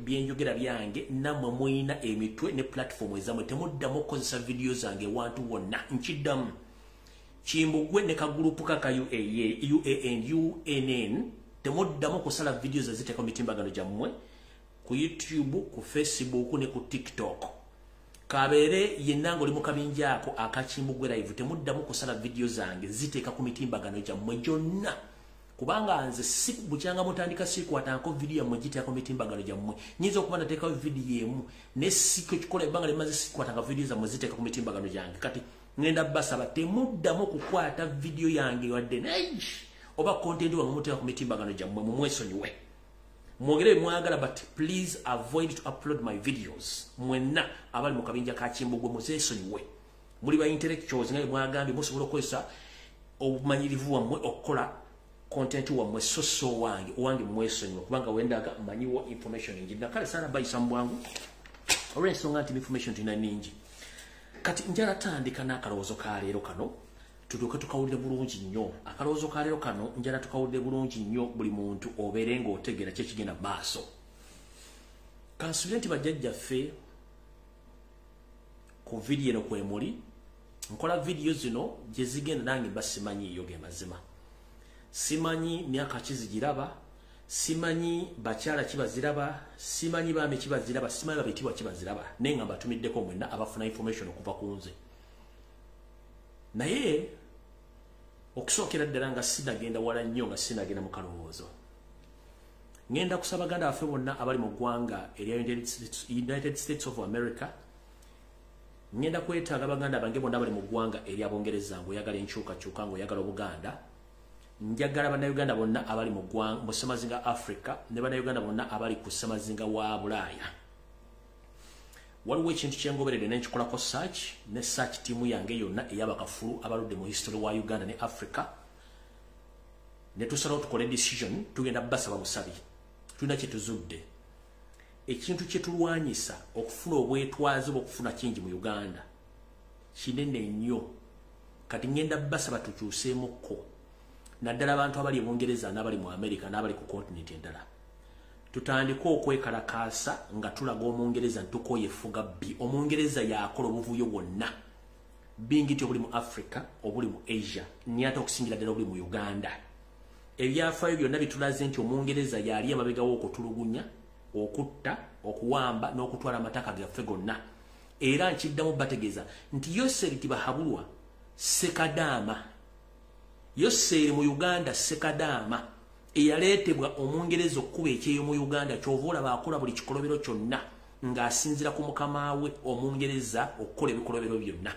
Byenjogera byange, nammwe muyina emitwe ne platform ezammwe. Temuddamu okukozesa vidiyo zange ewantu wonna. Nkiddamu, Kimbugwe ne kagurupu kaka UAA, UAN, UNN, temuddamu kusala vidiyo zaziteeka mu mitimbagano gyammwe, ku YouTube, ku Facebook ne ku TikTok. Kabeere yenna ng'oli mu kabinja ako akakimbugwe live, temuddamu kusala vidiyo zange ziteeka ku mitimbagano gyammwe gyonna, kubanga nze si bukyanga mutandika sikwatanko vidiyo yammwe giteeka ku mitimbagano gyammwe. Nyinza okuba nateekayo vidiyo emu ne sikikola ebbanga limaze sikwatanga vidiyo zammwe ziteeka ku mitimbagano gyange. Kati ngenda basaba temuddamu kukwata vidiyo yange wadde naye oba content wange muteeka ku mitimbagano gyammwe. Mumwesonyiwe, mwogere mwagala, but please avoid to upload my videos. Mwenna abali mu kabinja ka Kimbugwe, muzeesonyiwe. Muli ba intellectuals nga mwagambye, musobola okukozesa obumanyirivu wammwe okukola content wammwe, so so wange owange mwesonyiwe, kubanga wendaga mmanyiwo information njina. Kale sana bayisa mu bwangu olw'ensonga nti information tulina nningi. Kati njala tandika n'akalowoozo ka leero kano, tutuuke tukawulire bulungi nnyo. Akalowoozo ka leero kano njala tukawulire bulungi nnyo, buli muntu obeere ng'otegeera ki ekigenda mu maaso. Kansubire nti bajjajjaffe ku vidiyo eno kwemuli. Nkola vidiyo zino gye zigenda nange mba simanyiiyo ge mazima, simanyi myaka ki zigiraba, simanyi bakyala kibaziraba, simanyi baami kibaziraba, simanyi babitibwa kibaziraba, naye nga mbatumiddeko mwenna abafuna information okuva ku nze. Naye okusookera ddala, nga sinagenda wala nnyo, nga sinagenda mu kalowoozo, ŋŋenda kusaba baganda baffe bonna abali mu ggwanga erya United States of America. Ŋŋenda kwetaaga baganda bange bonna abali mu ggwanga erya Bungereza, ng'oyagala enkyukakyuka, ng'oyagala Obuganda. Njagala Bannayuganda bonna abali mu ggwanga mu ssemazinga Africa ne Bannayuganda bonna abali ku ssemazinga wa Bulaaya. Waliwo ekintu kyengoberedde nenkikolako search ne search team yange yonna ey'abakafulu abaludde mu history wa Uganda ne Africa, ne tusalawo tukole decision. Tugenda basaba busabi. Tulina kye tuzudde, ekintu kye tulwanyisa okufuna obwetwaze bw'okufuna kingi mu Uganda kinene nnyo. Kati ngenda basaba tukyuseemukko, naddala abantu abali e Bungereza n'abali mu America n'abali ku continent endala, tutandike okwekalakaasa nga tulaga Omungereza nti tukooye effuga bbi. Omungereza yakola obuvuyo bwonna bingi ti obuli mu Africa, obuli mu Asia, naye ate okusingira ddala obuli mu Uganda. Ebyafaayo byonna bitulaze nti Omungereza yali emabegawo okutulugunya, okutta, okuwamba n'okutwala amataka gaffe gonna. Era nkiddamu bategeeza nti Yoseri Tibahabulwa Sekadaama, Yoseri mu Uganda Sekadaama eyaleetebwa Omungereza okkuba ekyeyo mu Uganda. Kyova olaba akola buli kikolobero kyonna ng'asinzira ku mukama we Omungereza okukola ebikolobero byonna.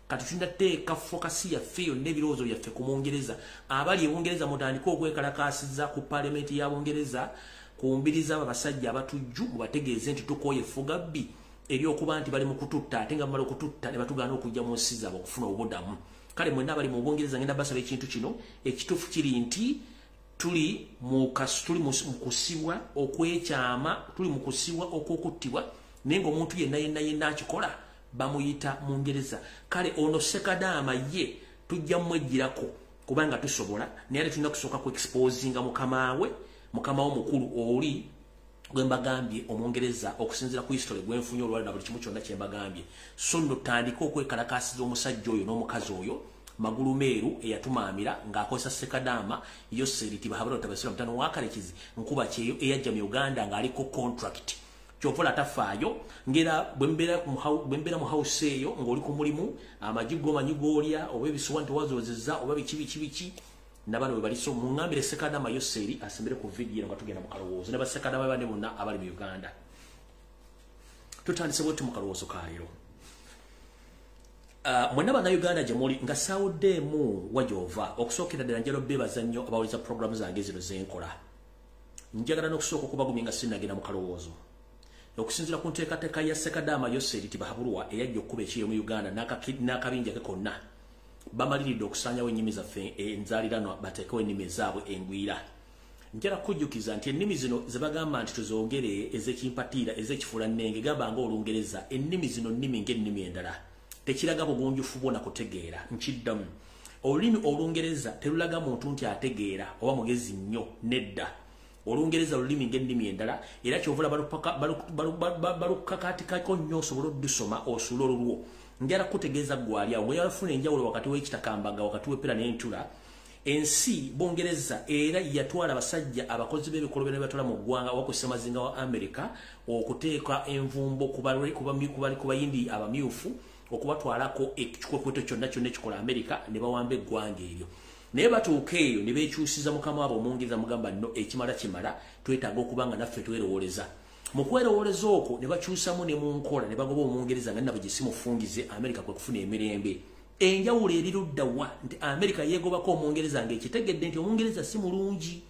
Kati tulina teeka focus yaffe yonna, ebirowoozo byaffe ku Mungereza. Abali ebungereza, mutandike okwekalakaasiza ku paalamenti ya Bungereza, ku mbiri z'abo abasajja abatujju, mubategeeze nti tukooye effuga bbi eryokuba nti bali mu kututta, ate nga bamala okututta ne batugaana okujja mu nsi zaabwe okufuna obubudamu. Kale mwenna abali mu Bungereza, ngenda basaba ekintu kino. Ekituufu kiri nti tuli mu kusibwa okwekyama, tuli mu kusibwa okw'okuttibwa, naye ng'omuntu yenna yenna yenna akikola bamuyita Mungereza. Kale ono Sekadaama ye tujja mmwejjirako kubanga tusobola, naye ate tulina kusooka ku exposinga mukama we, mukama we omukulu oli gwe mbagambye, Omungereza, okusinziira ku history gwenfunye olwali na buli kimu kyonna kye mbagambye. So nno tandike okwekalakaasiza omusajja oyo n'omukazi oyo magulu meeru eyatumaamira ng'akozesa Sekadaama Yoseri Tibahabula Tabasira mutano wakalekizi nkuba kyeyo eyajja mu Uganda ng'aliko contract. Kyova tafaayo ngera bwe mbeera mu house eyo ng'oli ku mulimu, amagi gomanyi g'olya oba ebisuwa nti wazoozezza oba biki biki biki, nabano bwe bali. So muŋŋambire Sekadaama Yoseri asembere ku vidiyo nga tugenda mu kalowoozo ne basekadaama bane bonna abali mu Uganda. Tutandise bwetu mu kalowoozo ka leero. Mwenna Bannayuganda gye muli, nga saawuddeemu wa gy'ova, okusookera ddala njala obbeebaza nnyo abawuliza puroguramu zange zino zenkola. Njagala n'okusooka okubagumya nga sinnagenda mu kalowoozo. Okusinziira ku nteekateeka ya Sekadaama Yoseri Tibahabulwa eyajja okkuba ekyeyo mu Uganda n'akabinja ke konna, bamaliridde okusaanyawo ennimi zaffe enzaaliranwa, bateekewo ennimi ezaabwe engwira. Njala kujjukiza nti ennimi zino ze bagamba nti tuzoogere, ez'ekimpatiira, ez'ekifuulannenge, gamba nga Olungereza, ennimi zino nnimi ng'ennimi endala, tekiraga bugunjufu bwona kutegeera. Nkiddamu, olulimi Olungereza terulaga muntu nti ategeera oba mugezi nnyo, nedda. Olungereza lulimi ng'ennimi endala, era kyovula balukakatikako nnyo osobola oddusoma osuula olulwo. Njala kutegeeza gwali awo yafuna enjawulo wakati w'ekitakambaga, wakati w'eppera n'entula. Ensi Bungereza era yatwala abasajja abakozi b'ebikolobero ne batwala mu ggwanga oba ku ssemazinga wa Amerika okuteeka envumbo ku bayindi abamyufu, okubatwalako ekikwekweto kyonna kyonna ekikola Amerika, ne bawamba eggwanga eryo. Naye batuuka eyo ne beekyusiza mukama waabwe Omungereza, mugamba nno ekimala kimala, twetaaga okuba nga naffe twerowoleza. Mu kwerowoleza okwo ne bakyusamu ne mu nkola, ne bagoba Omungereza nga nabwe gye simufungize, Amerika kwe kufuna emirembe. Enjawulo eri ludda wa? Nti Amerika yeegobako Omungereza ng'ekitegedde nti Omungereza si mulungi,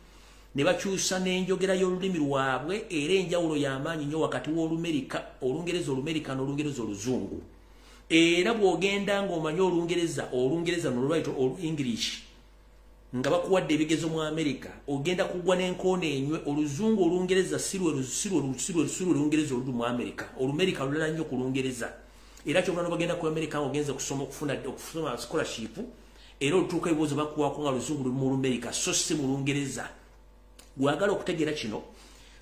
ne bakyusa n'enjogera y'olulimi lwabwe. Era enjawulo y'amaanyi nnyo wakati w'Olumerika, Olungereza Olumerika n'Olungereza Oluzungu. Era bw'ogenda ng'omanyi Olungereza, Olungereza nolwayita olu English, nga bakuwadde ebigezo mu Amerika, ogenda kugwa n'enkoona enywe. Oluzungu Olungereza si lwe Olungereza oluli mu Amerika. Olumerika lulala nnyo ku Lungereza. Era kyovula n'obagenda ku Amerika ng'ogenze okusoma, okufuna scholarship, era olutuuka ebibuuzo bakuwaako nga Luzungu luli mu Lumerika, so si mu Lungereza. Gwagala okutegeera kino,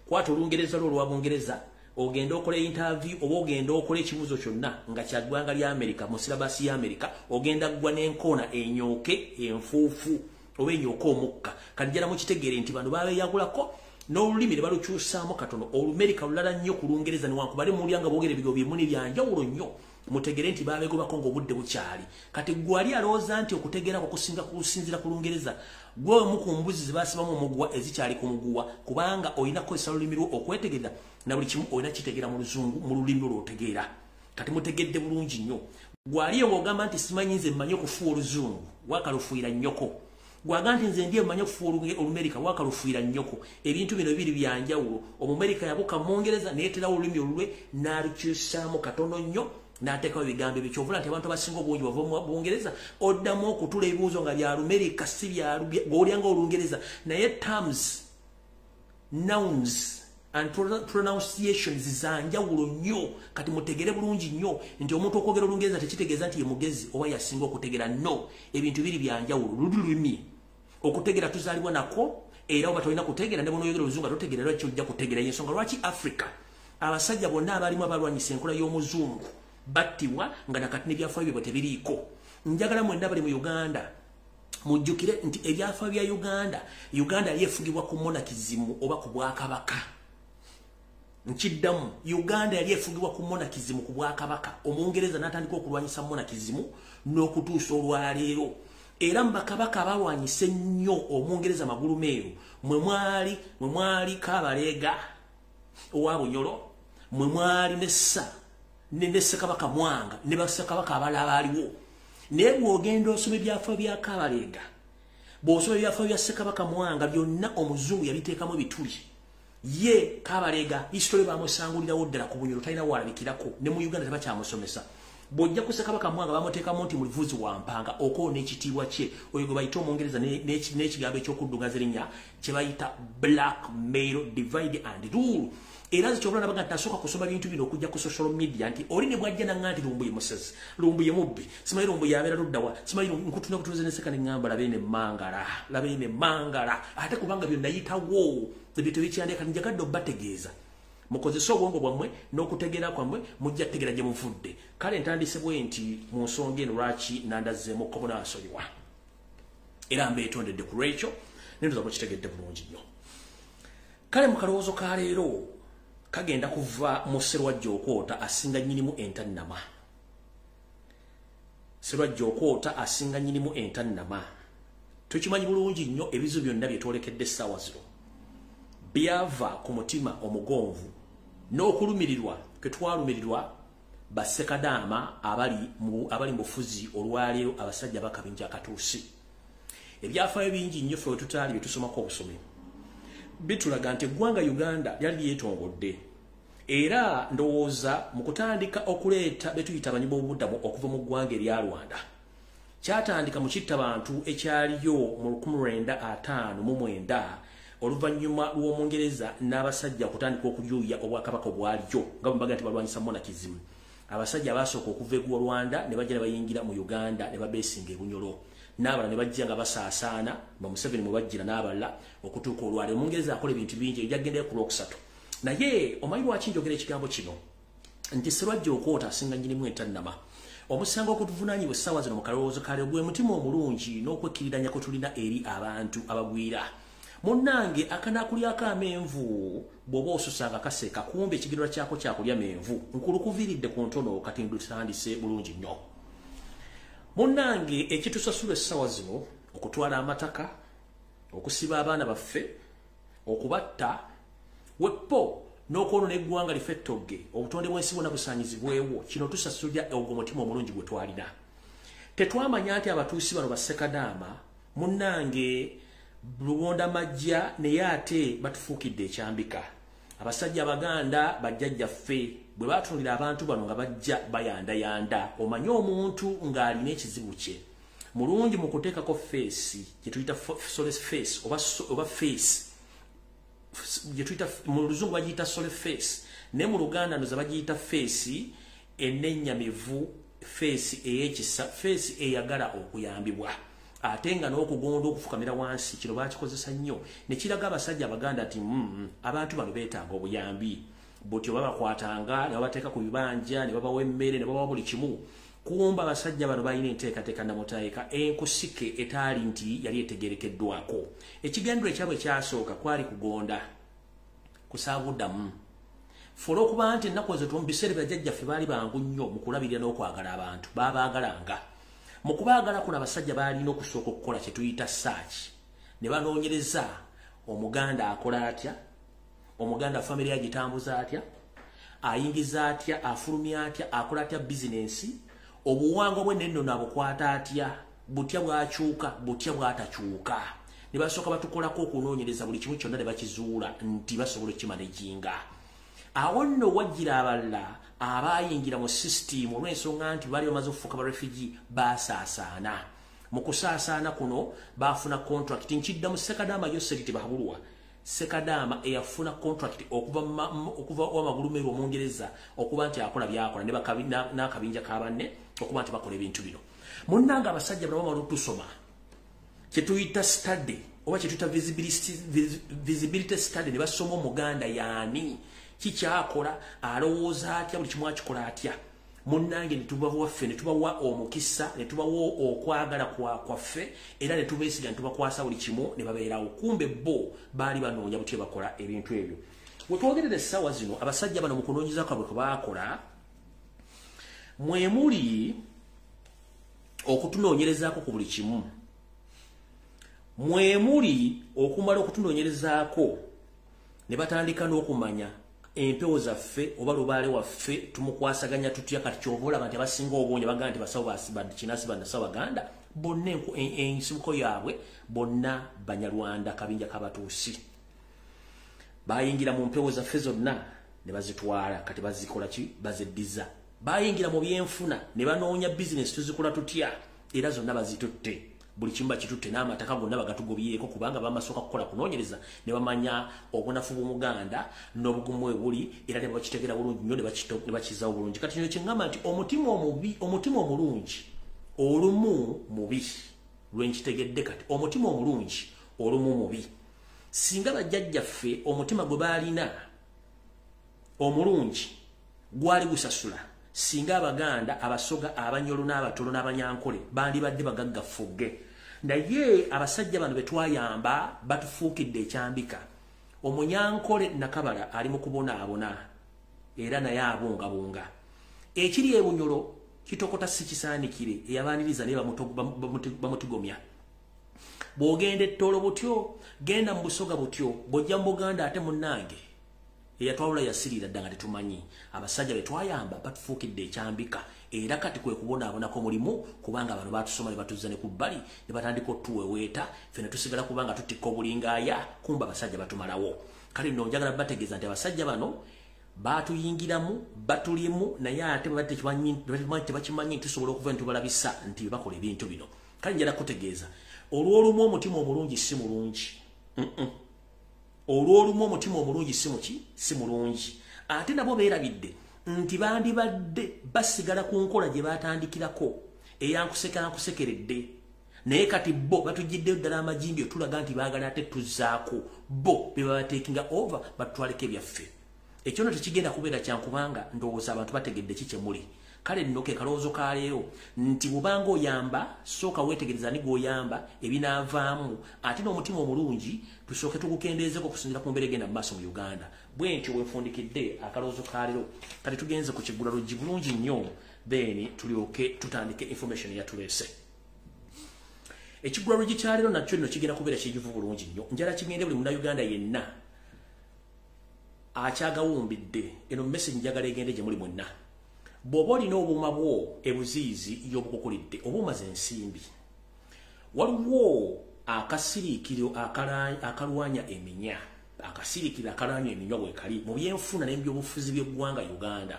kwata Olungereza lwo olwa Bungereza, ogenda okola interview oba ogenda okola ekibuuzo kyonna nga kya ggwanga lya Amerika mu syllabus ya Amerika, ogenda ggwa n'enkoona enyooke enfuufu oba enyooke omukka. Kati njala mukitegeere nti bano babeeyagulako n'olulimi ne balukyusaamu katono. Olumerika lulala nnyo ku Lungereza, newankubadde muwulira nga boogera ebigambo byemuni bya njawulo nnyo. Mutegere nti babegobako ng'obudde bukyali. Kati gwali alowooza nti okutegeera kwo kusinga kusinziira ku Lungereza, gwe omu ku mbuzi ze basibamu omuguwa ezikyali ku muguwa, kubanga olina kukozesa lulimi lwo okwetegerera, na buli kimu olina kitegeera mu Luzungu, mu lulimi lwo lw'otegeera. Kati mutegedde bulungi nnyo. Gwaliyo ng'ogamba nti simanyi nze mmanyi okufuuwa Oluzungu, wakalufuuyira nnyoko. Gwaga nti nze ndiye mmanyi okufuuwa Olumerika, wakalufuuyira nnyoko. Ebintu bino bibiri bya njawulo. Omumerika yabuka Mungereza neyeeterawo olulimi olulwe n'alukyusaamu katono nnyo, n'ateekawo ebigambo ebyo. Kyovula nti abantu abasinga obungi bava mu Bungereza, oddamu okutula ebibuuzo nga bya Lumerika, si gw'olya nga Olungereza. Naye terms, nouns and pronunciations za njawulo nnyo. Kati mutegere bulungi nnyo nti omuntu okwogera Olungereza tekitegeeza nti ye mugezi oba yasinga okutegeera. No, ebintu biri bya njawulo. Luli lulimi okutegeera tuzaalibwa nako, era oba tolina kutegeera ne bw'onoyogera Oluzungu totegeera, lwaki ojja kutegeera? Y'ensonga lwaki Africa abasajja bonna abalimu abalwanyisa enkola y'Omuzungu battibwa, nga nakati n'ebyafaayo byabwe tebiriiko. Njagala mwenna bali mu Uganda mujjukire nti ebyafaayo bya Uganda, Uganda yali efugibwa ku monarchism oba ku bwakabaka. Nkiddamu, Uganda yali efugibwa ku monarchism, ku bwakabaka. Omungereza n'atandika okulwanyisa monarchism n'okutuusa olwaleero. Era mu bakabaka abalwanyisa ennyo Omungereza Magulumeeru mwe mwali Kabalega owa Bunyoro, mwe mwali ne Ssekabaka Mwanga ne bassekabaka abalala abaaliwo. Naye bw'ogenda osoma ebyafaayo bya Kabalega, bw'osoma ebyafaayo bya Ssekabaka Mwanga, byonna Omuzungu yabiteekamu ebituli. Ye Kabalega history bamusangulirawo ddala ku Bunyoro, talina waalabikirako, ne mu Uganda tebakyamusomesa. Bw'ojja ku Ssekabaka Mwanga bamuteekamu nti mulivuzi wa mpanga okoona ekitiibwa kye, oyo gwe bayita Omungereza n'ekigambo eky'okuddugaza erinnya kye bayita blackmail, divide and rule. Era nze kyobula nabaga nti nasooka kusoma bintu bino okujja ku social media, nti oli ne bwajja nanga nti Lumbuye musezi, Lumbuye mubbi, simanyi Lumbuye abeera luddawa, simanyi nkutuna kutuze neseka ne ŋŋamba labe ne mangala, labe ne mangala. Ate kubanga byo nayitawo ebyo tebikyandeka. Njagadde obbategeeza, mukozese obwongo bwammwe n'okutegeera kwammwe, mujja kutegeera gye muvudde. Kale ntandise bwe nti mu nsonga eno lwaki nandazzeemu ko munansonyiwa, era mbeetondedde ku lwekyo, nendoza mukitegedde bulungi nnyo. Kale mu kalowoozo ka leero kagenda kuva mu Sserwajja okwota asinga nnyinimu entannama. Sserwajja okwota asinga nnyinimu entannama. Tukimanyi bulungi nnyo ebizibu byonna bye twolekedde essaawa zino byava ku mutima omugonvu n'okulumirirwa kwe twalumirirwa bassekadaama abali mu bufuzi olwaleero, abasajja bakabinja akatuusi. Ebyafaayo bingi nnyo ffe we tutaali bye tusomako obusomi bitulaga nti eggwanga Uganda lyali lyetongodde. Era ndowooza mu kutandika okuleeta betuyita abanyi b'obubuddamu okuva mu ggwanga erya Rwanda, kyatandika mu kittabantu ekyaliyo mu 1959, oluvannyuma lw'Omungereza n'abasajja okutandika okujuuya obwakabaka obwaliyo nga bwe mbaga nti balwanyisa monarchism. Abasajja abaasooka okuva e Rwanda ne bajja ne bayingira mu Uganda ne babeesinga e Bunyoro. N'abalala ne bajja nga basaasaana, ba Museveni mwe bajjira n'abalala okutuuka olwaleero. Omungereza akola ebintu bingi, ebyagendayo ku Lwokusatu. Naye omanyi lwaki njogera ekigambo kino nti Sserwajja okwota asinga nnyinimu entannama? Omusango okutuvunaanyibwa essaawa zino mu kalowoozo kale gwe mutima omulungi n'okwekkiriranya kwe tulina eri abantu abagwira. Munnange, akanaakulyako amenvu bw'oba osusanga kaseeka, kumbe ekigendererwa kyako kyakulya menvu. Nkulu kuviiridde ku ntono, kati ndutandise bulungi nnyo. Munnange, ekitusasula essaawa zino okutwala amataka, okusiba abaana baffe, okubatta weppo n'okwonoona eggwanga life ettogge, obutonde bw'ensi bwonna busaanyizibwewo, kino tusasulira ogwo mutima omulungi gwe twalina. Tetwamanya nti abatuusi bano bassekadaama, munnange, lubonda majja, naye ate batufuukidde ekyambika. Abasajja Abaganda bajjajjaffe bwe baatunulira abantu bano nga bajja bayandayanda, omanye omuntu ng'alina ekizibu kye mulungi mu kuteekako face gye tuyita sorry face oba face gye tuyita, mu Luzungu bagiyita sorry face, naye mu Luganda ndoza bagiyita face enennyamivu, face ey'ekisa, face eyagala okuyambibwa ate nga n'okugonda, okufukamira wansi. Kino bakikozesa nnyo ne kiraga abasajja Abaganda nti abantu bano beetaaga obuyambi. Butyo babakwatanga ne babateeka ku bibanja, ne babawa emmere, ne babawa buli kimu. Kumba abasajja bano balina enteekateeka namutaayika enkusike etaali nti yali etegerekeddwako. Ekigendero ekyabwe kyasooka kwali kugonda kusaabuddamu fe, olw'okuba nti ennaku ezo mu biseera bya jjajjaffe baali bangu nnyo mu kulabirira n'okwagala abantu. Baabaagalanga. Mu kubaagala kuno, abasajja baalina okusooka okukola kye tuyita search, ne banoonyereza Omuganda akola atya, Omuganda famire agitambuza atya, ayingiza atya, afulumya atya, akola atya bizinensi, obuwangwa bwe nennono abukwata atya, butya bwakyuka, butya bwatakyuka. Ne basooka batukolako okunoonyereza buli kimu kyonna, ne bakizuula nti basobola okukimanaginga. Awo nno wajjira abalala abayingira mu sisitimu olw'ensonga nti baali bamaze okufuuka ba refugee, baasaasaana. Mu kusaasaana kuno baafuna contract. Nkidda mu Sekadaama Yoseri Tibuhaburwa. Sekadaama eyafuna contract okuva wamagulumeru Omungereza okuba nti akola byakola n'akabinja kabanne okuba nti bakola ebintu bino. Munnanga, abasajja bano bamala otusoma kyetuyita study oba kyetuyita visibility study, ne basoma Omuganda yaani, kikyakola, alowooza atya, buli kimu akikola atya. Munnange, ne tubawaffe, ne tubawa omukisa, ne tubawa okwagala kwaffe, era ne tubeesiga, ne tubakwasa buli kimu, ne babeerawo. Kumbe bo baali banoonya butya bakola ebintu ebyo. We twogerera essaawa zino, abasajja bano mu kunoonyeza kwabwe kwe baakola mwe muli okutunoonyerezaako ku buli kimu, mwe muli okumala okutunoonyerezaako ne batandika n'okumanya empewo zaffe oba lubaale waffe tumukwasaganya tutya. Kati kyova olaba nti abasinga obungi bagamba nti basawo kinasi, banasawo Baganda bonna, ensibuko yaabwe bonna Banyarwanda, kabinja kabatuusi. Bayingira mu mpewo zaffe zonna ne bazitwala. Kati bazikola ki? Bazeddiza. Bayingira mu byenfuna ne banoonya bizinesi tuzikola tutya, era zonna bazitutte, buli kimu bakitutte, n'amataka gonna bagatugobyeko, kubanga bamasooka kukola kunoonyereza ne bamanya obunafu bw'Omuganda n'obugumu bwe buli, era ne bakitegera bulungi nnyo, ne bakizaawo bulungi. Kati kino kyeŋŋamba nti omutima omubi, omutima omulungi olumu mubi. Lwenkitegedde kati, omutima omulungi olumu mubi. Singa bajjajjaffe omutima gwe baalina omulungi gwali gusasula, singa Abaganda, Abasoga, Abanyolo n'Abatolo n'Abanyankole bandibadde bagagga ffugge. Naye abasajja bano betwayamba batufuukidde ekyambika. Omunyankole Nakabala ali mu kubonaabona, era naye abungabunga. Ekiri ebunyolo kitokota si kisaanikire, eyabaniriza naye bamutigomya. Bw'ogenda Ettoolo butyo, genda mu Busoga butyo, bw'ojja mu Buganda ate munnange, eyatwawula yasirira dda nga tetumanyi. Abasajja betwayamba batufuukidde ekyambika, era kati kwe kubonaabonako mulimu, kubanga bano batusoma ne batuzza ne ku bbali ne batandika otuweweeta, ffe ne tusigala kubanga tutikka obulingaaya, kumba abasajja batumalawo. Kale nno njagala bategeeza nti abasajja bano batuyingiramu, batulimu, naye ate tebakimanyi nti tusobola okuva nitubalabisa nti bakola ebintu bino. Kale njala kutegeeza, olw'olumu omutima omulungi si mulungi. Olw'olumu omutima omulungi si muki, si mulungi. Ate nabo beerabidde nti bandibadde basigala ku nkola gye batandikirako eyankuseka nkusekeredde. Naye kati bo batujjiddeyo ddala amagimbi, otulaga nti baagala ate tuzzaako bo be babatekinga over, batutwaleko ebyaffe. Ekyo nno tekigenda kubeera kyankubanga ndowooza abantu bategedde ki kyemuli. Kale nno ke kalowoozo ka leero nti bw'obanga oyamba, sooka weetegereza ani gw'oyamba, ebinaavaamu, ate n'omutima omulungi tusooke tugukendeezeko okusinziira ku mbeera egenda mu maaso mu Uganda. Bwe ntyo bwe nfundikidde akalowoozo ka leero. Kati tugenze ku kiggula luggi bulungi nnyo, then tulyoke tutandike information yatuleese. Ekiggula luggi kya leero nakyo nno kigenda kubeera kijuvu bulungi nnyo. Njala kigende buli Munnayuganda yenna akyagawumbidde. Eno message njagala egende gye muli mwenna. Bw'oba olina obuuma bwo ebuziizi y'obukukulidde oba omaze ensimbi, waliwo akasiriikiro akalwanya eminya, akasiriikiro akalwanya eminywa bwe kali mu byenfuna n'ebyobufuzi by'eggwanga Uganda.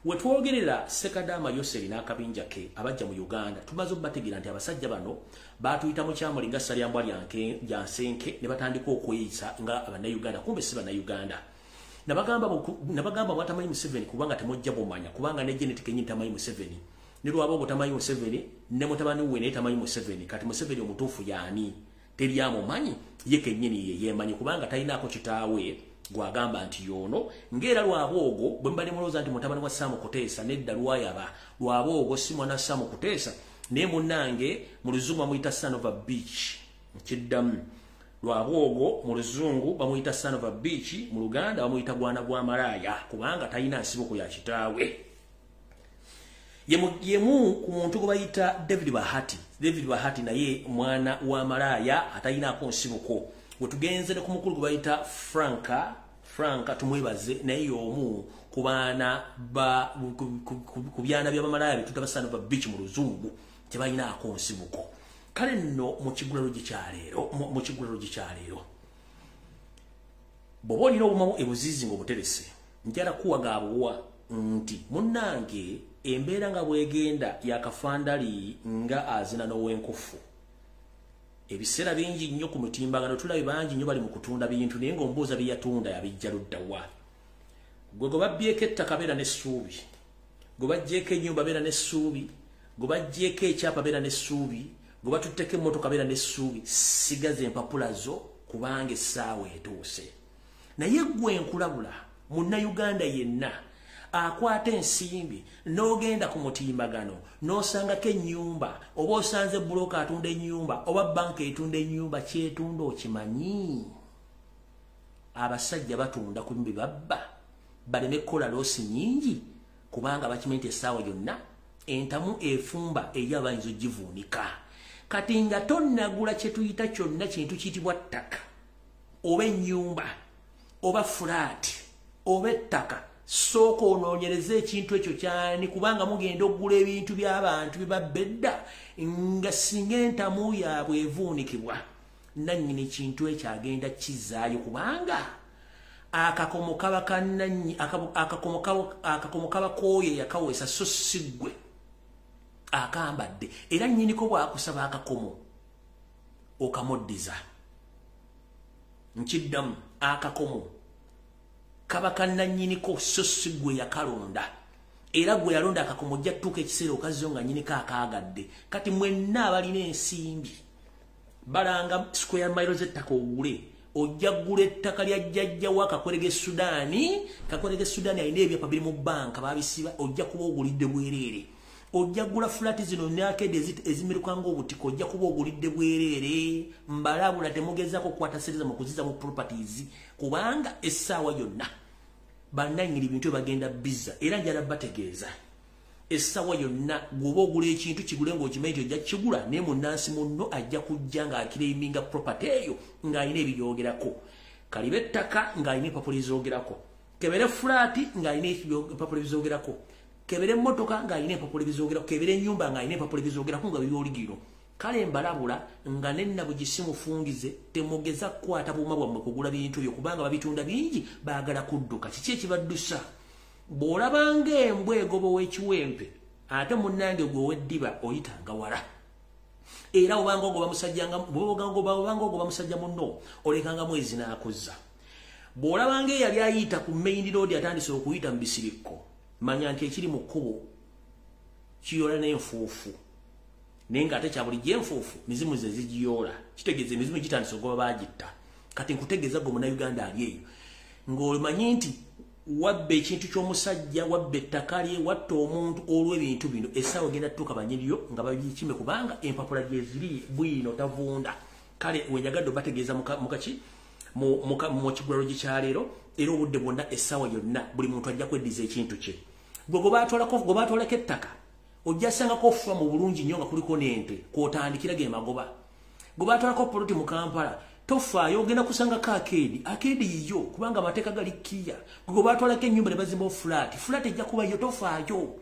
We twogerera, Sekadama Yoseri n'akabinja ke abajja mu Uganda tumaze okubategeera nti abasajja bano baatuyita mu kyamuli nga ssalyambwa lya nsenke ne batandika okweyisa nga Abannayuganda, kumbe si Bannayuganda. Nabagamba bwatamanyi Museveni kubanga temujja bumanya, kubanga ne genetic ennyini tamanyi Museveni, ne lwaba obutamanyi Museveni ne mutabani we naye tamanyi Museveni. Kati Museveni omutuufu yaani? Teri amumanyi, ye kennyini ye yeemanyi, kubanga talinaako kitaawe gwagamba nti y'ono. Ng'era Lwaboogo bwe muba ne mulowooza nti mutabani wa Sam Kuteesa, nedda, lwayaba Lwaboogo si mwana Sam Kuteesa, naye munnange mu Luzungu bamuyita son of a bitch. Nkiddamu, Lwaboogo mu Luzungu bamuyita son of a bitch, mu Luganda bamuyita gwana gwa malaaya, kubanga talina nsibuko ya kitaawe. Yemu ku muntu gwe bayita David Bahati. David Bahati naye mwana wa malaaya atalinaako nsibuko. We tugenze ne ku mukulu gwe bayita Franka Tumwebaze, naye y'omu ku baana ba ku byana by'abamalaaya betuta ba son of a bitch mu Luzungu, tebalinaako nsibuko. Kale nno mu kigulalo kyaleero, mu kigulalo kyaleero, bw'oba olina obumamu ebuziizi ng'obuterese, njala kuwa gaabuwa nti munnange embeera nga bwegenda yakafandali nga azina n'owenkufu. Ebiseera bingi nnyo ku mutimbagano tulabe bangi nnyo bali mu kutunda bintu, naye ng'omubuuza bye yatunda yabijja ludda wa? Gwe gwe babbyeko ettaka beera n'essuubi, gwe baggyeko ennyumba beera n'essuubi, gwe baggyeko ekyapa beera n'essuubi, gwe batutteko emmotoka beera n'essuubi. Sigaza empapula zo kubanga essaawa etuuse. Naye gwe nkulabula, Munnayuganda yenna akwata ensimbi n'ogenda ku mutimbagano n'osangako ennyumba, oba osanze broker atunda ennyumba oba banka etunda ennyumba, kyetunda okimanyi, abasajja batunda ku bimbi babba baleme kukola loss nnyingi, kubanga bakimanyi nti essaawa yonna entamu efumba eri abayinza ogivuunika. Kati nga tonnagula kye tuyita kyonna kintu kiyitibwa ttaka oba ennyumba oba fulaati oba ettaka, sooka onoonyereze ekintu ekyo kyani, kubanga mugenda okugula ebintu by'abantu bye edda nga singa entamu yaabwe evuunikibwa, nannyini kintu ekyo agenda kizaayo, kubanga akakomo kaba kannanyi, akakomo kaba kooyo yakaweesa, so si ggwe akambadde. Era nnyiniko bw'akusaba akakomo okamuddiza. Nkiddamu, akakomo kaba kannannyiniko, so si ggwe yakalonda. Era gwe yalonda akakomo ojja tutuuka ekiseera okazzeyo nga nnyiniko akaagadde. Kati mwenna abalina ensimbi balanga square mile z'ettaka ogule, ojja ggula ettaka lya jjajjawo akakwerege Sudaani. Kakwerege Sudaani alina ebyapa biri mu banka babisiba, ojja kuba ogulidde bwereere. Ojja ggula fulati zino nakedi ezimiruka ng'obutiko, ojja kuba ogulidde bwereere. Mbalabula, temugezaako okukwata sente mu kuziza mu properties, kubanga essaawa yonna bannannyini bintu bagenda bizza. Era njala bategeeza, essaawa yonna bw'oba ogula ekintu, kigule ng'okimanyi nti ojja kukigula, naye munnansi munno ajja kujja ng'aclaiminga property eyo ng'alina ebiryogerako. Kaliba ettaka ng'alina empapula ezoogerako, kebere fulaati ng'alina empapula ebizoogerako, kebere emmotoka ng'alina empapula ebizoogerako, kebere ennyumba ng'alina empapula ebizoogerako nga bibyoligiro. Kale mbalabula nga nennabugi si mufungize, temugeza kukwata buuma bwammwe kugula bintu byo, kubanga babitunda bingi, baagala kudduka. Kiki ekibaddusa? Bw'olabanga embwa egoba ow'ekiwempe, ate munnange gwe ow'eddiba oyitanga wala. Era obanga ogoba musajja munno, olekanga mwezi n'akuzza. Bw'olabanga eyali ayita ku main road atandise okuyita mu bisirikko, manya nti ekiri mu kkubo kiyola n'enfuufu. Naye ng'ate kya bulijjo enfuufu mizimu ze zigiyoola. Kitegeeza emizimu gitandise ogoba bagitta. Kati nkutegeeza gwe Munnayuganda ali eyo ng'omanyi nti wabba ekintu ky'omusajja, wabba ettaka lye, watta omuntu olw'ebintu bino, essaawa egenda tutuuka bannyiniyo nga babikime, kubanga empapula gye ziri bwino tavunda. Kale wenjagadde obategeeza mukaki mu kigulalogi kya leero, era obudde bwonna essaawa yonna buli muntu ajja kweddiza ekintu kye. Gwe gwe baatwalako ettaka ojja sangako ofufa mu bulungi nnyo nga kuliko n'ente kw'otandikira ge magoba. Gwe baatwalako poloti mu Kampala tofaayo, ogenda kusangako akeedi, akeedi yiyo kubanga amateeka gali kkiya. Gwe baatwalako ennyumba ne bazimbawo fulaati, fulaati ejja kuba yo, tofaayo.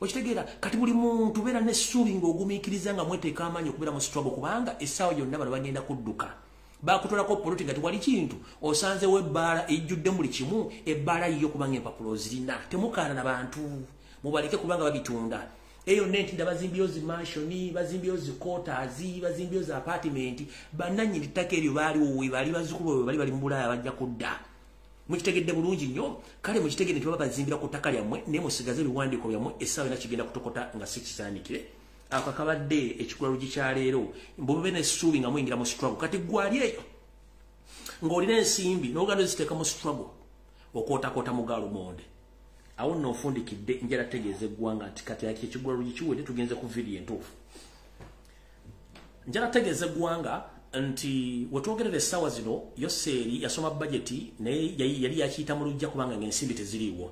Okitegeera? Kati buli muntu beera n'essuubi ng'ogumiikiriza nga mweteeka amaanyi okubeera mu struggle, kubanga essaawa yonna bano bagenda kudduka. Bakutwalako poloti nga tewali kintu, osanzewo ebbaala ejjudde buli kimu, ebbaala yiyo kubanga empapula ozirina. Temukaana na bantu, mubaleke kubanga babitunda. Eyo nenti bazimbyeyo zi mansion, bazimbyeyo zi quarters, bazimbyeyo zi apartment. Bannannyini ttaka eryo baaliwo we bali, bazzukulu bwe bali bali mu Bulaaya, bajja kudda. Mukitegedde bulungi nnyo? Kale mukitegedde nti baba bazimbira ku ttaka lyammwe, naye musigaze ebiwandiiko byammwe, essaawa yonna kigenda kutokota nga si kisaanikire. Ako akabadde ekikulalugi kya leero. Mbube n'essuubi nga muyingira mu struggle. Kati gwali eyo ng'olina ensimbi n'ogenda oziteeka mu struggle, okwotakwota mu gaalumonde. Awo nno nfundikidde. Njala tegeeza eggwanga nti kati ati ekigulalugi kiwedde, tugenze ku vidiyo entuufu. Njala tegeeza eggwanga nti wetwogerera essaawa zino, Yoseeri yasoma bajeti naye yali yakiyita mu lujja kubanga ng'ensimbi teziriiwo.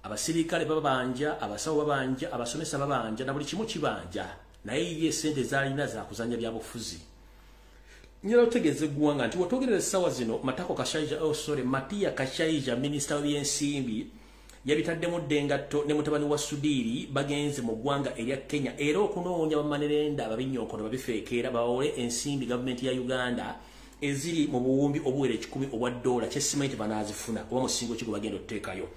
Abasirikale babanja, abasawo babanja, abasomesa babanja, na buli kimu kibanja, naye ye sente zalina zakuzanya byabufuzi. Njala otegeeza eggwanga nti wetwogerera essaawa zino, Matako Kashaija, oh sorry, Matiya Kashaija, minisita w'ebyensimbi, yabitaddemu dda engatto ne mutabani wa Sudiiri, bagenze mu ggwanga erya Kenya era okunoonya bamanerenda ababinyonkono babifeekeera bawole ensimbi gavumenti ya Uganda eziri mu buwumbi obuwera 100 obwa ddoola. Kyesimanyi tebanaazifuna oba musingo ki gwe bagenda okuteekayo.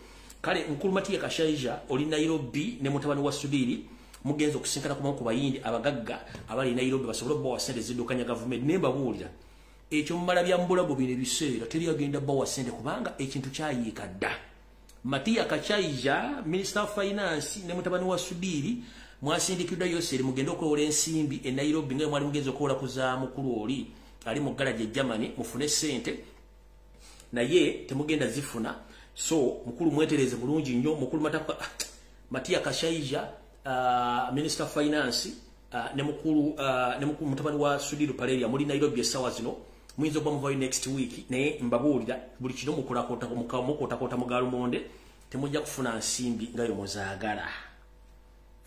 Kale mukulu Matiya Kashaija, oli Nairobi ne mutabani wa Sudiiri, mugenze okusinkana kumamu ku Bayindi abagagga abali Nairobi basobole okubawa ssente ziddukanya gavumenti. Naye mbabuulira, ekyo mumala bya mbulago bino ebiseera, teri agenda bawa ssente kubanga ekintu kyayiika dda. Matiya Kachaija, Minister of Finance, ne mutabani wa Sudiiri mwasindikiddwa Yoseri mugende okwewola ensimbi e Nairobi nga mwali mugenze okwewola ku za mukulu oli ali mu garage e Germany, mufune ssente, naye temugenda zifuna. So mukulu mwetereze bulungi nnyo. Mukulu Matiya Kashaija, Minister of Finance, ne mukulu mutabani wa Sudiru Paleria, muli Nairobi essaawa zino, muyinza okuba muvayo next week, naye mbabuulira buli kino mukotakota mu galumonde, temujja kufuna nsimbi nga yo muzaagala.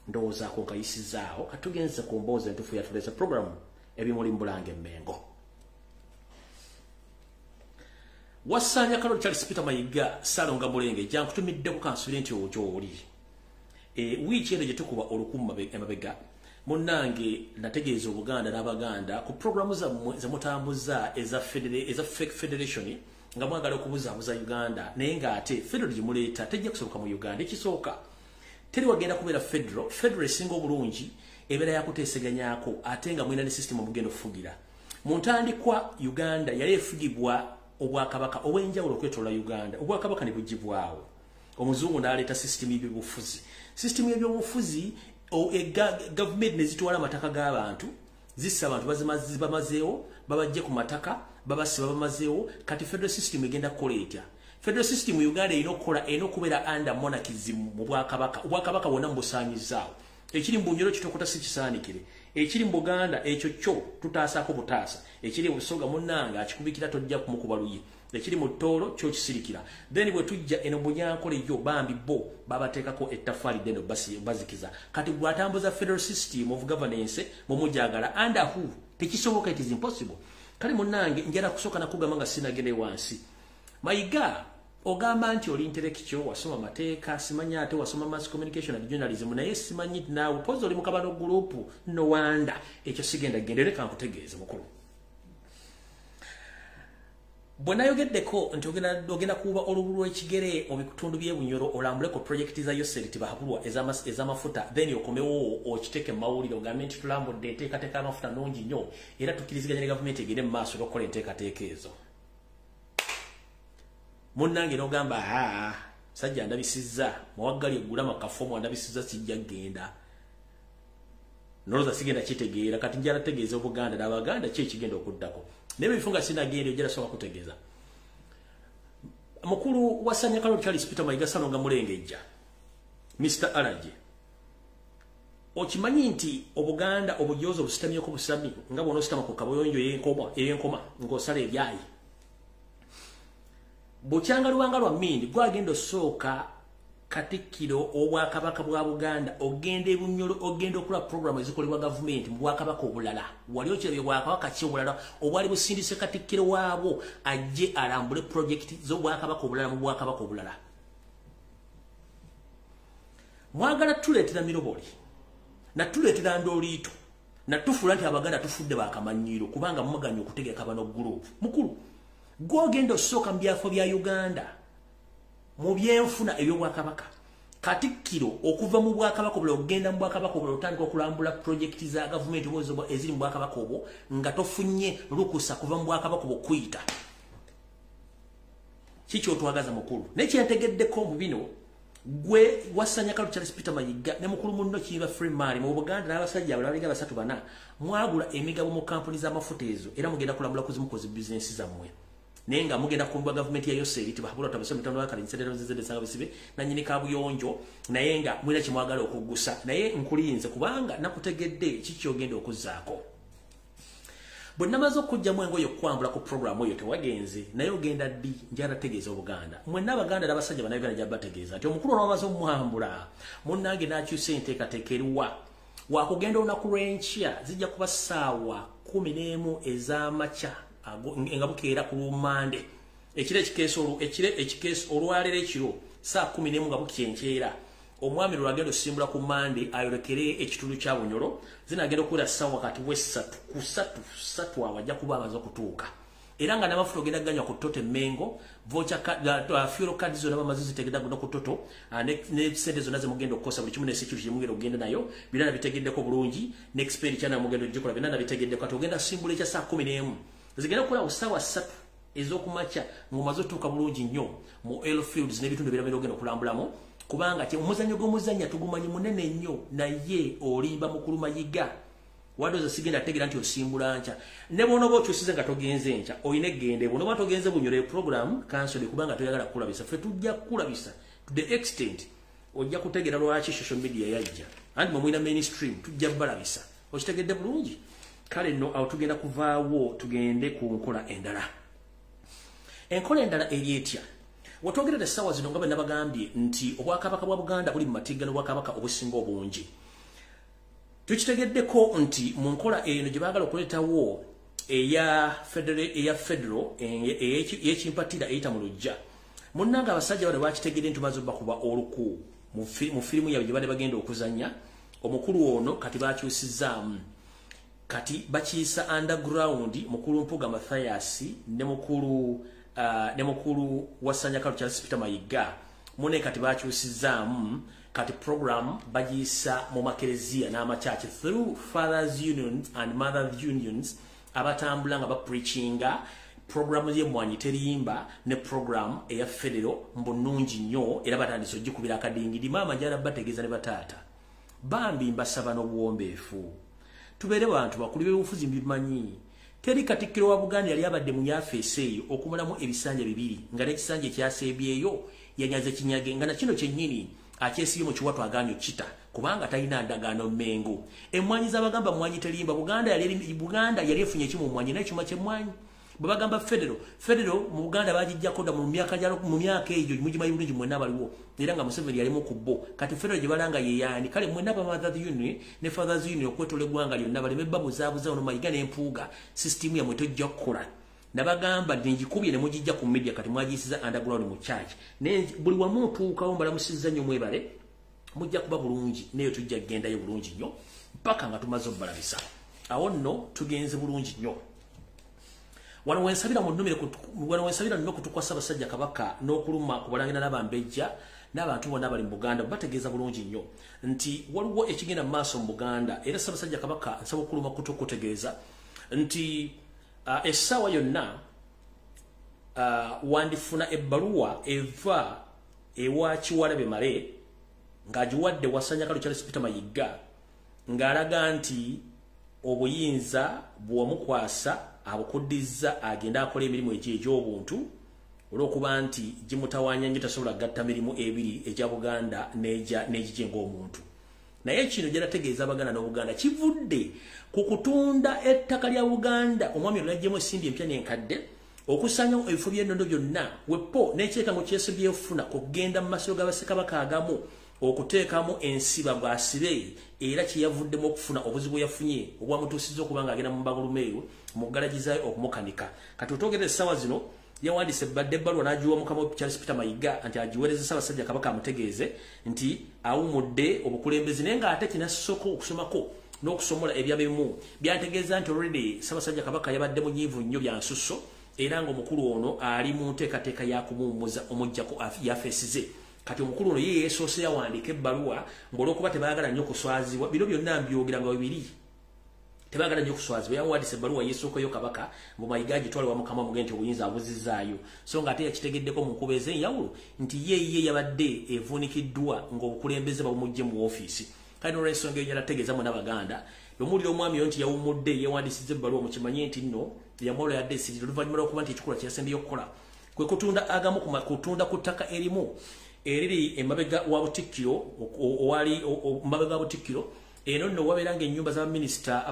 Ndowoozaako nkayisizaawo. Katugenze ku mboozi entuufu yatulese program Ebimuli Mbulanga Emmengo. Wasanya Kaloli Charles Peter Mayiga Salonga Mulenge, jankutumiddeko, kansubire nti ogyoli. Wiiki eno gye tukuba olukumu emabega, munnange, nategeeza Obuganda n'Abaganda ku programu zammwe zemutambuza eza fake federation nga mwagala okubuzaabuza Uganda, naye ng'ate federal gye muleeta tejja kusoboka mu Uganda. Ekisooka, teri wagenda kubeera federal. Federal esinga obulungi ebeera yakuteeseganyaako ate nga mulina ne system omugenda okufugira. Mu ntandikwa Uganda yali efugibwa obwakabaka obw'enjawulo okwetoola Uganda. Obwakabaka ne bugibwawo, omuzungu n'aleeta system y'ebyobufuzi. System y'ebyobufuzi, gavumenti ne zitwala amataka g'abantu, zissa abantu, bamazeewo, babajje ku mataka, babasiba, bamazeewo. Kati federal system egenda kukola etya? Federal system Uganda erina okukola, erina okubeera under monarchism, mu bwakabaka. Obwakabaka bwonna mubusaanyizaawo. Ekiri mu Bunyoro kitokota si kisaanikire, ekiri mu Buganda ekyo kyo tutaasaako butaasa, ekiri mu Busoga munnange akikubikira tojja kumukuba luyi, ekiri mu Tooro kyo kisirikira. Then bwe tujja eno Bunyankole yo bambi bo babateekako ettaffaali ddene bazikiza. Kati gwatambuza federal system of governance mumujagala under who? Tekisoboka, it is impossible. Kale munnange, njala kusooka nakugamba nga sinagende wansi. Mayiga, ogamba nti oli intellectual, wasoma mateeka, simanyi ate wasoma mass communication and journalism, naye simanyi naawe pozi oli mukabano group, no wonder. Ekyo sigenda genda. Leka nkutegeeze mukulu, bwe nayogeddeko nti ogenda kuba olubu lw'ekigere mu bitundu by'e Bunyoro olambuleko projekiti za Yoseri Tibuhaburwa ez'amafuta, then okomewo okiteeke mu mawulire ogambe nti tulambudde, enteekateeka y'amafuta nnungi nnyo era tukkiriziganya ne gavumenti egende mu maaso n'okukola enteekateeka ezo. Munnange n'ogamba, aa sajja ndabisizza mawaggali eggulama kafo, mwandabisizza, sijja kgenda. Noloza sigenda kitegeera kati njala tegeeza Obuganda n'Abaganda ki ekigenda okuddako. Naye ebifunga sinagenda ojjala sobola kutegeeza. Mukulu wa Sanyakalo Charles Peter Mayiga Ssalonga Mulengejja, Mr. Allergy, okimanyi nti Obuganda obujoozi obusitamyeko busami nga bw'onoositama ku kaboyonjo ey'enkoma ng'osala ebyayi. Bukyanga luwanga lwa mmindi gwagenda osooka Katikkiro obwakabaka bwa Buganda ogenda e Bunyoro ogenda okola programu ezikolebwa gavumenti mu bwakabaka obulala. Wali okirabye bwakabaka ki obulala obwali busindise Katikkiro waabwo ajje alambule projekiti z'obwakabaka obulala mu bwakabaka obulala. Mwagala tuleetera miroboli natuleetera ndooliito natufuula nti Abaganda tufudde bakamanyiiro kubanga mumaganya okutegeka bano group. Mukulu gw'ogenda osooka mu byafo bya Uganda mu byenfuna eby'obwakabaka Katikkiro okuva mu bwakabaka obulala ogenda mu bwakabaka obulala otandika okulambula projekiti za gavumenti eziri mu bwakabaka obwo nga tofunye lukusa kuva mu bwakabaka obwo kuyita. Kiki otwagaza mukulu? Naye kyentegeddeko mu bino gwe wasanyakalo Charles Peter Mayiga ne mukulu munno Kiyiba Freeman mu Buganda n'abasajja abalala balinga 3 4 mwagula emigabo mu kampuni z'amafuta ezo era mugenda kulambula kuzimukozi bizinesi zammwe. Naye nga mugenda kumbwa gavumenti ya Yoseri tibahabula tabasoma mitano wa kalinzi zede sanga bisibe na nyini kabuyonjo naye nga mwina kimwagala okugusa naye nkulinze kubanga nakutegedde kiki ogenda okuzaako. Bwe namaze okujjamu engoye okwambula ku programu eyo tewagenze naye ogenda ddi njala tegeeza Obuganda. Mwenna Abaganda n'abasajja Bannayuganda gya bategeeza nti omukulu olwamaze omwambula munnange n'akyusa enteekateeka eriwa wakugenda olunaku lw'enkya zijja kuba ssaawa 11 ez'amakya nga bukeera ku Lumande ekiro ekikeesa olwaleero ekiro saa 11 nga bukya enkeera omwami lwagenda osimbula ku Mande ayolekere ekitundu kya Bunyoro zinagenda okuwera ssaawa wakati w'essatu ku ssatu awo ajja kuba amaze okutuuka era nga n'amafuta ogenda ganywa ku Toto Mengo voucher fuel card zonna bamaze zitegedda guno ku Toto ne sente zonna zemugenda okukosa buli kimu ne security mugenda ogenda nayo birala bitegeddeko bulungi ne expenditure na mugenda ogikola byonna bitegeddeko kati ogenda simbula ekya saa 11 zigenda kukola ssaawa 3 ez'okumakya ng'omaze otuuka bulungi nnyo mu oil fields n'ebitundu ebirala by'ogenda okulambulamu kubanga omuzannyo gw'omuzannya tugumanyi munene nnyo naye olimba mukulu Mayiga wadoza sigenda tegera nti osimbula nkya ne bw'onooba okyusize nga togenze nkya olina eggende bw'onooba togenze Bunyoro program cancel kubanga toyagala kukulabisa ffe tujja kukulabisa to the extent ojja kutegeera lwaki social media yajja anti mwe mulina mainstream tujja balabisa okitegedde bulungi. Kale nno awo tugenda kuvaawo tugende ku nkola endala. Enkola endala eri etya? Wetwogerera essaawa zino nga bwe nabagambye nti obwakabaka bwa Buganda buli mu matigga n'obwakabaka obusinga obungi. Tukitegeddeko nti mu nkola eno gye baagala okuleetawo eya federal ey'ekimpatira eyita mu luggya. Munnange abasajja bano bakitegedde nti tumaze obbakuba oluku mu firimu yaabwe gye badde bagenda okuzannya. Omukulu ono kati bakyusizaamu kati bakiyisa underground mukulu Mpuga Mathias ne mukulu Wasanyakalo Charles Peter Mayiga mune kati bakyusizaamu kati program bagiyisa mu makereziya n'amakyaki through fathers unions and mothers unions abatambula nga bapreachinga programu y'emmwanyi terimba ne program eya federal mbu nnungi nnyo era batandise ogikubira akadingidi. Maama njala bategeeza ne bataata bambi mbasaba n'obuwombeefu tubeere bantu bakulu b'obufuzi mbimanyi. Teri Katikkiro wa Buganda yali abadde mu yafeesi eyo okumalamu ebisanja bibiri nga n'ekisanja ekyaseebyeyo yanyaze kinyage nga na kino kyennyini akyesibye mu kiwato agaanye okita kubanga talina ndagaano Mmengo. Emmwanyi z'abagamba mmwanyi terimba. Buganda yali efunye ekimu mmwanyi naye ekyuma ky'emmwanyi. Bwe bagamba federal mu Buganda bagijjako dda mu myaka egyo mugimanyi bulungi mwenna abaliwo era nga Museveni yalimu ku bo. Kati federal gye balanga ye yaani? Kale mwenna aba Mothers Union ne Fathers Union okwetoola eggwanga lyonna baleme babuzaabuza ono Mayiga n'Empuuga sisitimu yammwe tojja kukola. Nabagamba nti ngikubye ne mugijja ku media kati mwagiyisiza underground mu church. Naye buli wamu otuukawo mbalamusizza nnyo mwebale mujja kuba bulungi naye tujja kugendayo bulungi nnyo mpaka nga tumaze obbalabisa. Awo nno tugenze bulungi nnyo. Wano wensabira nnume kutukwasa Ssaabasajja Kabaka n'okuluma ku balangira n'abambejja n'abantu bonna abali mu Buganda bategeeza bulungi nnyo nti waliwo ekigenda mu maaso mu Buganda era Ssaabasajja Kabaka nsaba okuluma kutukutegeeza nti essaawa yonna wandifuna ebbaluwa eva ewa Kiwalabye Male ng'agiwadde Wasanyakalo Charles Peter Mayiga Ng'alaga nti obuyinza bw'omukwasa abukudizza agenda akola emirimu egy'obuntu olw'okuba nti gimutawaanya nnyo, tasobola kugatta mirimu ebiri egya Buganda n'egigye ng'omuntu. Naye kino gyerategeeza Abaganda n'Obuganda kivudde ku kutunda ettaka lya Buganda. Omwami ono yaggyemu ensimbi empya n'enkadde okusanyawo ebifo by'ennono byonna wepo n'ekyekango kyesibye ofuna okugenda mu masiro g'abassekabaka agamu okuteekamu ensiba bw'asibe, era kye yavuddemu okufuna obuzibu yafunye obwamutuusizza okuba ng'agenda mu mbagulumeeyo mu ggalagizaayo okumukanika. Kati otwogerera essaawa zino yawandiise badde ebbaluwa n'agiwa mukama we Charles Peter Mayiga nti agiweereze Ssaabasajja Kabaka amutegeeze nti awummudde obukulembeze, naye ng'ate kinasooka okusomako n'okusomola ebyabimu byantegeeza nti already Ssaabasajja Kabaka yabadde munyiivu nnyo bya nsusso, era ng'omukulu ono ali mu nteekateeka ya kumuwummuza omuggyako yafeesize. Kati omukulu ono ye yeesoose yawandiika ebbaluwa ng'olwokuba tebaagala nnyo kuswazibwa, bino byonna mbyogera nga bibiri, tebaagala nnyo okuswazibwa. Yawandiise ebbaluwa yeesookayo Kabaka mbu Mayiga agitwale wa mukama mugende nti obuyinza abuzizzaayo, so ng'ate yakitegeddeko mu nkuba ez'enjawulo nti ye yabadde evuunikiddwa ng'obukulembeze babumuggye mu woofiisi. Kale n'olw'ensonga eyo njala mwenna Abaganda, bwe muwulira omwami oyo nti yawummudde yeewandiisizza ebbaluwa, mukimanye nti nno yamwalo yadde esirira oluvannyuma lw'okuba nti ekikolwa kye yasembyeyo okukola kwe kutunda agamu kutunda ku ttaka erimu eriri emabega wa Butikkiro, owali mabega wa Butikkiro eno nno wabeera ng'ennyumba z'abaminisita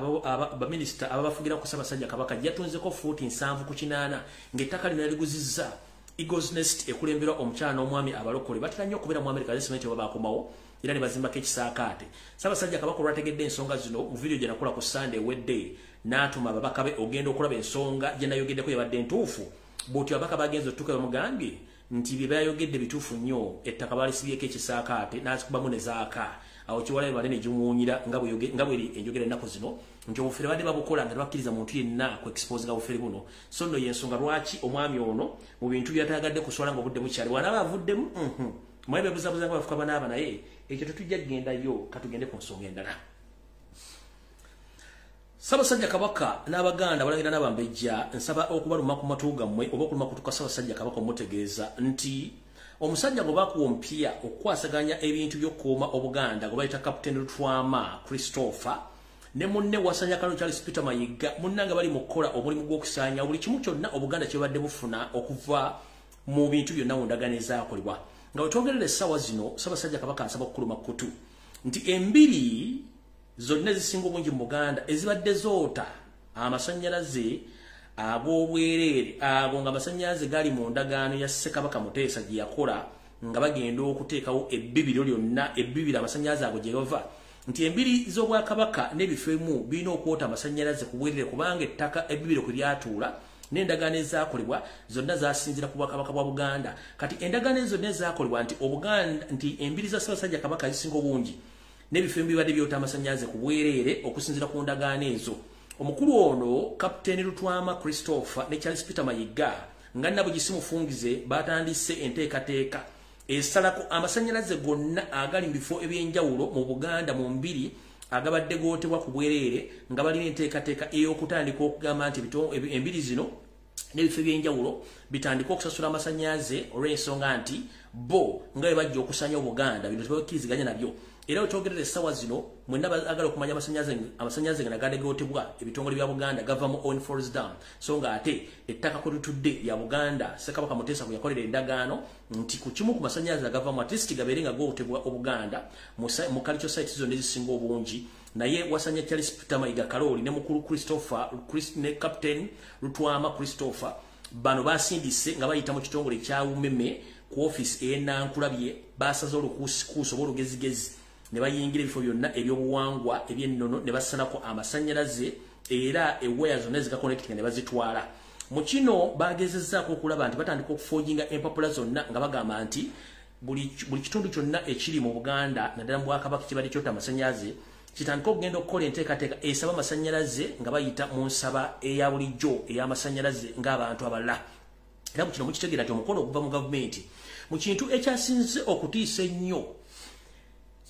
baminisita ababafugira ku Ssaabasajja Kabaka. Yatunzeko fuuti 78 ng'ettaka lino yaliguzizza Eagles Nest ekulemberwa omukyala n'omwami abalokole batera nnyo okubeera mu Amerika zesimenti oba bakomawo era ne bazimbako ekisaakaate. Ssaabasajja Kabaka olwategedde ensonga zino mu vidiyo gye nakola ku Sande ewedde n'atuma ababaka be ogenda okulaba ensonga gye nayogeddeko yabadde entuufu. Bw'otyo ababaka bagenze otuuka bamugambye nti bye bayogedde bituufu nnyo, ettaka baalisibyeeko ekisaakaate n'azikubamu ne zaaka. Awo kiwalabe banene gimuwunyira nga bweri enjogera ennaku zino nti obufere badde babukola nga tebakkiriza muntu yenna ku exposinga bufere buno. So nno yensonga lwaki omwami ono mu bintu byatayagadde kuswala ng'obudde bukyali wanaaba avuddemu mwaye bebuzabuza nga bafuka banaaba, naye ekyo tetujja kugendayo, katugende ku nsonga endala. Ssaabasajja Kabaka n'Abaganda balangira n'Abambejja, nsaba okubaluma ku matu gammwe oba okuluma kutuka Ssaabasajja Kabaka omutegeeza nti omusajja gwe bakuwa omupya okukwasaganya ebintu by'okukuuma Obuganda gwe bayita Captain Lutwama Christopher ne munne Wasanya Kalo Charles Peter Mayiga munnange bali mu kukola omulimu gw'okusaanya buli kimu kyonna Obuganda kye badde bufuna okuva mu bintu byonna mu ndagaano ezaakolebwa. Nga bwe twogerera essaawa zino, Ssaabasajja Kabaka nsaba okukuluma kutu nti embiri zonna ezisinga obungi mu Buganda ezibadde zoota amasannyalaze ag'obwereere ago nga amasannyalaze gali mu ndagaano ya Ssekabaka Muteesa gye yakola nga bagenda okuteekawo ebbibiro lyonna ebbibiro amasannyalaze ago gye bava, nti embiri z'Obwakabaka n'ebifo ebimu birina okwota amasannyalaze ku bwereere kubanga ettaka ebbibiro kwe lyatuula n'endagaano ezaakolebwa zonna zasinziira ku Bwakabaka bwa Buganda. Kati endagaano ezo zonna ezaakolebwa nti Obuganda nti embiri za Ssaabasajja Kabaka zisinga obungi n'ebifo ebimu bibadde byota amasannyalaze ku bwereere okusinziira ku ndagaano ezo. Omukulu ono Captain Lutwama Christopher ne Charles Peter Mayiga nga nabugisi mufungize batandise enteekateeka esalako amasannyalaze gonna agali mu bifo eby'enjawulo mu Buganda mu mbiri agabadde gootebwa ku bwereere, nga balina enteekateeka ey'okutandika okugamba nti embiri zino n'ebifo eby'enjawulo bitandike okusasula amasannyalaze olw'ensonga nti bo nga bwe bajja okusanya Obuganda bino tebakkiriziganya nabyo. Era wetwogerera essaawa zino mwenna baagala okumanya amasannyalaze nga nagadde gootebwa ebitongole bya Buganda gava mu Owen Falls Dam, so nga ate ettaka kwe litudde lya Buganda. Ssekabaka Muteesa bwe yakolera endagaano nti ku kimu ku masannyalaze agavamu at least gabeere nga gootebwa Obuganda mu cultural sites zonna ezisinga obungi. Naye Wasanya Charles Peter Mayiga Kalooli ne mukulu Christopher ne Captain Lutwama Christopher bano basindise nga bayita mu kitongole ekya Umeme ku office ey'Enankulabye, basaze olukuusikuusi oba olugezigezi ne bayingira ebifo byonna ebyobuwangwa eby'ennono ne basalako amasannyalaze era ewaya zonna ezigaconnectinga ne bazitwala. Mu kino bagezezzaako okulaba nti batandika okuforginga empapula zonna nga bagamba nti buli kitundu kyonna ekiri mu Buganda naddala mu Bwakabaka kibadde kyota amasannyalaze kitandika okugenda okukola enteekateeka esaba amasannyalaze nga bayita mu nsaba eya bulijjo ey'amasannyalaze ng'abantu abalala. Era mu kino mukitegeera nti omukono oguva mu gavumenti mu kintu ekyasinze okutiisa ennyo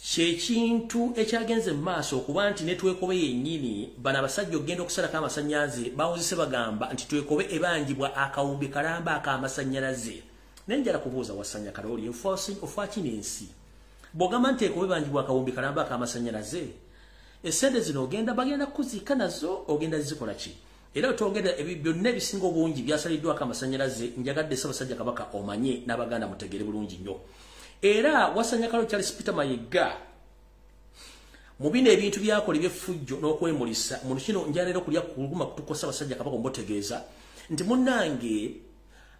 kyekintu ekyagenze mu maaso okuba nti ne Twekobe yennyini bano abasajja okugenda okusalako amasannyalaze bawuzise bagamba nti Twekobe ebanjibwa akawumbi kalamba ak'amasannyalaze. Naye njala kubuuza Wasanya Kalooli, ofa kino ensi bw'ogamba nti Twekobe ebanjibwa akawumbi kalamba ak'amasannyalaze, Esente zino ogenda bagenda kuziika nazo, ogenda zikola ki? Era otwogera byonna ebisinga obungi byasaliddwako amasannyalaze. Njagadde Ssaabasajja Kabaka omanye n'Abaganda mutegere bulungi nnyo. Era Wasanyakalo Charles Peter Mayiga mu bino ebintu byakola eby'effujjo n'okwemulisa mu kino, njalera okulya kuluma kutuko Ssaabasajja Kabaka omutegeeza nti munnange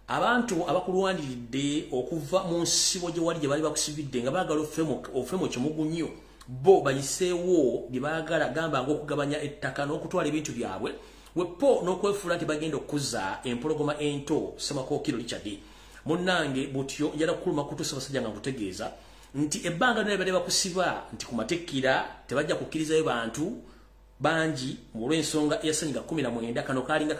abantu abakulwaniridde okuva mu nsibo gye wali gye bali bakusibidde nga baagala ofe mu kimugunyo, bo bayiseewo bye baagala, gamba ng'okugabanya ettaka n'okutwala ebintu byabwe wepo n'okwefuula nti bagenda okukuza empologoma ento Ssemakookiro Richard. Munnange butyo njala kukuluma kutuusa Ssaabasajja nga nkutegeeza nti ebbanga lyonna libadde bakusiba nti ku matikkira tebajja kukkirizayo bantu bangi olw'ensonga ya ssenyiga 19. Kano kalinga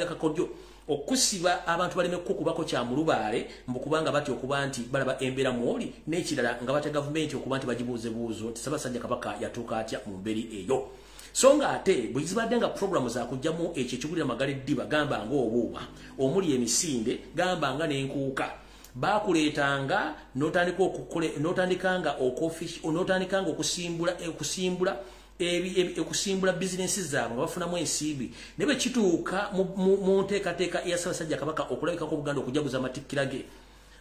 kakodyo okusiba abantu baleme kukubako kya mulubaale mbu kubanga batya okuba nti balaba embeera mwoli, n'ekirala nga batya gavumenti okuba nti bagibuuzebuuzo nti Ssaabasajja Kabaka yatuuka atya mu mbeera eyo. So nga ate bwe zibadde nga puroguramu zakugyamu ekyo ekigulira amagala eddiba, gamba ng'obuuma omuli emisinde, gamba nga n'enkuuka, bakuleetanga n'otandika okusimbula bizinensi zaabwe nga bafunamu ensimbi. Naye bwe kituuka mu nteekateeka eya Ssaabasajja Kabaka okulabikako Obuganda okujaguza amatikkira ge,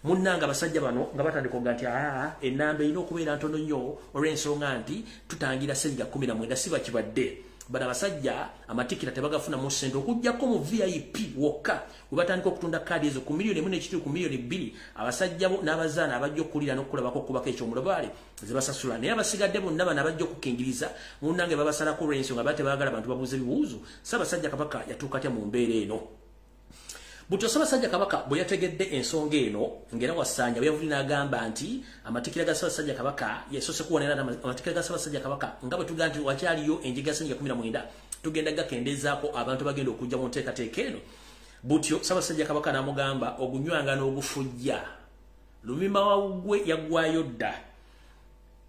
munnange abasajja bano nga batandika okuga nti aa ennamba erina okubeera ntono nnyo olw'ensonga nti tutangira ssenyiga 19. Si bakibadde bano abasajja amatikkira tebagafunamu ssente okuggyako mu VIP wokka we batandika okutunda kaadi ezo ku miliyoni 1.5 ku miliyoni 2. Abasajja bo n'abazaana abajja okukulira n'okulabako okubako ekyomulubaale ze basasula, naye abasigadde bonna bano abajja okukingiriza munnange babasalako olw'ensonga ba tebaagala bantu babuuze ebibuuzo Ssaabasajja Kabaka yatuuka atya mu mbeera eno. Butyo Ssaabasajja Kabaka bwe yategedde ensonga eno, ng'era Wasanja bwe yavudde n'agamba nti amatikkira ga Ssaabasajja Kabaka yasoose kuwonera amatikkira ga Ssaabasajja Kabaka nga bwe tugamba nti wakyaliyo enjega ya ssenyiga 19 tugenda gakendeezaako abantu bagenda okujja mu nteekateeka eno. Butyo Ssaabasajja Kabaka n'amugamba ogunywanga n'ogufujja lumima wawugwe yaggwayo dda,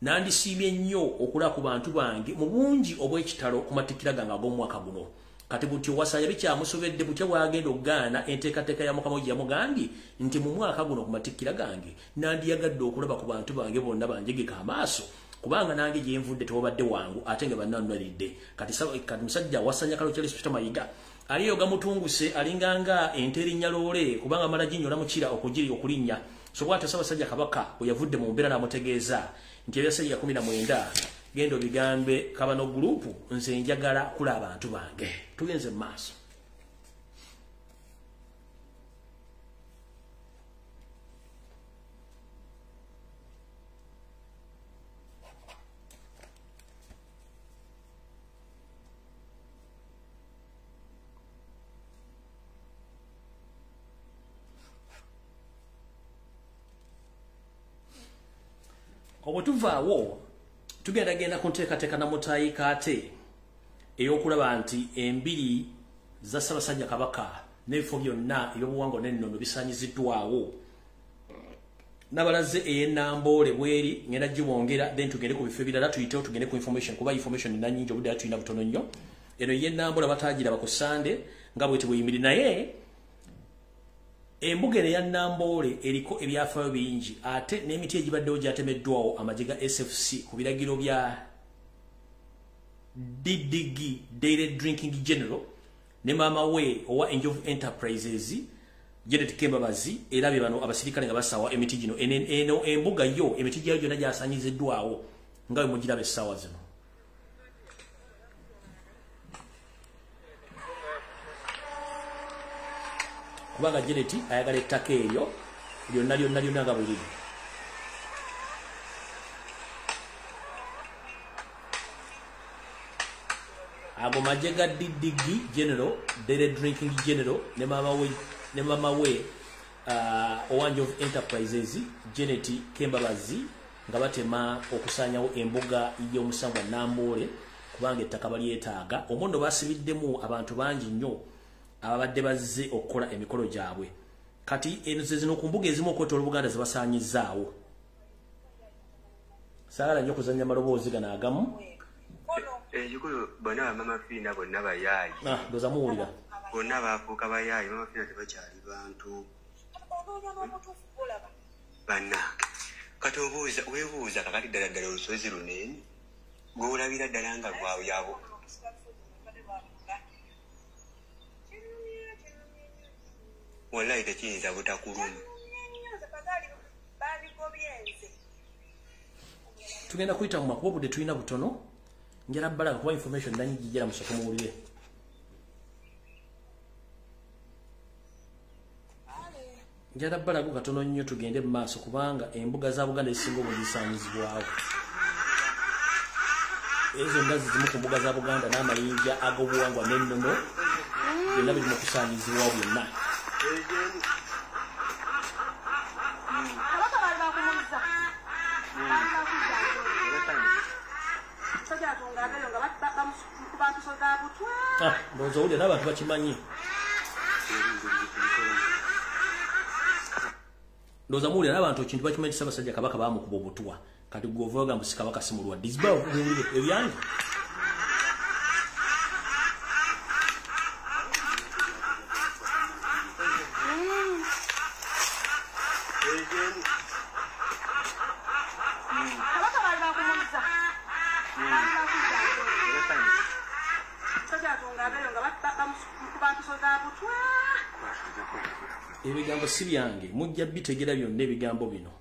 nandisiimye nnyo okulaba ku bantu bange mu bungi obw'ekitalo ku matikkira gange ag'omwaka guno. Kati butyo Wasanja bikyamusobedde butya bw'agenda okugaana enteekateeka ya Mukama gye yamugambye nti mu mwaka guno ku matikkira gange nandiyagadde okulaba ku bantu bange bonna banjegeka amaaso, kubanga nange gye nvudde tewabadde wangu ate nga bannanunalidde. Kati musajja Wasanyakalo Charles Peter Mayiga aliyo gamutunguse alinganga ente erinnya loole kubanga amala ginyola mukira okugiri okulinnya. So bw'atyo Ssaabasajja Kabaka bwe yavudde mu mbeera n'amutegeeza nti ebya ssenyiga 19 genda obigambe kabano gurupu, nze njagala kula abantu bange. Tugenze mu maaso. Obwe tuvaawo tugenda ku nteekateeka namutayi kaate ey'okulaba nti embiri za Ssaabasajja Kabaka n'ebifo byonna ebyobuwangwa n'ennono bisaanyiziddwawo. Nabalaze ey'Enamboole bweri ngenda gibongera, then tugende ku bifo ebirala tuyitewo tugende ku information kuba information nna nnyingi obudde tulina butono nnyo. Eno ey'Enamboole bataagiraba ku Sande nga bweti bweyimiri, naye embuga eya Namboole eriko ebyafaayo bingi ate n'emiti egibaddewo gyatemeddwawo amagye ga SFC ku biragiro bya DDG Daily Drinking General ne maama we owa Enjovu Enterprises Janet Kembabazi, era be bano abasirikale nga basawa emiti gino. Eno embuga yo emiti gyayo gyonna gyasanyiziddwawo nga bwe mugiraba essaawa zino. Kubanga Janet ayagala ettaka eryo lyonna lyonna lyonna nga bwe liri. Ago magye ga DDG General, Daily Drinking General ne maama we Owanjovu Enterprises Janet Kembabazi nga batema okusaanyawo embuga y'omusambwa Namboole kubanga ettaka balyetaaga. Omwondo basibiddemu abantu bangi nnyo ababadde bazze okukola emikolo gyabwe. Kati eno ze zino ku mbuga ezimu okwetooloola Buganda ze basaanyizaawo. Saagala nnyo kuzannya maloboozi gano agamu. Ekikulu bonna bamama Fiina bonna bayaayi. Ndowooza muwulira. Bonna baafuuka bayaayi, mama Fiina tebakyali bantu. Bannange kati obuuza weebuuza kakati ddala ddala olusozi lunene. Gw'olabira ddala nga gwayabo. Wallahi tekiyinza butakuluma. Tugenda kuyita mu makubo budde tulina butono. Njala bbala kuba information nanyi gijjera musooke muwulire. Njala bbala go katono nnyo tugende mu maaso kubanga embuga za Buganda ezisinga obungi zisaanyizibwawo. Ezo ndazi zimu ku mbuga za Buganda n'amayinja ag'obuwangwa n'ennono byonna biri mu kusaanyizibwawo byonna. Ndowooza owulira n'abantu bakimanyi. Ndowooza muwulira n'abantu ekintu bakimanyi nti Ssaabasajja Kabaka baamukuba obutwa. Kati gwe ova ogamba si Kabaka si mulwadde. Muwulire ebyange. Ebigambo si byange, mujja bitegera byonna ebigambo bino.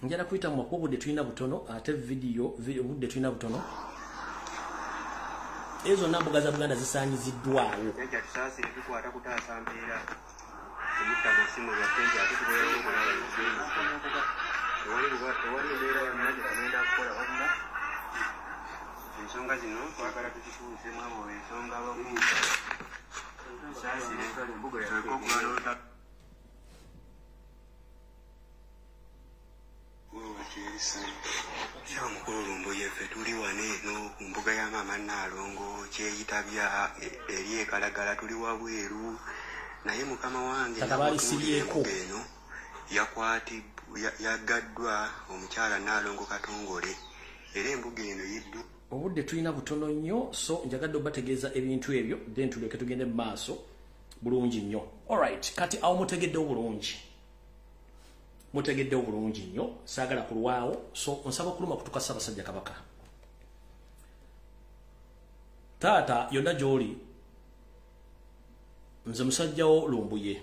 Njala kuyita mu makubo budde tulina butono ate vidiyo budde tulina butono. Ezo zonna mbuga za Buganda zisaanyiziddwawo. Ensonga zino twagala tuzituuseemu abo ensonga abamu. Mukulu Lumbuye ffe tuli wano eno ku mbuga ya Maama Nnaalongo kyeyitabya eri ekalagala tuli wabweru naye mukama wange eno yaggaddwa omukyala Nnaalongo Katongole era embuga eno yiddu. Obudde tulina butono nnyo so njagadde obategeeza ebintu ebyo then tuleke tugende mu maaso bulungi nnyo. Alright, kati awo mutegeddewo bulungi. Mutegeddewo bulungi nnyo, saagala kulwawo so nsaba okuluma kutuka Ssaabasajja Kabaka. Taata yonna gy'oli nze musajjawo Lumbuye.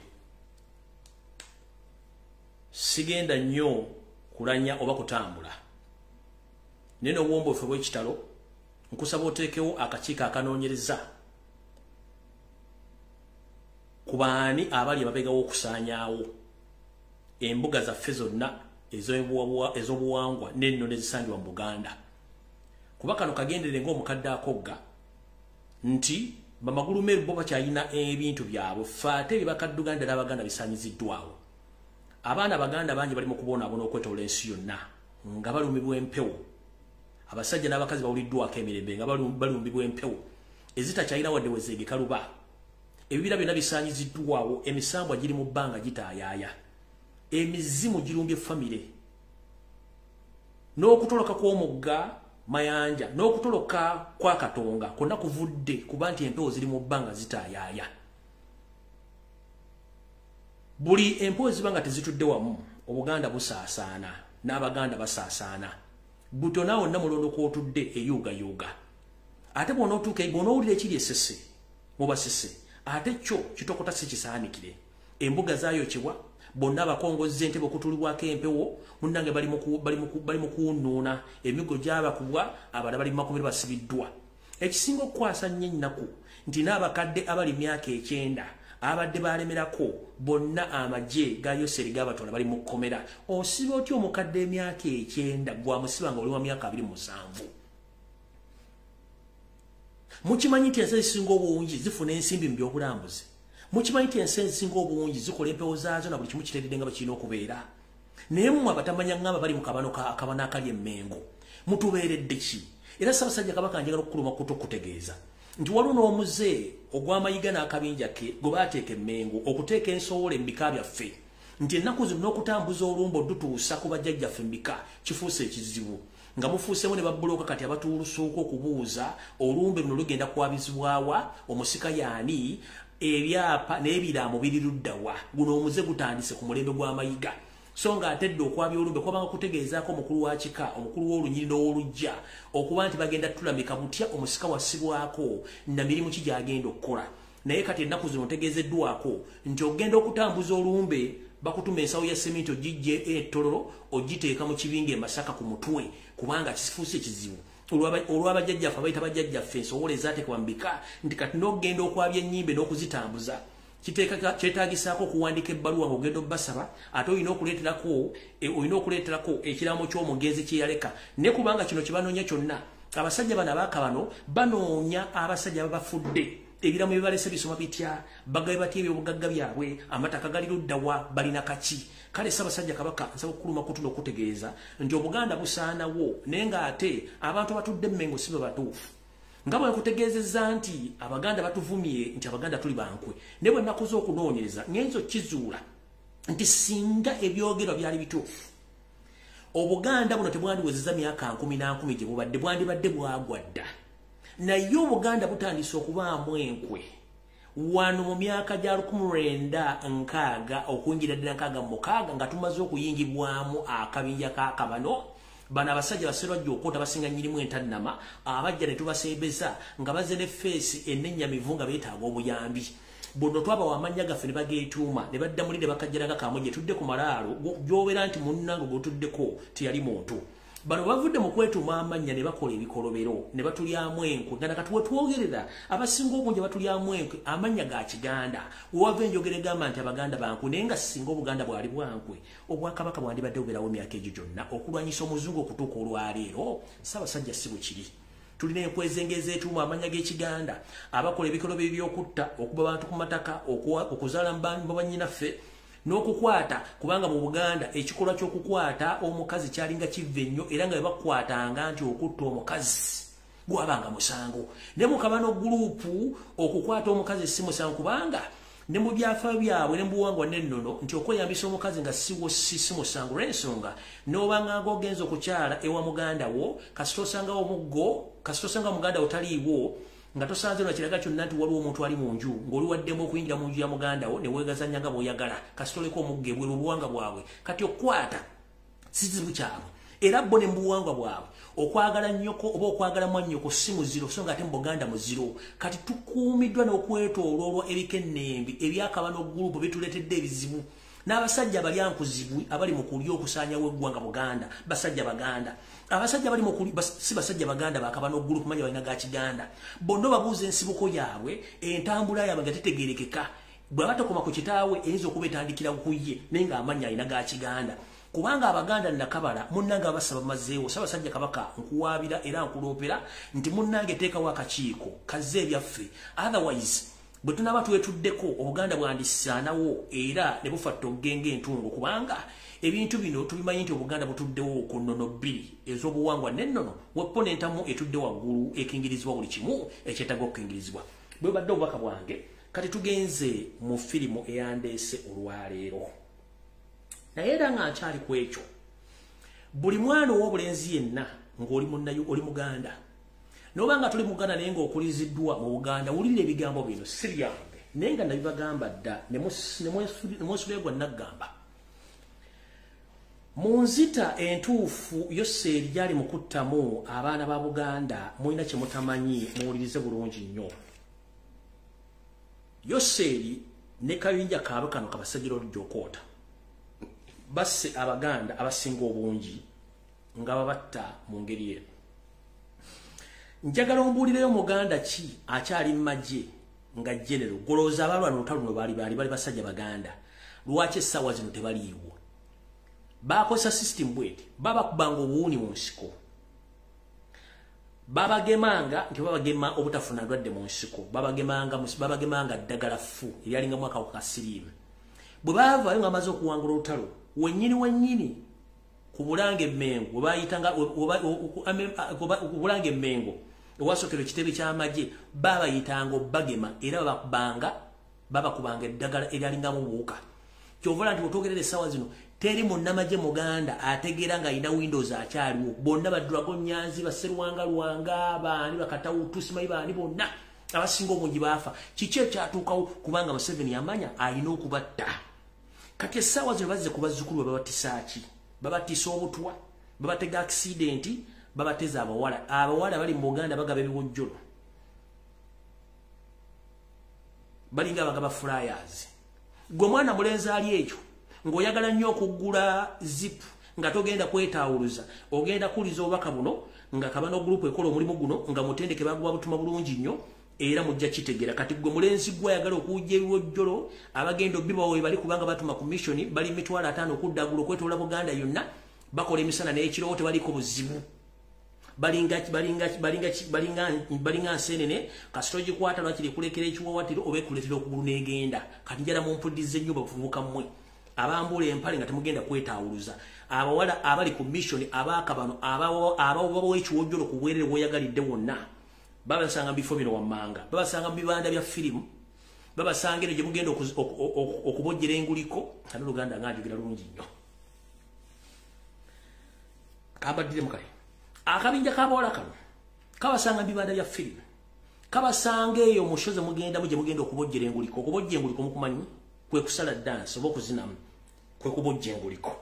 Sigenda nnyo kulanya oba kutambula. Nene obwombofe bw'ekitalo nkusaba oteekewo akakiiko akanoonyereza ku baani abali emabega w'okusaanyaawo embuga zaffe zonna ez'obuwangwa n'ennono ezisangibwa mu Buganda. Kuba kano kagenderere ng'omukadde akogga nti bamagulumeeru bo bakyalina ebintu byabwe ffe ate bye bakadduganda n'Abaganda bisaanyiziddwawo. Abaana Abaganda bangi bali mu kubonaabona okwetoola ensi yonna nga balumibwa empewo. Abasajja n'abakazi bawuliddwako emirembe nga balumbibwa empewo ezitakyalina wadde we zeegekaluba. Ebibira byonna bisaanyiziddwawo, emisambwa giri mu bbanga gitaayaaya, emizimu girumbye famire, n'okutoloka kw'omugga Mayanja n'okutoloka kwa Katonga kwonna kuvudde kuba nti empewo ziri mu bbanga zitaayaaya. Buli empewo ziba nga tezitudde wamu, Obuganda busaasaana n'Abaganda basaasaana. Butona wonna mulondo kw'otudde eyuugayuuga. Ate bw'onootuuka bw'onoowulira ekiri essese mu Basese, ate kyo kitokota si kisaanikire. Embuga zaayokebwa, bonna abakongozza entebe okutulibwako empewo, munnange bali mu kuwunuuna, emiggo gyabakubwa, abalala bali mu makomera basibiddwa. Ekisinga okukwasa nnyo ennaku nti n'abakadde abali myaka 90 abadde balemerako bonna amagye ga Yoseri gabatwala bali mu kkomera. Osiba otya omukadde emyaka 90 gwamusiba nga oli wa myaka 27? Mukimanyi nti ensi ezisinga obungi zifuna ensimbi mu by'obulambuzi. Mukimanyi nti ensi ezisinga obungi zikola empewo zaazo na buli kimu kiteredde nga bwe kirina okubeera. Naye mmwe abatamanya ngamba bali mu kabano akali emmengo mutubeeredde ki? Era Ssaabasajja Kabaka njagala okukuluma kutegeeza nti waliwo n'omuze ogw'amayiga n'akabinja ke gwe baateeka emmengo okuteeka ensowole mu bika byaffe Nti ennaku zino n'okutambuza olumbe odutuusa ku bajjajjaffe mbika kifuuse ekizibu. Nga mufuusemu ne babulooka kati abatuulusooka okubuuza olumbe luno lugenda kwabizibwawa, omusika yaani, ebyapa n'ebiraamo biri luddawa. Guno omuze gutandise ku mulembe gw'amayiga. So nga atedde okwabya olumbe kwabanga kutegeezaako omukulu wa kika, omukulu w'olunyiriri n'ow'oluggya, okuba nti bagenda tulamika butya omusika wassibwako na mirimu ki gy'agenda okukola. Naye kati ennaku zino ntegeezeddwako nti ogenda okutambuza olumbe bakutuma ensawo ya seminti ogijje ettololo ogiteeka mu kibinge e Masaka ku mutwe, kubanga kifuuse ekizibu. Olw'abajjajjaffe abayita bajjajjaffe ensowole ezaateekebwa mu bika nti kati n'okugenda okwabya ennyimbe n'okuzitambuza kyetaagisaako okuwandiika ebbaluwa ng'ogenda obbasaba, ate olina okuleeterako ekiraamo ky'omugenzi kye yaleka. Ne kubanga kino kye banoonya kyonna, abasajja bano abaakabano banoonya abasajja ababafudde. Ebiramu ebibalese bisoma bitya, bagabe batya ebyobugagga byabwe, amataka gali luddawa, balina kaki. Kale Ssaabasajja Kabaka nsaba okukuluma kutu n'okutegeeza nti Obuganda busaanawo, naye ng'ate abantu abatudde Mmengo si be batuufu. Nga bwe nkutegeezezza nti Abaganda batuvumye nti Abaganda tuli bankwe, naye bwe nakoze okunoonyereza ngenza okukizuula nti singa ebyogerwa byali bituufu, Obuganda buno tebwandiwezezza myaka nkumi na nkumi gye bubadde, bwandibadde bwagwa dda. Naye Obuganda butandise okubaamu enkwe wano mu myaka gya 1960 okuyingira ddala 66 nga tumaze okuyingibwamu akabinja k'akabano. Bano abasajja baserwajja okwota basinga nnyinimu entannama, abajja ne tubasembeza nga bazze ne feesi ennennyamivu nga beetaaga obuyambi. Buno twabawa amannya gaffe ne bageetuuma ne badda muli ne bakajjalaga kamwe gye tudde ku malaalo gy'obeera nti munnange gw'otuddeko teyali muntu. Bano bavudde mu kwetuuma amannya ne bakola ebikolobero ne batulyamu enkwe. Nga nakati we twogerera abasinga obungi batulyamu enkwe amannya ga Kiganda. Wewava enjogera egamba nti Abaganda bankwe, naye nga singa Obuganda bwali bwankwe, Obwakabaka bwandibadde bubeerawo emyaka egyo gyonna okulwanyisa Omuzungu okutuuka olwaleero. Ssaabasajja si bwe kiri. Tulina enkwe ezengezeetuuma amannya g'Ekiganda, abakola ebikolobero by'okutta, okuba abantu ku mataka, okuzaala mu bannyinaffe n'okukwata, kubanga mu Buganda ekikolwa ky'okukwata omukazi kyalinga kiva ennyo, era nga bwe bakwatanga nti okutta omukazi gwabanga musango. Ne mu kabano gurupu okukwata omukazi si musango, kubanga ne mu byafaayo byabwe ne mu buwangwa n'ennono nti okweyambisa omukazi nga siwo si musango, olw'ensonga n'obanga ng'ogenza okukyala ewa muganda wo, kasita osangawo omuggo, kasita osanga muganda wo taliiwo, nga tosanze lwa kiraga kyonna nti waliwo omuntu ali mu nju, ng'oli waddemu okuyingira mu nju ya muganda wo ne weegazanya nga bw'oyagala, kasita oleka omuggo ebweru obuwangwa bwabwe. Kati okukwata si kizibu kyabwe, era bo ne mu buwangwa bwabwe okwagala nnyoko oba okwagala mwannyoko si muziro, so nga ate mu Buganda muziro. Kati tukuumiddwa n'okwetooloolwa ebika ennembi ebyakabano gulupu bituleetedde ebizibu. N'abasajja abalyankuzibwi abali mu kulya okusaanyawo eggwanga Buganda, basajja Baganda. Abasajja bali mu kulya si basajja Baganda bakabano gulupu manya balina ga Kiganda. Bonna babuuza ensibuko yaabwe, entambula yaabwe nga tetegeerekeka. Bwe batakoma ku kitaawe eyinza okuba etandikira ku ye, naye ng'amannya alina ga Kiganda. Kubanga Abaganda nnakabala munnange abasaba bamazeewo. Ssaabasajja Kabaka nkuwaabira era nkuloopera nti munnange teekawo akakiiko kazze ebyaffe, otherwise bwe tunaaba twetuddeko Obuganda bwandisaanawo era ne bufa ttogge ng'entungo, kubanga ebintu bino tubimanyi nti Obuganda butuddewo ku nnono bbiri ez'obuwangwa n'ennono, weppo n'entamu etudde waggulu ekingirizibwa buli kimu ekyetaaga okukingirizibwa. Bwe badde obubaka bwange. Kati tugenze mu firimu eyandeese olwaleero. Naye era nga nkyali ku ekyo, buli mwana ow'obulenzi yenna ng'oli munnayo oli Muganda, n'oba nga tuli Muganda naye ng'okuliziddwa mu Buganda, wulira ebigambo bino si byange, naye nga nabibagamba dda ne mwesuleegwa naggamba. Mu nzita entuufu Yoseeri gyali mu kuttamu abaana ba Buganda, mulina kye mutamanyi, muwulirize bulungi nnyo. Yoseeri ne kabinja kaabwe kano kabasajja olujja okwota basse Abaganda abasinga obungi nga babatta mu ngeri eno. Njagala ombuulireyo Muganda ki akyali mu magye nga genero, golowooza abalwana olutalo luno baali basajja Baganda, lwaki essaawa zino tebaliiwo? Bakozesa system bweti, babakubanga obuwuuni mu nsiko, babagemanga nti babagema obutafuna ndwadde mu nsiko, babagemanga ddagala ffu eryalingamu akawuka ka siriimu. Bwe baavaayo nga bamaze okuwangula olutalo wennyini wennyini ku Bulange Mmengo, webayitanga ku Bulange Mmengo ewasookera ekitebe ky'amagye, babayitanga obbagema era babakubanga eddagala eryalingamu obuwuka. Ky'ovola nti bw'otwogerera essaawa zino teri munnamagye Muganda ategeera nga alina Windows akyaliwo. Bonna ba Dragon Nyanzi, ba Serwanga Lwanga, baani bakatawutu simanyi baani, bonna abasinga obungi baafa. Kiki ekyatuukawo? Kubanga Museveni yamanya alina okubatta. Kati essaawa zino bazze ku bazzukulu, babatisa ki? Babatisa obutwa, babatega accident, babateza abawala. Abawala bali mu Buganda bagaba ebiwojjolo, balinga abagaba flyers. Gwe mwana mulenzi ali ekyo ng'oyagala nnyo okugula zip nga togenda kwetaawuluza, ogenda kuwuliza obubaka buno nga Kabano Group ekola omulimu guno nga mutendeke, baguwa butuma bulungi nnyo era mujja kitegeera. Kati gwe mulenzi gwe ayagala okuwujja ebiwojjolo, abagenda obbibawo we bali, kubanga batuma ku mission, bali 500,000 okuddagula okwetoola Buganda yonna, bakola emisana n'ekiro, tebaliko buzibu. Balinga balinga balinga balinga balinga nsenene, kasita ogikwata lwakiri ekulekera ekiwawatiro oba ekuleetera okugulu n'egenda. Kati njala mumpulirize nnyo bavubuka mmwe abambula empale nga temugenda kwetaawuluza, abawala abali ku mission abaakabano ababawo ekiwojjolo ku bwerere bweyagalidde wonna, babasanga mu bifo bino wammanga: babasanga mu bibanda bya firimu, babasanga eno gye mugenda okubojjera enguliko. Ate Oluganda nga njogera lungi nnyo, kambaddiremu. Kale akabinja k'abawala kano kabasanga mu bibanda bya firimu, kabasanga eyo mu show ze mugendamu gye mugenda okubojjera enguliko. Okubojja enguliko mukumanyi? Kwe kusala dance oba okuzinamu, kwe kubojja enguliko.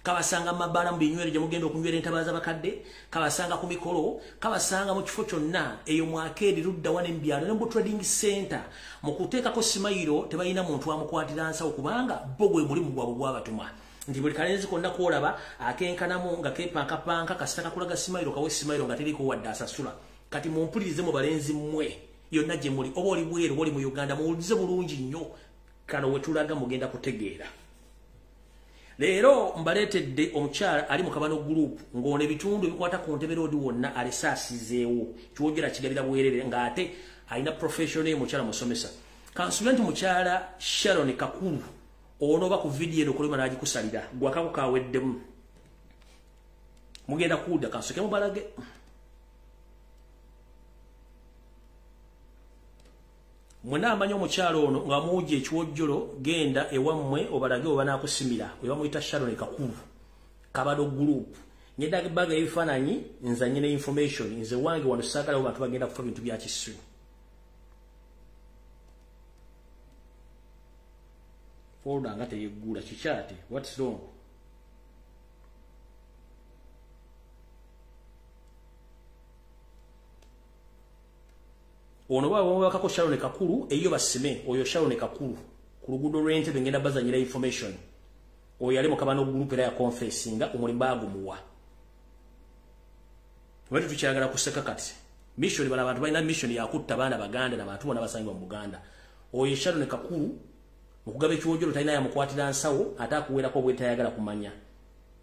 Kabasanga mu mabaala, mu binywero gye mugenda okunywera entabaaza bakadde, kabasanga ku mikolo, kabasanga mu kifo kyonna eyo mu arcade ludda wa n'ebyalo ne mu trading center. Mu kuteekako smile, tebalina muntu amukwatira nsawo, kubanga bo gwe mulimu gwabwe gwabatuma nti buli kalenzi konna koolaba akenkanamu nga kepankapanka, kasita kakulaga smile, kawe smile nga teriko wadde asasula. Kati mumpulirize mu balenzi mmwe yonna gye muli, oba oli bweru oba oli mu Uganda, muwulirize bulungi nnyo kano wetulaga, mugenda kutegeera. Leero mbaleetedde omukyala ali mu Kabano Group ng'ono ebitundu ebikwata ku Ntebe Road wonna alese asizeewo kiwojera kigabira bwerere, ng'ate alina profession ye, mukyala musomesa. Kansubire nti mukyala Sharon Kakulu onooba ku vidiyo eno okulema n'agikusalira gwakako kaweddemu, mugenda kuwulira. Kansoke mubalage. Mwena amanyi omukyalo ono nga muwujja ekiwojjolo, genda ewammwe obalage oba naakusimira. We bamuyita Sharon Kakulu, Kabano Group. Ngenda baga ebifaananyi nzanye ne information. Nze wange wano saagalawo bantu bagenda kufa bintu bya kisu. Folder nga teyeggula, kikyate? What's wrong? Ono baba bamubakako Sharon Kakulu eyo basime. Oyo Sharon Kakulu ku luguudo lw'Entebe, ngenda bazanyira information. Oyo yali mu Kabano Group era ya confessinga omulimu agumuwa. Wetu tukyagala kuseka. Kati mission, bala abantu balina mission yakutta baana Baganda n'abantu bonna basangibwa mu Buganda. Oyo Sharon Kakulu mu kugaba ekiwojolo talina yamukwatira nsawo, ate akuwerako bwetayagala kumanya.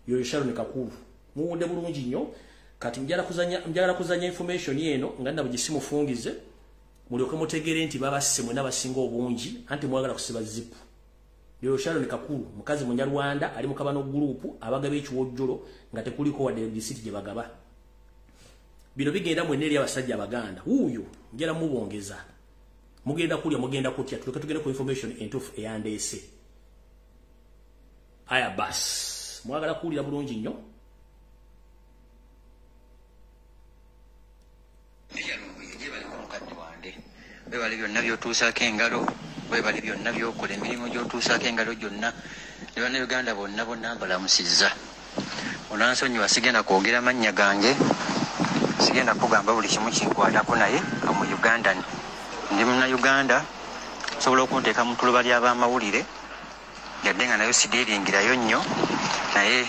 Yoyo Sharon Kakulu, muwudde bulungi nnyo. Kati njagala kuzanya information eno nga ndaba gisimufungize, mulyoke mutegeere nti babasse mwena basinga obungi, anti mwagala kusiba zipu. Yoyo Sharon Kakulu, mukazi Munyarwanda ali mu Kabano Group, abagaba ekiwojjolo nga tekuliko wadde risiti gye bagaba. Bino bigenda mwenna eri abasajja Abaganda. Wuuyo njala mubongeza, mugenda kulya, mugenda kutya. Tuleke tugende ku information entuufu eyandeese. Aya bas, mwagala kuwulira bulungi nnyo. Mukadde wange, webale byonna byotuusaako engalo, webale byonna byokola, emirimu gyotuusaako engalo gyonna. Ne Bannayuganda bonna bonna mbalamusizza. Onansonyiwa, sigenda kwogera mannya gange, sigenda kugamba buli kimu kinkwatako, naye mu Ugandan ndi Munnayuganda. Sobola okunteeka mu tuluba ly'abamawulire, yadde nga nayo sidiringirayo nnyo, naye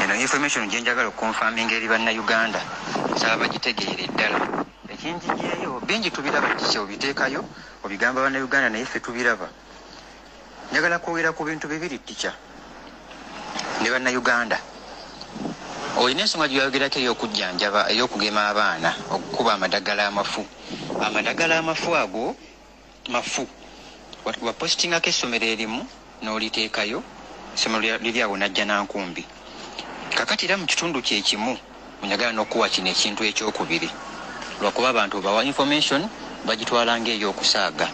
eno information gyenjagala okuconfirminga eri Bannayuganda, nsaba bagitegeere ddala. Ekinjijeeyo bingi tubiraba, kiki obiteekayo obigamba Bannayuganda, naye ffe tubiraba. Njagala kwogera ku bintu bibiri, tica ne Bannayuganda. Olina ensonga gyeyayogerako ey'okujjanjaba, ey'okugema abaana, okukuba amadagala amafu. Amadagala amafu ago mafu. Wapositingako essomero erimu n'oliteekayo, essomero liri awo Najja Nankumbi. Kakati era mu kitundu kyekimu njagala n'okuwa kino ekintu ekyokubiri, lwakuba abantu bawa information bagitwala ng'ey'okusaaga.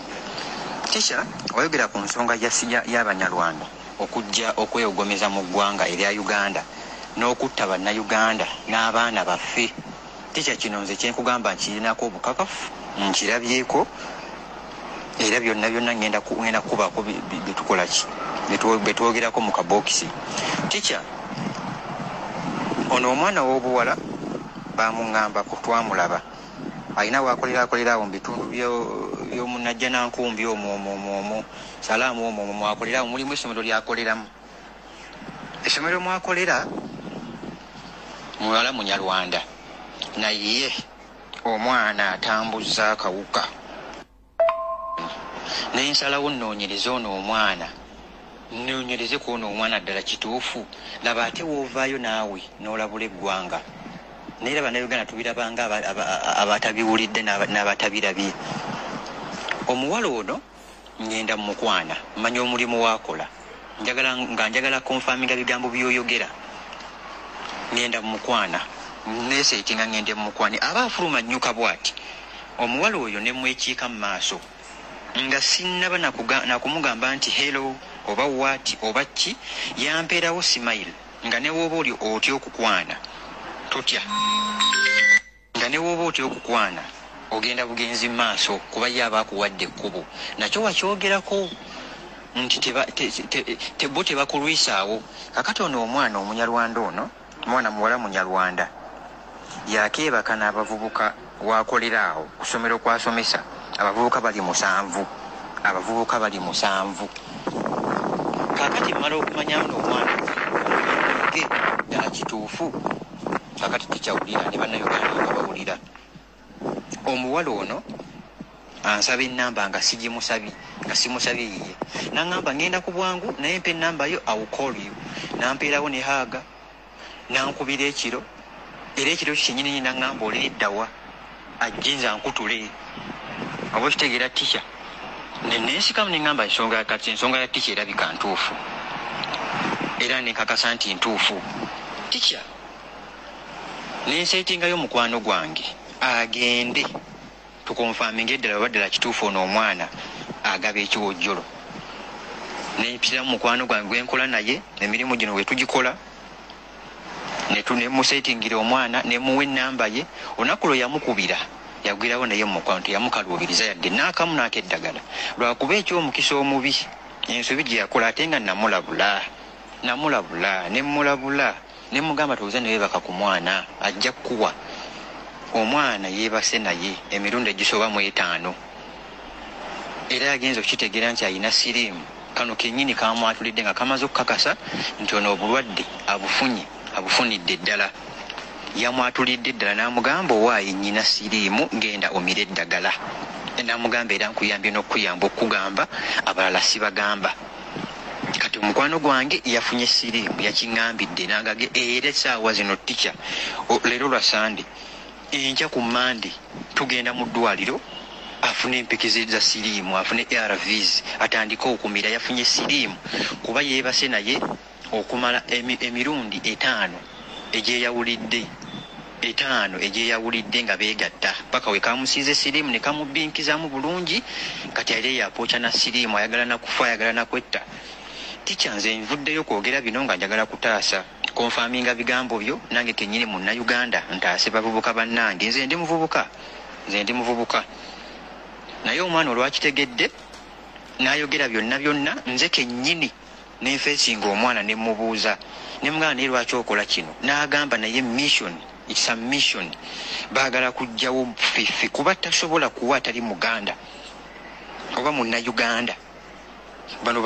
Teacher, wayogera ku nsonga y'Abanyarwanda okujja okweyogomeza mu ggwanga erya Uganda n'okutta bannayuganda n'abaana baffe. Teacher, kino nze kyenkugamba nkirinako obukakafu, nkirabyeko, era byonna byonna ngenda kubaako byetukola ki betwogerako mu kabokisi. Teacher, ono omwana w'obuwala bamuŋŋambako, twamulaba alina waakolera akolera awo mu bitundu by'omunajja nankumbi omwo omwo omwo salaamu omwo omwo mwakolera awo, mulimu essomero lyakoleramu, essomero mwakolera muwala Munyarwanda, naye omwana atambuza akawuka. Nensalawo nnoonyereze ono omwana, nnoonyereze ku ono omwana ddala kituufu. Laba ate woovaayo naawe n'olabula eggwanga. Naye era bannayuganda tubirabanga abatabiwulidde n'abatabirabye. Omuwala ono ngenda mukwana, manya omulimu waakola, nga njagala konfaminga bigambo by'oyogera. Ngenda mukwana, neeseetinga ngende mukwane, aba afuluma nnyuka bw'ati. Omuwala oyo ne mwekiika mu maaso nga sinnaba nakumugamba nti hello oba what oba ki, yampeerawo smile nga ne w'oba oli otya okukwana totya, nga ne w'oba otya okukwana ogenda bugenzi mu maaso kuba ye aba akuwadde ekkubo. Nakyo wakyogerako nti bo tebakulwisaawo. Kakati ono omwana Omunyarwanda ono, omwana muwala Munyarwanda, yakeebaka n'abavubuka waakolera awo ku ssomero kw'asomesa. Abavubuka bali 7, abavubuka bali 7. Kakati mmala okumanya ono omwana ge ddala kituufu. Kakati tekyawulira ne bannayuganda nga bawulira. Omuwala ono ansaba ennamba nga sigimusabye, nga simusabye yiye. N'aŋŋamba ngenda ku bwangu naye mpa ennamba yo, I will call you. N'ampeerawo ne haaga, n'ankubira ekiro, era ekiro kyennyini n'aŋŋamba oli liddawa, ajje nze ankutule. Oba okitegeera teacher? Nensikamu ne ŋŋamba ensonga kati ensonga ya teacher erabika ntuufu, era ne nkakasa nti ntuufu. Teacher, nenseetingayo mukwano gwange agende tukonfaminge eddala oba ddala kituufu ono omwana agaba ekiwojjolo. Nempitiramu mukwano gwange gwe nkola naye emirimu gino bwe tugikola, ne museetingira omwana ne muwa ennamba ye. Olunaku lwe yamukubira yagwirawo naye mukwano, teyamukaluubiriza yadde n'akamu n'akeddagala, lwakuba eky'omukisa omubi ensobi gye yakola, ate nga namulabula, namulabula ne mmulabula ne mugamba tubuze ne weebaka ku mwana ajja kkuwa. Omwana yeebase naye emirundi egisoba mu 5, era yagenza okukitegeera nti alina siriimu. Kano kennyini kamwatulidde nga kamaze okukakasa nti ono obulwadde abufunye, abufunidde ddala. Yamwatulidde ddala n'amugamba owaaye nnyina siriimu, genda omire eddagala. N'amugamba era nkuyambye n'okuyamba okugamba abalala sibagamba. Kati omukwano gwange yafunye siriimu, yakiŋŋambidde n'agage, era essaawa zino teacher, leero lwa Sande, enkya ku Mande tugenda mu ddwaliro afune empeke za siriimu, afune ARVs, atandike okumira. Yafunye siriimu kuba yeebase naye okumala emirundi 5 egyeyawulidde, 5 egyeyawulidde nga beegatta paka we kamusiize siriimu ne kamubinkizaamu bulungi. Kati ali eyo apooca na siriimu, ayagala na kufa, ayagala na kwetta. Teacher, nze nvuddeyo kwogera bino nga njagala kutaasa konfaminga bigambo byo, nange kennyini munnayuganda ntaase bavubuka bannange. Nze ndi muvubuka, nze ndi muvubuka, naye omwana olwakitegedde n'ayogera byonna byonna, nze kennyini nenfeesinga omwana ne mmubuuza ne mugamba naye lwaki okola kino? N'agamba naye mission, it's a mission, baagala kuggyawo ffeffe kuba tasobola kuwa atali Muganda oba munnayuganda. Bano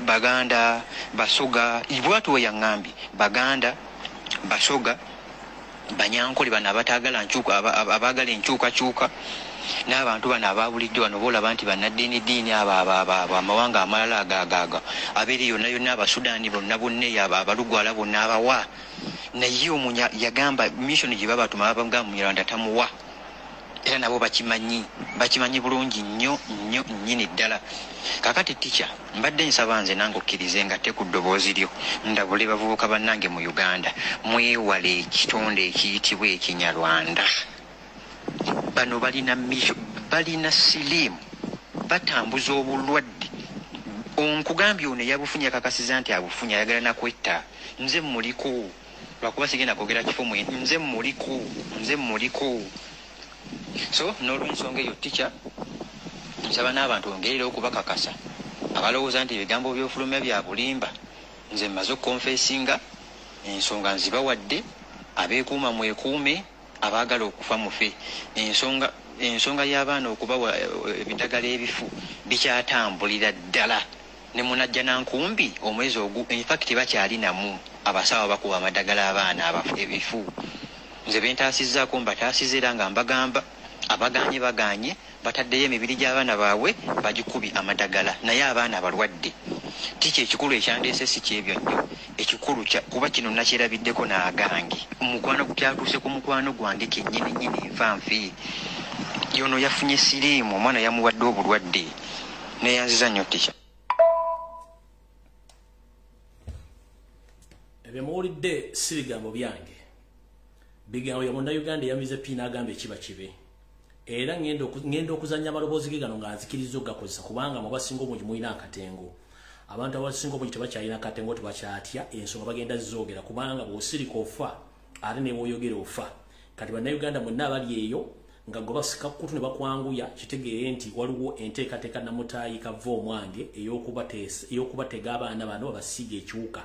Baganda, Basoga, bw'atyo we yaŋŋambye, Baganda, Basoga, Banyankole bano abataagala nkyuka, abaagala enkyukakyuka, n'abantu bano aba bulijjo bano boolaba nti bannaddiini ddiini abo, abo, abo, abo, amawanga amalala ago, ago, ago, abeeri yonna yonna, Abasudaani bonna bonna eyo, Abalugwala bonna abawa. Naye omunya yagamba mission gye babatuma babagamba Munyarwanda tamuwa, era nabo bakimanyi, bakimanyi bulungi nnyo nnyo nnyini ddala. Kaakati teacher, mbadde nsaba nze nange okkirize nga te ku ddoboozi lyo ndabule bavubuka bannange mu Uganda, mwewale ekitonde ekiyitibwa Ekinyarwanda. Bano balina mission, balina siriimu, Batambuza obulwadde. Onkugambye ono yabufunye akakasiza nti abufunye ayagala nakwetta. Nze muliko lwakuba sigenda kwogera kifo mwe, nze muliko, nze muliko. So n'olwensonga eyo tica nsaba n'abantu ongerera okubakakasa abalowooza nti ebigambo by'ofulumya bya bulimba. Nze mmaze okukonfesinga ensonga nzibawadde, abeekuuma mwekuume, abaagala okufa mufe. Ensonga y'abaana okubawa ebidagala ebifu bikyatambulira ddala ne munajja nankumbi omwezi ogu, in fact bakyali namu abasawo bakuba amadagala abaana abafu ebifu. Nze bentaasizzaako mbataasiza era nga mbagamba abagaanye bagaanye, bataddeyo emibiri gy'abaana baabwe bagikubye amadagala, naye abaana balwadde. Tiki ekikulu ekyandeese si kyebyo nnyo, ekikulu kuba kino nakyerabiddeko n'agange omukwano kyatuuse ku mukwano gwange kennyini nnyini nfa nfi. Yono yafunye siriimu, omwana yamuwadde obulwadde. Neyanziza nnyo tica. Ebyo muwulidde si bigambo byange, bigambo bya Munnayuganda eyamize pii n'agamba ekiba kibe. Era ngenda okuzannya amaloboozi ge gano nga nzikiriza okugakozesa kubanga mu basinga obungi mulina akatengo. Abantu abasinga obungi tebakyalina akatengo, tebakyatya ensonga bagenda zoogera kubanga bw'osirika ofa ate ne bw'oyogera ofa. Kati Bannayuganda mwenna abali eyo nga gwe basika kutu ne bakwanguya, kitegeere nti waliwo enteekateeka namutaayi kava omwange ey'okubatega abaana bano babasiiga ekiwuka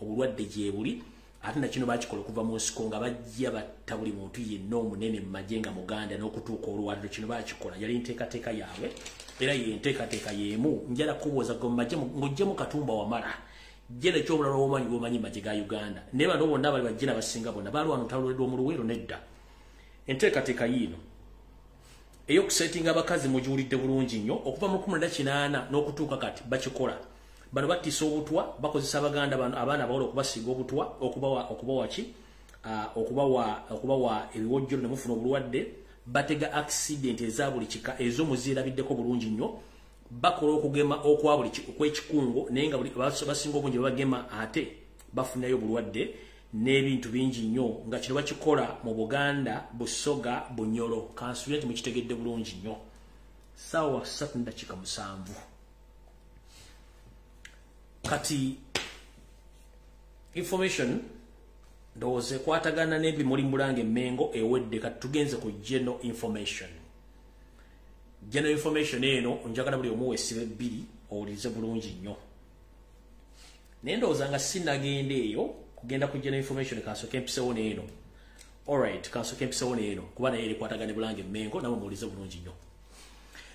obulwadde gye buli. Ate na kino bakikola okuva mu nsiko nga bajja batta buli muntu yenna omunene mu magye nga Muganda n'okutuuka olwaliro. Kino bakikola yali nteekateeka yaabwe era ye nteekateeka y'emu. Njala kubuuza gwe mu magye ng'oggyemu Katumba Wamala jje nekyobulala omanyi bw'omanyi magye ga Uganda, naye bano bonna bali bajje n'abasinga bonna balwana olutalo lw'omu Luweero nedda. Enteekateeka yiino ey'okusetinga abakazi mugiwulidde bulungi nnyo okuva mu 1980 n'okutuuka kati bakikola. Bano battisa obutwa, bakozesa abaganda bano abaana abawala okubasiiga obutwa, okubawa ebiwojjolo ne mufuna obulwadde. Batega accident eza buli kika ez'omuziirabiddeko bulungi nnyo. Bakola okugema okwa buli okw'ekikungo, naye nga basinga obungi babagema ate bafunayo obulwadde n'ebintu bingi nnyo, nga kino bakikola mu Buganda, Busoga, Bunyoro. Kansuubire nti mukitegedde bulungi nnyo. Ssaawa 3:07. Kati information ndowooza ekwatagana n'ebimuli Bulange Mengo ewedde. Kati tugenze ku general information. General information eno njagala buli omu weesibe bbiri owulirize bulungi nnyo. Naye ndowooza nga sinnagenda eyo kugenda ku general information, kansooke mpisewo n'eno. Alright, kansooke mpisewo n'eno kuba naye erikwatagana ne Bulange Mengo, namwe muwulirize bulungi nnyo.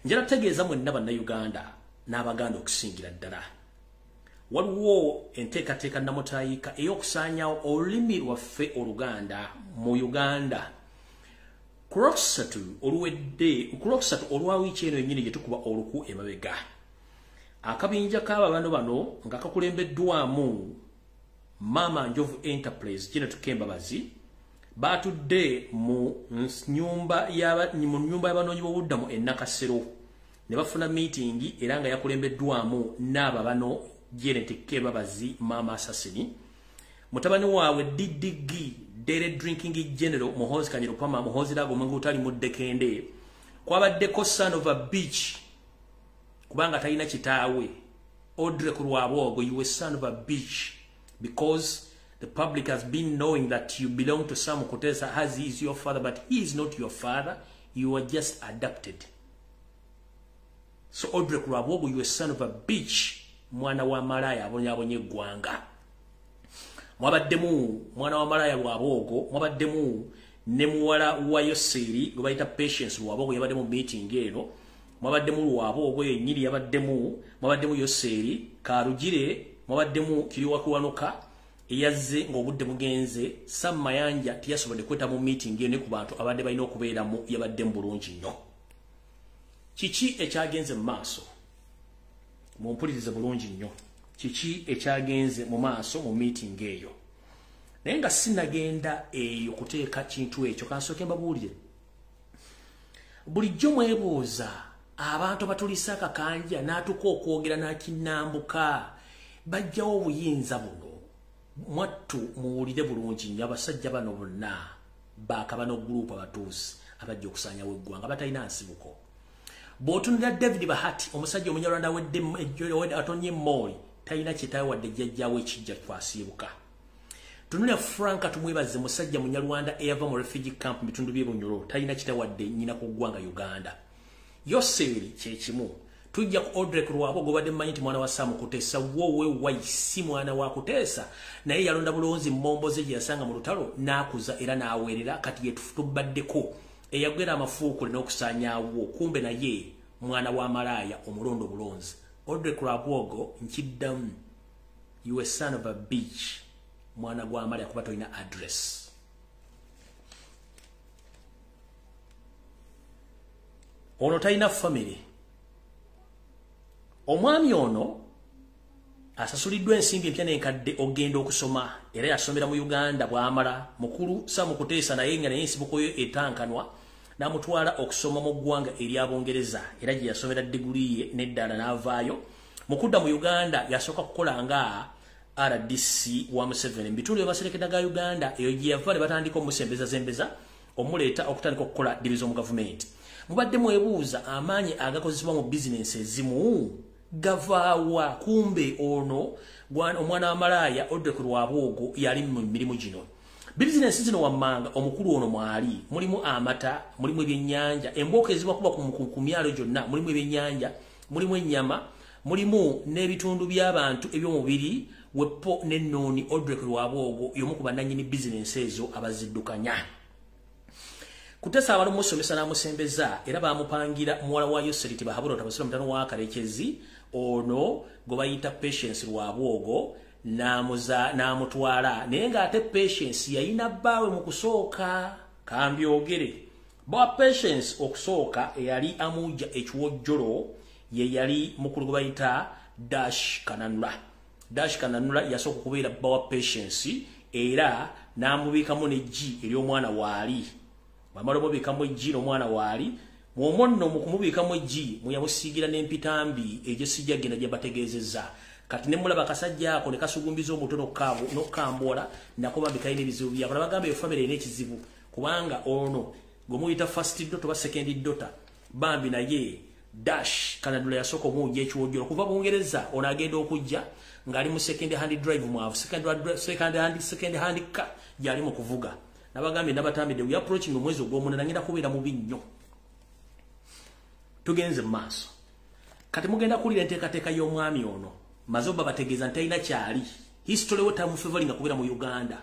Njala kutegeeza mwenna Bannayuganda n'Abaganda okusingira ddala, waliwo enteekateeka namutaayika ey'okusaanyaawo olulimi lwaffe Oluganda mu Uganda. Ku Lwokusatu oluwedde, ku Lwokusatu olwa wiiki eno yennyini gye tukuba oluku emabega, akabinja k'aba bano nga kakulembeddwamu Maama Njovu Enterprise Janet Kembabazi batudde mu nnyumba y'abanoonyi b'obuddamu e Nakasero ne bafuna meeting era nga yakulembeddwamu n'aba bano Janet Kembabazi Maama Assassin, mutabani waabwe DDG Daily Drinking General Muhoozi Kanyirupama Muhoozi Lago omwenge otali muddekende, kwabaddeko son of a bitch kubanga talina kitaawe Audrey Kulwabwogo. You a son of a bitch because the public has been knowing that you belong to Sam Kutesa as he is your father, but he is not your father. You are just adopted. So Audrey Kulwabwogo, you a son of a bitch, mwana wa malaya abonyaabonye eggwanga. Mwabaddemu mwana wa malaya Lwabwogo, mwabaddemu ne muwala wa Yoseri gwe bayita Patience Lwabwogo, yabaddemu meeting eno. Mwabaddemu Lwabwogo yennyini yabaddemu, mwabaddemu Yoseri Karugire, mwabaddemu Kiriwakuwanuka eyazze ng'obudde bugenze. Sam Mayanja teyasobodde kweta mu meeting eno ne ku bantu abadde balina okubeeramu yabaddemu bulungi nnyo. Kiki ekyagenze mu maaso? Mumpulirize bulungi nnyo. Kiki ekyagenze mu maaso mu meeting eyo? Naye nga sinnagenda eyo kuteeka kintu ekyo, kansooke mbabuulire. Bulijjo mwebuuza abantu batulisa akakanja n'atuuka okwogera n'akinnambuka bajjawo obuyinza buno. Mwattu muwulire bulungi nnyo, abasajja bano bonna baakabano group abatuusi abajja okusaanyawo eggwanga batalina nsibuko. Bw'otunulira David Bahati, omusajja omunyarwanda wedde atonye mooli, talina kitaawe wadde jjajjaawe ekijja twasiibuka. Tunulira Frank Tumwebaze, musajja munyarwanda eyava mu refugee camp mu bitundu by'e Bunyoro, talina kitaawe wadde nnyina ku ggwanga Uganda. Yoseri kye kimu. Tujja ku Odrek Rwabwogo, gobadde mmanyi nti mwana wa Sam Kutesa, wowe waisi mwana wa Kutesa, naye yalonda bulonzi mmomboze gye yasanga mu lutalo n'akuza era n'aweerera. Kati ye tubaddeko eyagwera amafuukule n'okusaanyaawo, kumbe naye mwana wa malaaya omulondo bulonzi. Odrek Rwabwogo, nkiddamu, you a son of a bitch, mwana gwa malaaya, kuba tolina address. Ono talina family. Omwami ono asasuliddwa ensimbi empya n'enkadde ogenda okusoma, era yasomera mu Uganda. Bw'amala, mukulu Sam Kutesa naye nga naye ensibuko ye etankanwa, n'amutwala okusoma mu ggwanga erya Bungereza, era gye yasomera diguli ye n'eddala n'avaayo. Mu kudda mu Uganda yasooka kukola nga RDC wa Museveni mu bitundu by'amasereketa ga Uganda. Eyo gye yava ne batandika omusembezazembeza omuleeta okutandika okukola ddibi z'omu gavumenti. Mubadde mwebuuza amaanyi agakozesebwa mu bizinensi ezimu gavaawa? Kumbe ono omwana wa malaaya Odrek Rwabwogo yali mu mirimu gino. Bizinensi zino wammanga omukulu ono mwali mulimu amata, mulimu ebyennyanja, embooko ezibakuba ku myalo gyonna, mulimu ebyennyanja, mulimu ennyama, mulimu n'ebitundu by'abantu eby'omubiri, wepo n'ennooni. Odrek Rwabwogo y'omu ku bannannyini bizinensi ezo abaziddukanya. Kutesa abali musomesa n'amusembeza, era bamupangira muwala wa Yoseri Tibahabura Tabasira, mutano wa Karekezi, ono gwe bayita Patience Rwabwogo, n'amuza n'amutwala. Naye ng'ate Patience yayina bbaawe mu kusooka, kambyogere. Bwa Patience okusooka eyali amujja ekiwojjolo ye yali mukulu gwe bayita Dash Kananula. Dash Kananula yasooka okubeera bba wa Patience, era n'amubiikamu n'eggi ery'omwana waali. Bw'amala omubiikamu eggi n'omwana waali, mwomwo nno mu kumubiikamu eggi mwe yamusiigira n'empitambi egyo sijja genda gye bategeezezza. Kati ne mulaba akasajja ako ne kasugumbiza omutwe n'okukamboola nako, bambi kalina ebizibu byako. Nabagamba eyo family erina ekizibu, kubanga ono gwe muyita first daughter oba second daughter, bambi naye Dash Kanadula yasooka omuwujja ekiwojjolo kuva Bungereza. Ono agenda okujja ng'ali mu second hand drive, mwavu, second hand car gy'ali mu kuvuga. Nabagambye, nabatambidde, we approaching omwezi ogw'omunaana, ngenda kubeera mubi nnyo. Tugenze mu maaso. Kati mugenda kuwulira enteekateeka y'omwami ono. Maze oba bategeeza nti talina kyali, history we tamufavoringa kubeera mu Uganda.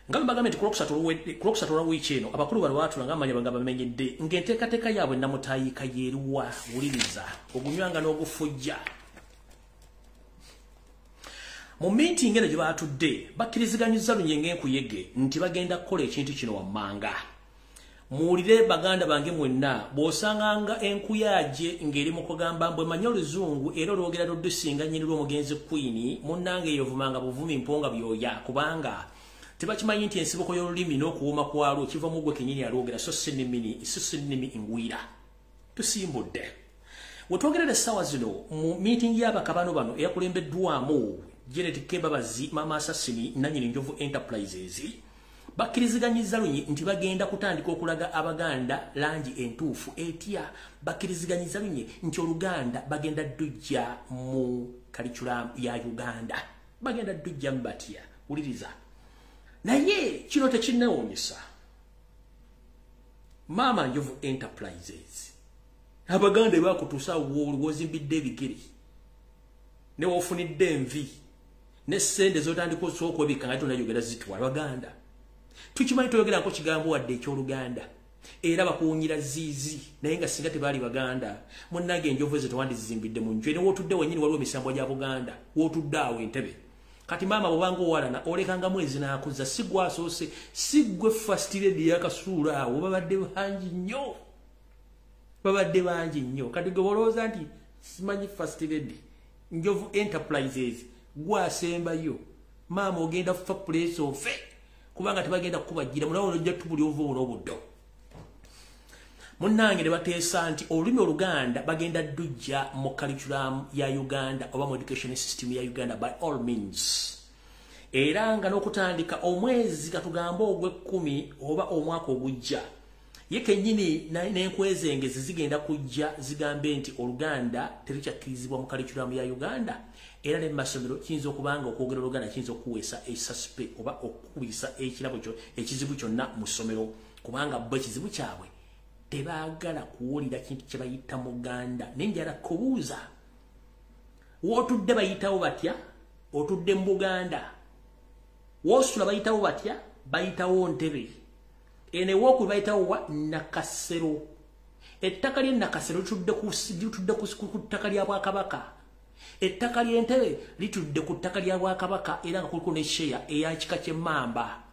Nga mbagambye nti ku Lwokusatu olwa wiiki eno abakulu bano baatula nga amanya nga bamenyedde ng'enteekateeka yaabwe namutayiika yeeruwa. Wuliriza ogunywanga n'ogufujja. Mu meeting eno gye baatudde, bakkiriziganyiza lunye ng'enkuyege nti bagenda kukola ekintu kino wammanga. Muwulire baganda bange mwenna, bw'osanganga enkuyaje ng'eri mu kugamba mbwe manye oluzungu era olwogera luddusinga nnyini lw'omugenzi Queen, munnange, eyovumanga buvumi mponga byoya, kubanga tebakimanyi nti ensibuko y'olulimi n'okuwuuma kwalwo kiva mu gwe kennyini alwogera, so si nnimi ngwira. Tusimbudde. Wetwogerera essaawa zino, mu meeting y'abakabano bano eyakulembeddwamu Janet Kebabazi, Mama Assassini, nannyini Njovu Enterprises, bakkiriziganyiza lunyi nti bagenda kutandika okulaga Abaganda langi entuufu etya. Bakkiriziganyiza lunyi nti Oluganda bagenda ddujja mu curriculum ya Uganda. Bagenda ddujjamu batya? Wuliriza. Naye kino tekinneewuunyisa. Maama Njovu Enterprises, Abaganda bakutuusa wozimbidde ebigere ne wofunidde envi ne sente zotandika osobola nga tonayogera zitwala. Baganda tukimanyi toyogerako kigambo wadde ekyoluganda, era bakuwunyira ziizi. Naye nga singa tebaali Baganda, munnange, enjovu ezo tewandizizimbidde mu nju. Ene wootudde wennyini waliwo emisambo gya Buganda, wootudde awo entebe. Kati maama, bwobanga owalana olekangamu ezinaakuza. Si gwasoose, si gwe first lady yakasuula awo, babadde bangi nnyo, babadde bangi nnyo. Kati gwe bolowooza nti simanyi first lady Njovu Enterprises gwasembayo, maama ogenda fa place ofe, kubanga tebagenda kukubagira munawe olojja tubuli ova obuno obuddo. Munnange, ne bateesa nti olulimi Oluganda bagenda ddujja mu curriculum ya Uganda oba mu education system ya Uganda by all means, era nga n'okutandika omwezi katugambe ogw'ekkumi oba omwaka ogujja. Ye kennyini n'enkwezengezi zigenda kujja zigambe nti Oluganda terukyakkirizibwa mu curriculum ya Uganda, era ne mu masomero kiyinza okubanga okwogera Oluganda kiyinza okuweesa esaspe oba okukubisa ekirabo ekizibu kyonna mu ssomero, kubanga bo ekizibu kyabwe tebaagala kuwulira kintu kye bayita Muganda. Naye njala kubuuza, w'otudde bayitawo batya? Otudde mu Buganda. W'osula bayitawo batya? Bayitawo Ntebe. Eno ewokubiri bayitawo wa Nakasero. Ettaka ly'e Nakasero litudde ku ttaka lya Bwakabaka. Ettaka ly'Entebe litudde ku ttaka lya Bwakabaka, era nga kuliko ne sheya eya kika ky'Emmamba.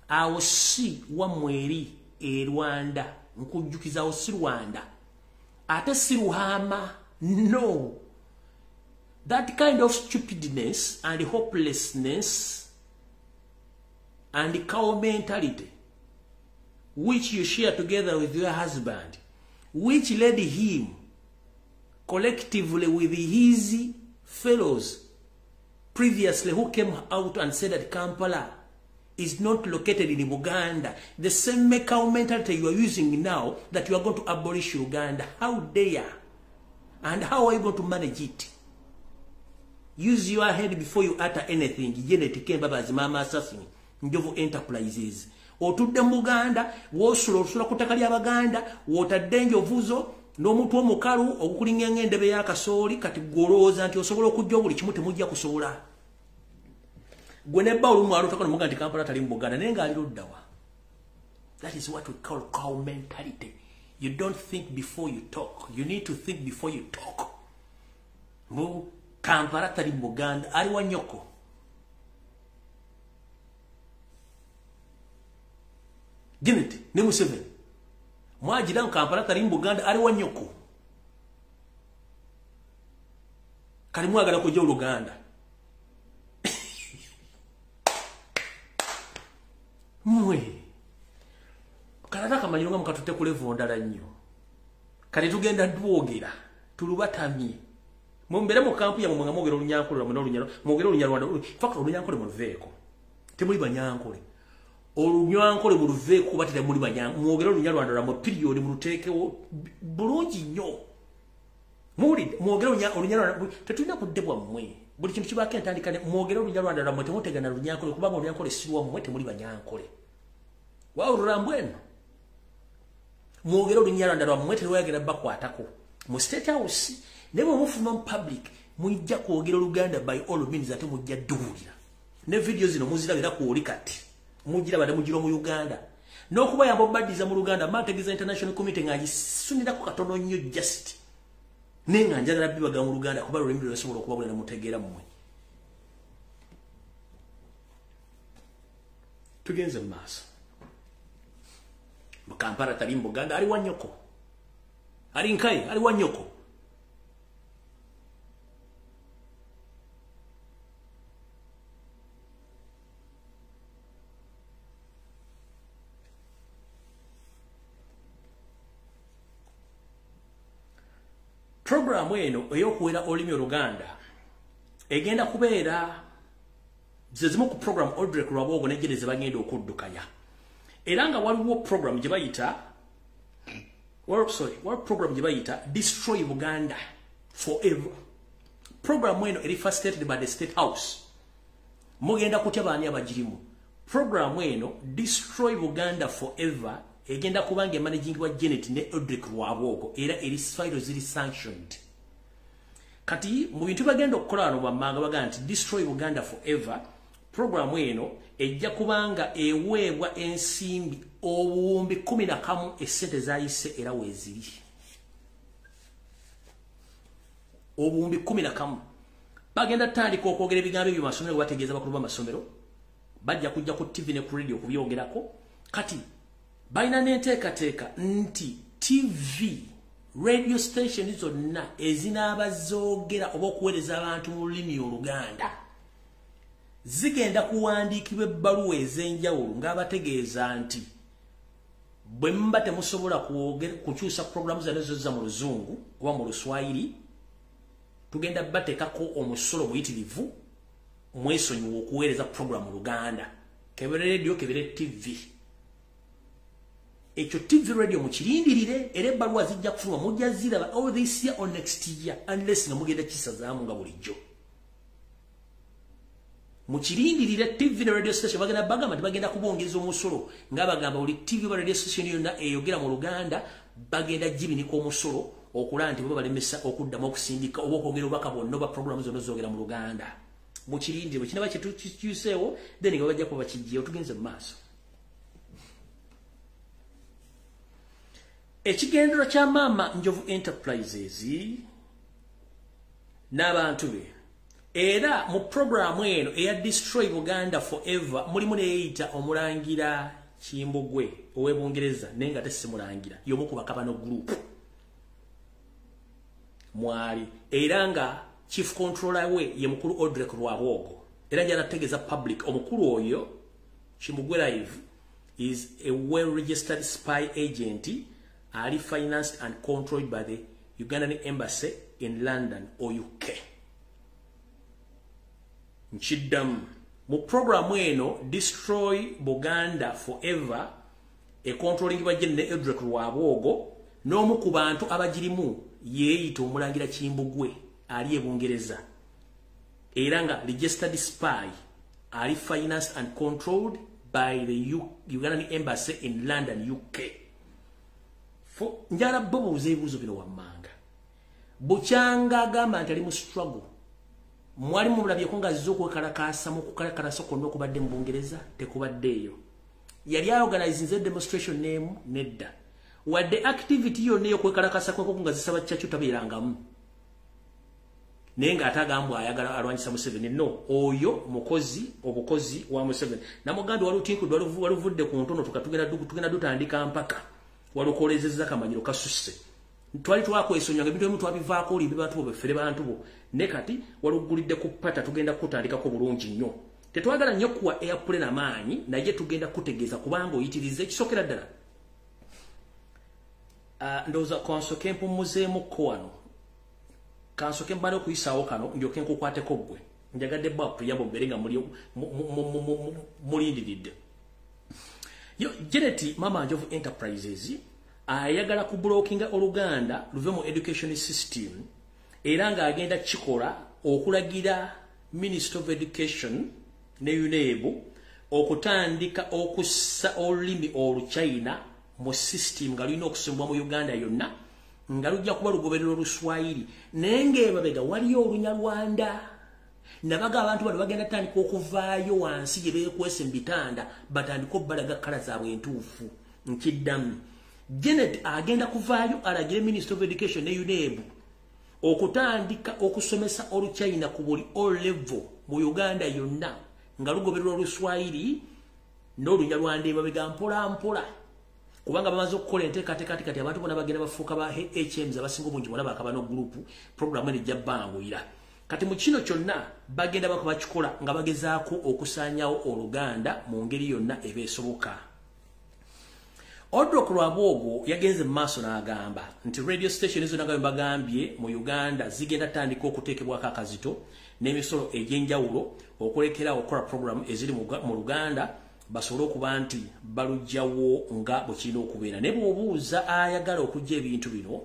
Awo si wammwe eri e Rwanda. Nkujjukiza, awo si Rwanda, ate si Ruhama. No, that kind of stupidness and hopelessness and cow mentality which you share together with your husband, which led him collectively with his fellows previously who came out and said that Kampala is not located in Uganda. The same cow mentality you are using now, that you are going to abolish Uganda. How dare? And how are you going to manage it? Use your head before you utter anything. Janet Kembabazi, Mama Assassin, Njovu Enterprises. Otudde mu Buganda, w'osula osula ku ttaka ly'Abaganda, w'otadde enjovuzo n'omutwe omukalu ogukulinga ng'endebe y'akasooli. Kati gw'olowooza nti osobola okujja buli kimu, temujja kusobola. Gwe ne bba olumu alotako ne mugamba nti Kampala tali mu Buganda, naye ng'ali ludda wa? That is what we call cow mentality. You don't think before you talk. You need to think before you talk. Mu Kampala tali mu Buganda, ali wa nnyoko. Janet ne Museveni mwagira Kampala tali mu Buganda, ali wa nnyoko. Kali mwagala kujja Oluganda. Mwe kalata kamanyiro nga mukatutte ku level ndala nnyo. Kati tugenda twogera tulubatamye. Mumbere mu kampu yammwe nga mwogera Olunyankole lwammwe n'Olunyarwanda, mwogere Olunyarwanda. In fact, Olunyankole muluveeko, temuli Banyankole. Olunyankole muluveeko kuba temuli Banyankole. Mwogere Olunyarwanda lwammwe period, muluteekewo bulungi nnyo. Muwulidde? Mwogere Olunyarwanda, tetulina budde bwammwe. Buli kintu kibaako entandika. Mwogere Olunyarwanda lwammwe, temutegana Lunyankole, kubanga Olunyankole si lwammwe, temuli Banyankole. Wawulira mbwenu? Mwogere Olunyarwanda lwammwe, terwagera bakwatako mu State House. Naye bwe mufuluma mu public, mujja kwogera Oluganda by all means, ate mujja dduwulira. Ne video zino muzirabira ku oli kati mugiraba ne mugira mu Uganda n'okubayamba obaddiza mu Luganda. Mantegeeza international community nga gisunirako katono nnyo just, naye nga njagala bibaga mu Luganda, kuba lulimi lwesobola okubabulira ne mutegeera mmwe. Tugenze mu maaso. Mu Kampala tali mu Buganda, ali wa nnyoko. Ali nkayi, ali wa nnyoko. Programu eno ey'okuwera olulimi Oluganda egenda kubeera ze zimu ku program Odrek Rwabwogo ne Jene ze bagenda okuddukanya. Era nga waliwo program gye bayita, waliwo program gye bayita Destroy Buganda Forever. Program eno eri facilitated by the State House. Mugenda kutya baani abagirimu. Program eno Destroy Buganda Forever egenda kubanga managing wa Janet ne Odrek Rwabwogo, era eri file ziri sanctioned. Kati mu bintu bagenda okukola wano bammanga bagamba nti Destroy Buganda Forever program eno ejja kubanga eweebwa ensimbi 11,000 essente zayise era weeziri 11,000. Bagenda tandika okwogera ebigambo ebyo mu masomero, bategeeza bakulu b'amasomero, bajja kujja ku TV ne ku radio okubyogerako. Kati balina n'enteekateeka nti TV, radio station zonna ezinaaba zoogera oba okuweereza abantu mu lulimi Oluganda zigenda kuwandiikibwa ebbaluwa ez'enjawulo ng'abategeeza nti bwe muba temusobola kukyusa programu zonna zozza mu Luzungu oba mu Luswayiri, tugenda bateekako omusolo muyitirivu, mwesonyiwe okuweereza programu Luganda, kebere radio, kebere TV. Ekyo TV radio mukirindirire, era ebbaluwa zijja kufuluma, mujja ziraba all this year or next year, unless nga mugenda kisazaamu nga bulijjo. Mukirindirire TV ne radio station bagenda bagamba nti bagenda kubongeza omusolo, nga bagamba buli TV oba radio station yonna eyogera mu Luganda bagenda gibinika omusolo okulaba nti bo balemesa okuddamu okusindika oba okwogera obubaka bwonna oba programu zonna zoogera mu Luganda. Mukirindire, bwe kinaba kikyuseewo then nga bajja kuba bakiggyewo. Tugenze mu maaso. Ekigendererwa kya Maama Njovu Enterprises n'abantu be, era mu programu eno eya Destroy Buganda Forever mulimu neyeyita Omulangira Kimbugwe ow'e Bungereza, naye nga tesimulangira, y'omu ku bakabano group mwali, era nga chief controller we ye mukulu Odrek Rwabwogo. Era njala tegeeza public omukulu oyo Kimbugwe Live is a well registered spy agent ali financed and controlled by the Ugandan Embassy in London or UK. Nchiddamu mu programu eno Destroy Buganda Forever econtrollingibwa Gen Odrek Rwabwogo, n'omu ku bantu abagirimu yeeyita Omulangira Kimbugwe ali e Bungereza, era nga registered spy ali financed and controlled by the Ugandan Embassy in London, UK. Njala bobuuza ebibuuzo bino wammanga. Bukyanga agamba nti ali mu struggle, mwali mulabyeko nga azze okwekalakaasa mu kukalakasa kwonna okubadde mu Bungereza? Tekubaddeeyo. Yali aorganizinze demonstration n'emu? Nedda. Wadde activity yonna ey'okwekalakasa kweko nga zisaba kyakyo tabeerangamu, naye ng'ate agambwa ayagala alwanyisa Museveni. No, oyo mukozi obukozi wa Museveni. Namugambye walutinkudde, waluvudde ku ntono, tugenda dutandika mpaka walukolezezza kamanyiro kasusse. Twali twakwesonyiwa ebintu ebimu twabivaako olimbe bantu bo beffere bantu bo, ne kati walugulidde ku pata, tugenda kutandikako bulungi nnyo. Tetwagala nnyo kuwa airplane amaanyi, naye tugenda kutegeeza kubanga oyitiriza. Ekisookera ddala, ndowooza kansoke mpummuzeemukko wano, kansoke mbale okuyisaawo kano ndyoke nkukwateko ggwe. Njagadde bapuyabo mbeere nga mulindiridde. Yo Janet Mama Njovu Enterprises ayagala kublockinga Oluganda luve mu education system, era ng'agenda kikola okulagira Minister of Education ne UNEB okutandika okussa olulimi Oluchina mu system nga lulina okusomebwa mu Uganda yonna, nga lujja kuba lugoberera Oluswayiri, naye ng'emabega waliyo Olunyarwanda. Nabaga abantu bano bagenda tandika okuvaayo wansi gye beekwese mu bitanda, batandike obbalaga kkala zaabwe entuufu. Nkiddamu, Janet agenda kuvaayo alagire Minister of Education ne UNEB okutandika okusomesa Oluchina ku buli O level mu Uganda yonna, nga lugoberera Oluswayiri n'Olunyarwanda emabega mpola mpola, kubanga bamaze okukola enteekateeka kati abantu bonna bagenda bafuuka ba HMs abasinga obungi bonna bakabano group, programu eno ejja bbanguyira. Kati mu kino kyonna bagenda bakikola nga bagezaako okusaanyawo Oluganda mu ngeri yonna ebeesoboka. Odrek Rwabwogo yagenze mu maaso n'agamba nti radio station zonna nga bwe bagambye mu Uganda zigenda tandika okuteekebwako akazito n'emisolo egy'enjawulo okulekera okukola programu eziri mu Luganda, basobole okuba nti balugyawo nga bwe kirina okubeera. Naye bw'obuuza ayagala okuggya ebintu bino,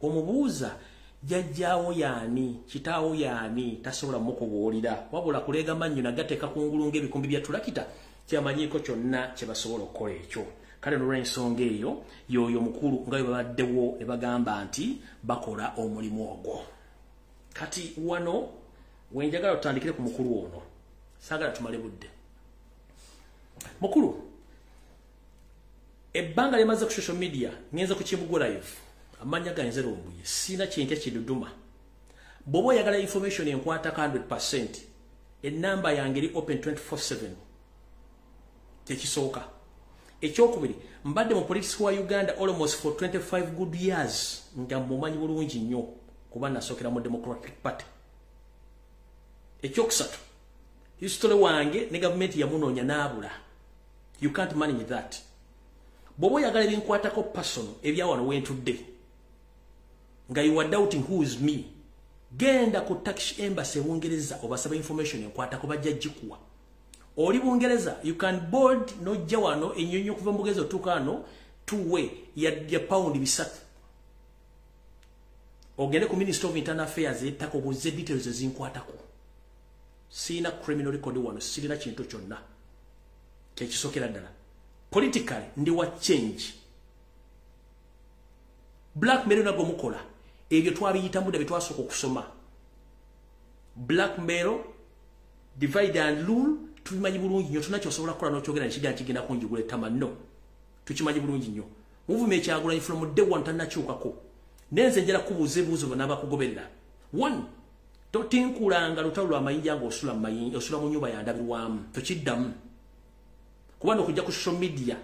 omubuuza jjajjaawo yaani, kitaawo yaani, tasobola mukubuulira, wabula kuleega mannyo nagateeka kungulu ng'ebikumbi bya tulakita, kyamanyiiko kyonna kye basobola okukola ekyo. Kale n'olw'ensonga eyo y'oyo mukulu nga bwe babaddewo ne bagamba nti bakola omulimu ogwo. Kati wano we njagala tutandikire ku mukulu ono, saagala tumale budde. Mukulu, ebbanga lyemaze ku social media ngenze ku Kimbugwe Live, amannya ganze Lumbuye, sina kintu kiduduma. Bw'oba oyagala information enkwatako 100%, ennamba yange eri open 24/7. Kyekisooka. Ekyokubiri, mbadde mu politics wa Uganda almost for 25 good years, nga mumanyi bulungi nnyo kuba nasookera mu Democratic Party. Ekyokusatu, history wange ne gavumenti yamunoonya n'abula. You can't manage that. Bw'oba oyagala ebinkwatako personal ebyawano wentudde, nga you are doubting who is me, genda ku Turkish Embassy e Bungereza obasaba information enkwatako, bajja gikuwa. Oli Bungereza, you can board n'ojja wano, ennyonyi okuva mu Bungereza otuuka wano Two-way ya paundi 3. Ogende ku Minister of Internal Affairs ettaka obuze details ezinkwatako. Sina criminal record wano, sirina kintu kyonna. Kyekisokera ddala. Politically ndi wa change. Blackmail nago mukola ebyo twabiyita muda bitwasooka okusoma. Blackmail, divide and rule, tubimanyi bulungi nnyo. Tunakyo osobola kukola n'okyogera nkiga nkigenda kunjigula ettama. No, tukimanyi bulungi nnyo. Movement Kyagulanyi from day one tannakyukako. Nenze njala kubuuza ebibuuzo bonna abakugoberera. One, totinkulanga lutalo lwa mayinja ng'osula mu mayinja, osula mu nnyumba yandabirwamu, tokiddamu. Kubanga okujja ku social media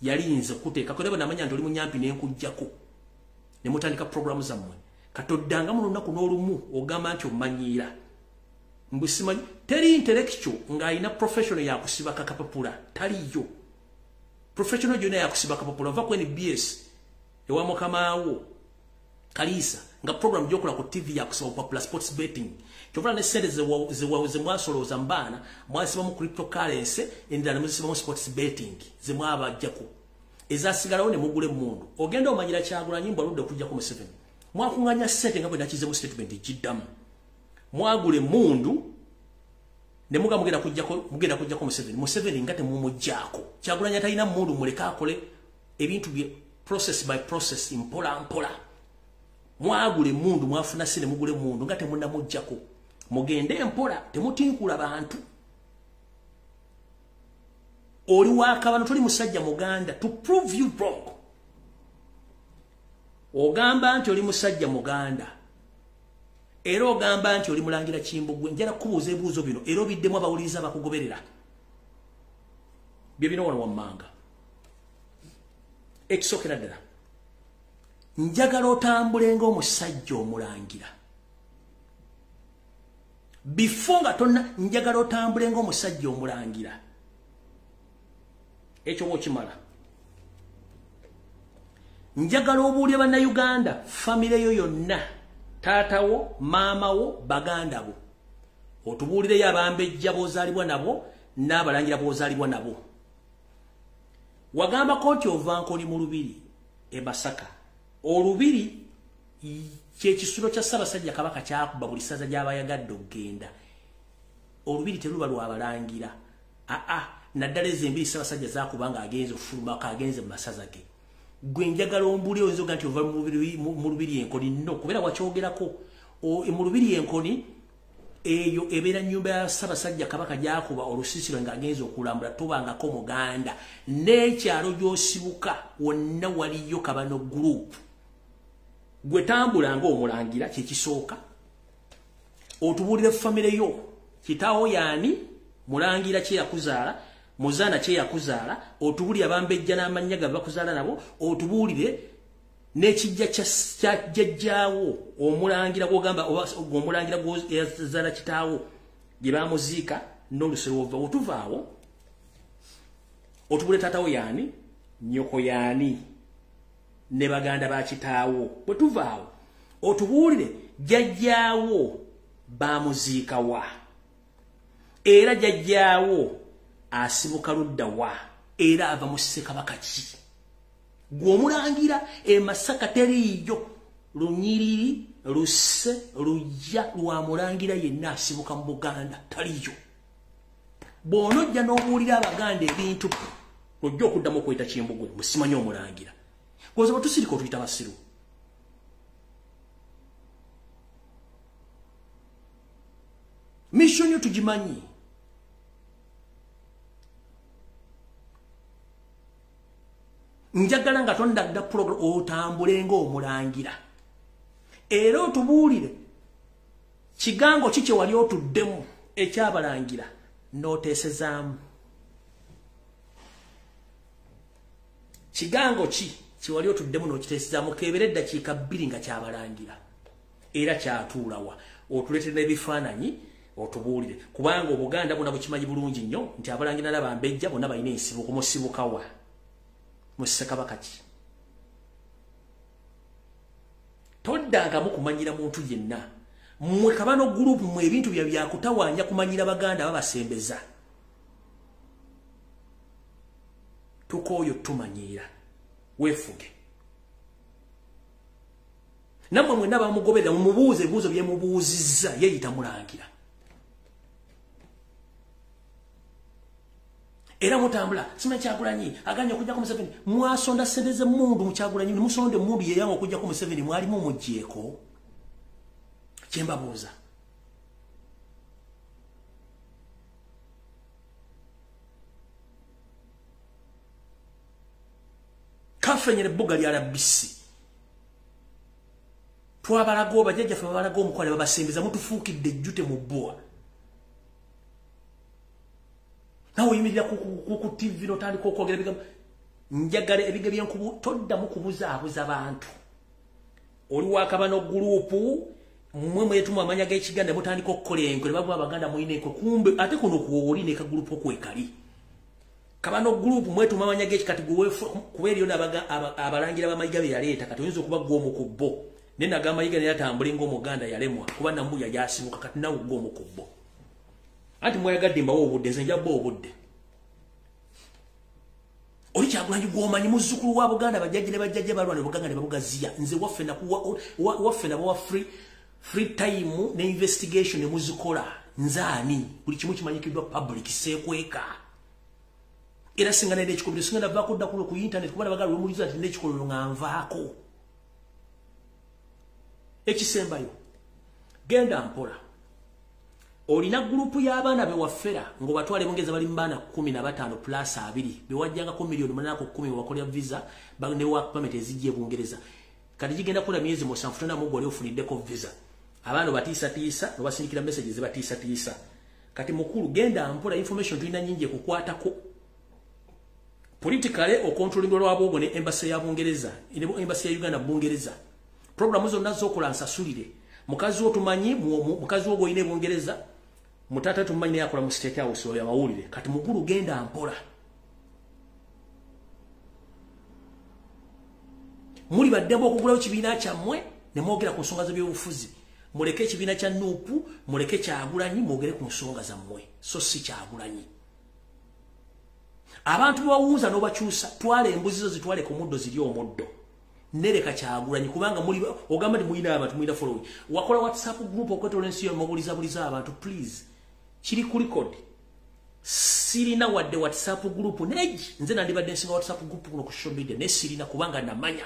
yalinze kuteekako, ne banamanya nti oli munyampi n'enkujjako. Ne mutandika programu zammwe. Katoddangamu lunaku n'olumu ogamba nti omanyiira. Mbu simanyi, teri intellectual ng'alina professional yakusiba kakapapula, taliyo. Professional gyonna yakusiba kakapapula, ova ku NBS ewa mukamaawo Kalisa nga program gyokola ku TV yakusiba popula sports betting. Kyovula ne sente ze mwasolooza mbaana mwasibamu cryptocurrency, endala ne muzisibamu sports betting ze mwabajjako. Ezasigalawo ne mugula emmundu. Ogenda omanyira Kyagulanyi mbu aludde okujjako Museveni. Mwakuŋŋaanya ssente nga bwe nakizeemu statement giddamu. Mwagula emmundu ne muga mugenda kujjako Museveni. Museveni nga temumuggyako. Kyagulanyi atalina mmundu muleke akole ebintu bye process by process, mpola mpola. Mwagula emmundu, mwafuna ssente mugula emmundu nga temunnamuggyako. Mugende mpola, temutinkula bantu. Oli wakabano toli musajja muganda to prove you wrong. Ogamba nti oli musajja muganda. Era ogamba nti oli mulangira Kimbugwe. Njala kubuuza ebibuuzo bino era obiddemu abawuliriza abakugoberera. Bye bino wano wammanga. Ekisookera ddala, njagala otambule ng'omusajja omulangira. Before nga tonna, njagala otambule ng'omusajja omulangira. Ekyo bw'okimala, njagala obuulire Bannayuganda famire yo yonna, taatawo, maamawo, baganda bo. Otubuulireyo abambejja b'ozaalibwa nabo n'abalangira b'ozaalibwa nabo. Wagambako nti ova Nkoni mu Lubiri e Masaka. Olubiri kyekisulo kya Ssaabasajja Kabaka kyakuba buli ssaza gy'abayagadde okugenda. Olubiri teruba lwabalangira. Aa, naddala ezo embiri Ssaabasajja zaakuba ng'agenze okufulumako agenze mu masaza ge. Gwe njagala ombuulire, oyinza oga nti ova mu Lubiri Enkoni. No, kubeera wakyogerako. Mu Lubiri Enkoni eyo ebeera nnyumba ya Ssaabasajja Kabaka gy'akuba olusiisiro ng'agenze okulambula. Tobangako Muganda. N'ekyalo gy'osibuka wonna waliyo Kabano group. Gwe tambula ng'omulangira kyekisooka. Otubuulire famire yo. Kitaawo yaani, mulangira kye yakuzaala, muzaana kye yakuzaala, otubuulire abambejja n'amannya ga bakuzaala nabo, otubuulire n'ekijja kya jjajjaawo omulangira gw'ogamba omulangira gwozaala kitaawo gye bamuziika n'olusero ova. Otuvaawo otubuulire taatawo yaani, nnyoko yaani, ne baganda ba kitaawo. Bwe tuvaawo otubuulire jjajjaawo bamuziika wa, era jjajjaawo asibuka ludda wa, era ava mu Ssekabaka ki. Gwe omulangira e Masaka teriiyo lunyiriri lusse lujja lwa mulangira yenna asibuka mu Buganda, taliyo. Bw'onojja n'obuulira Abaganda ebintu ojja okuddamu okweyita Kimbugwe musimanyi omulangira. Gwoza bwe tusirika otuyita basiru. Mission yo tugimanyi. Njagala nga tondadda program otambule ng'omulangira. Era otubuulire kigango ki kye wali otuddemu ekyabalangira n'oteesezaamu. Kigango ki kye wali otuddemu n'okiteesezaamu keebere eddakiika 2 nga kyabalangira. Era kyatuulawa. Otuleetere n'ebifaananyi otubuulire. Kubanga Obuganda bwonna bukimanyi bulungi nnyo nti abalangira n'abambejja bonna balina ensibuko. Musibuka wa? Mu Ssekabaka ki? Toddangamu kumanyira muntu yenna. Mmwe Kabano group mmwe ebintu bya byakutawaanya kumanyira Baganda babasembeza. Tukooyo tumanyiira. Weefuge. Nammwe mwenna bamugoberera mumubuuze ebibuuzo bye mubuuzizza, yeeyita mulangira. Era mutambula simanyi Kyagulanyi aganye okujjako Museveni, mwasonda ssente z'emmundu mu Kyagulanyi, ne musonda emmundu yeyanga okujjako Museveni, mwalimu muggyeko. Kye mbabuuza. Kafenyere ebbuga lya RBC. Twabalaga bajjajjaffe babalaga omukwale babasembeza, mutufuukidde ejjute mu bbwa. Nawe oyimirira ku TV n'otandika okwogera ebigambo. Njagala ebigambo byenkubu, toddamu kubuzaabuza bantu. Oli wakabano gurupu, mmwe mwetumwa amanya g'ekiganda mutandika okukola enkwe, ne bavuga Abaganda mulina enkwe, kumbe ate kuno kw'oli ne kagurupu okwekali. Kabano gurupu mwetuma amanya g'ekikati kuba eriyo abalangira b'amayiga be yaleeta, kati oyinza okuba gw'omu ku bo. Naye nagamba Mayiga naye atambule ng'Omuganda yalemwa, kuba Nambuya yasibuka, kati nawe gw'omu ku bo. Anti mwayagadde mbawo obudde, nze nja bba obudde. Oli Kyagulanyi gw'omanyi muzzukulu wa Buganda, bajjajja ne bajjajja balwana Buganda ne babugaziya. Nze waffe nakuwa waffe nabawa free time ne investigation ne muzikola. Nze ani? Buli kimu kimanyikiddwa public, seekweka. Era singa nenda ekikolero, singa navaako dda kuno ku internet, kuba nabagala lwemuliza nti n'ekikolero nga nvaako. Ekisembayo, genda mpola. Olina gurupu y'abaana be wafera ng'obatwala ebongereza bali mu baana 15 plus 2 bewajjangako miliyoni 810 wakolera visa ne work permit ezijja e Bungereza. Kati gigenda kukola myezi 7 tonna mu gwali ofuniddeko visa. Abaana batiisatiisa n'obasindikira messages zibatiisatiisa. Kati mukulu genda mpola, information tulina nnyingi ekukwatako. Politically okontrolingwa lwabwogo ne embassy ya Bungereza, ne embassy ya Uganda Bungereza. Programu zonna z'okola nsasulire. Mukazi wo tumanyi, mukazi wo gw'olina e Bungereza, mutata tumanyi naye akola mu State House oyo amawulire. Kati mukulu genda mpola. Muli baddembe okugulawo kibiina kyammwe ne mwogera ku nsonga z'ebyobufuzi. Muleke ekibiina kya NUP, muleke Kyagulanyi, mwogere ku nsonga zammwe, so si Kyagulanyi. Abantu bawuuza n'obakyusa, twala embuzi zo zitwale ku muddo ziri omuddo. Nereka Kyagulanyi kubanga muli ogamba nti mulina abantu, mulina following. Wakola WhatsApp group okwetola ensi yonna mubulizabuliza abantu, please. Kiri ku record. Sirina wadde WhatsApp group neji. Nze nandibadde nsinga WhatsApp group kuno ku social media, naye sirina kubanga namanya.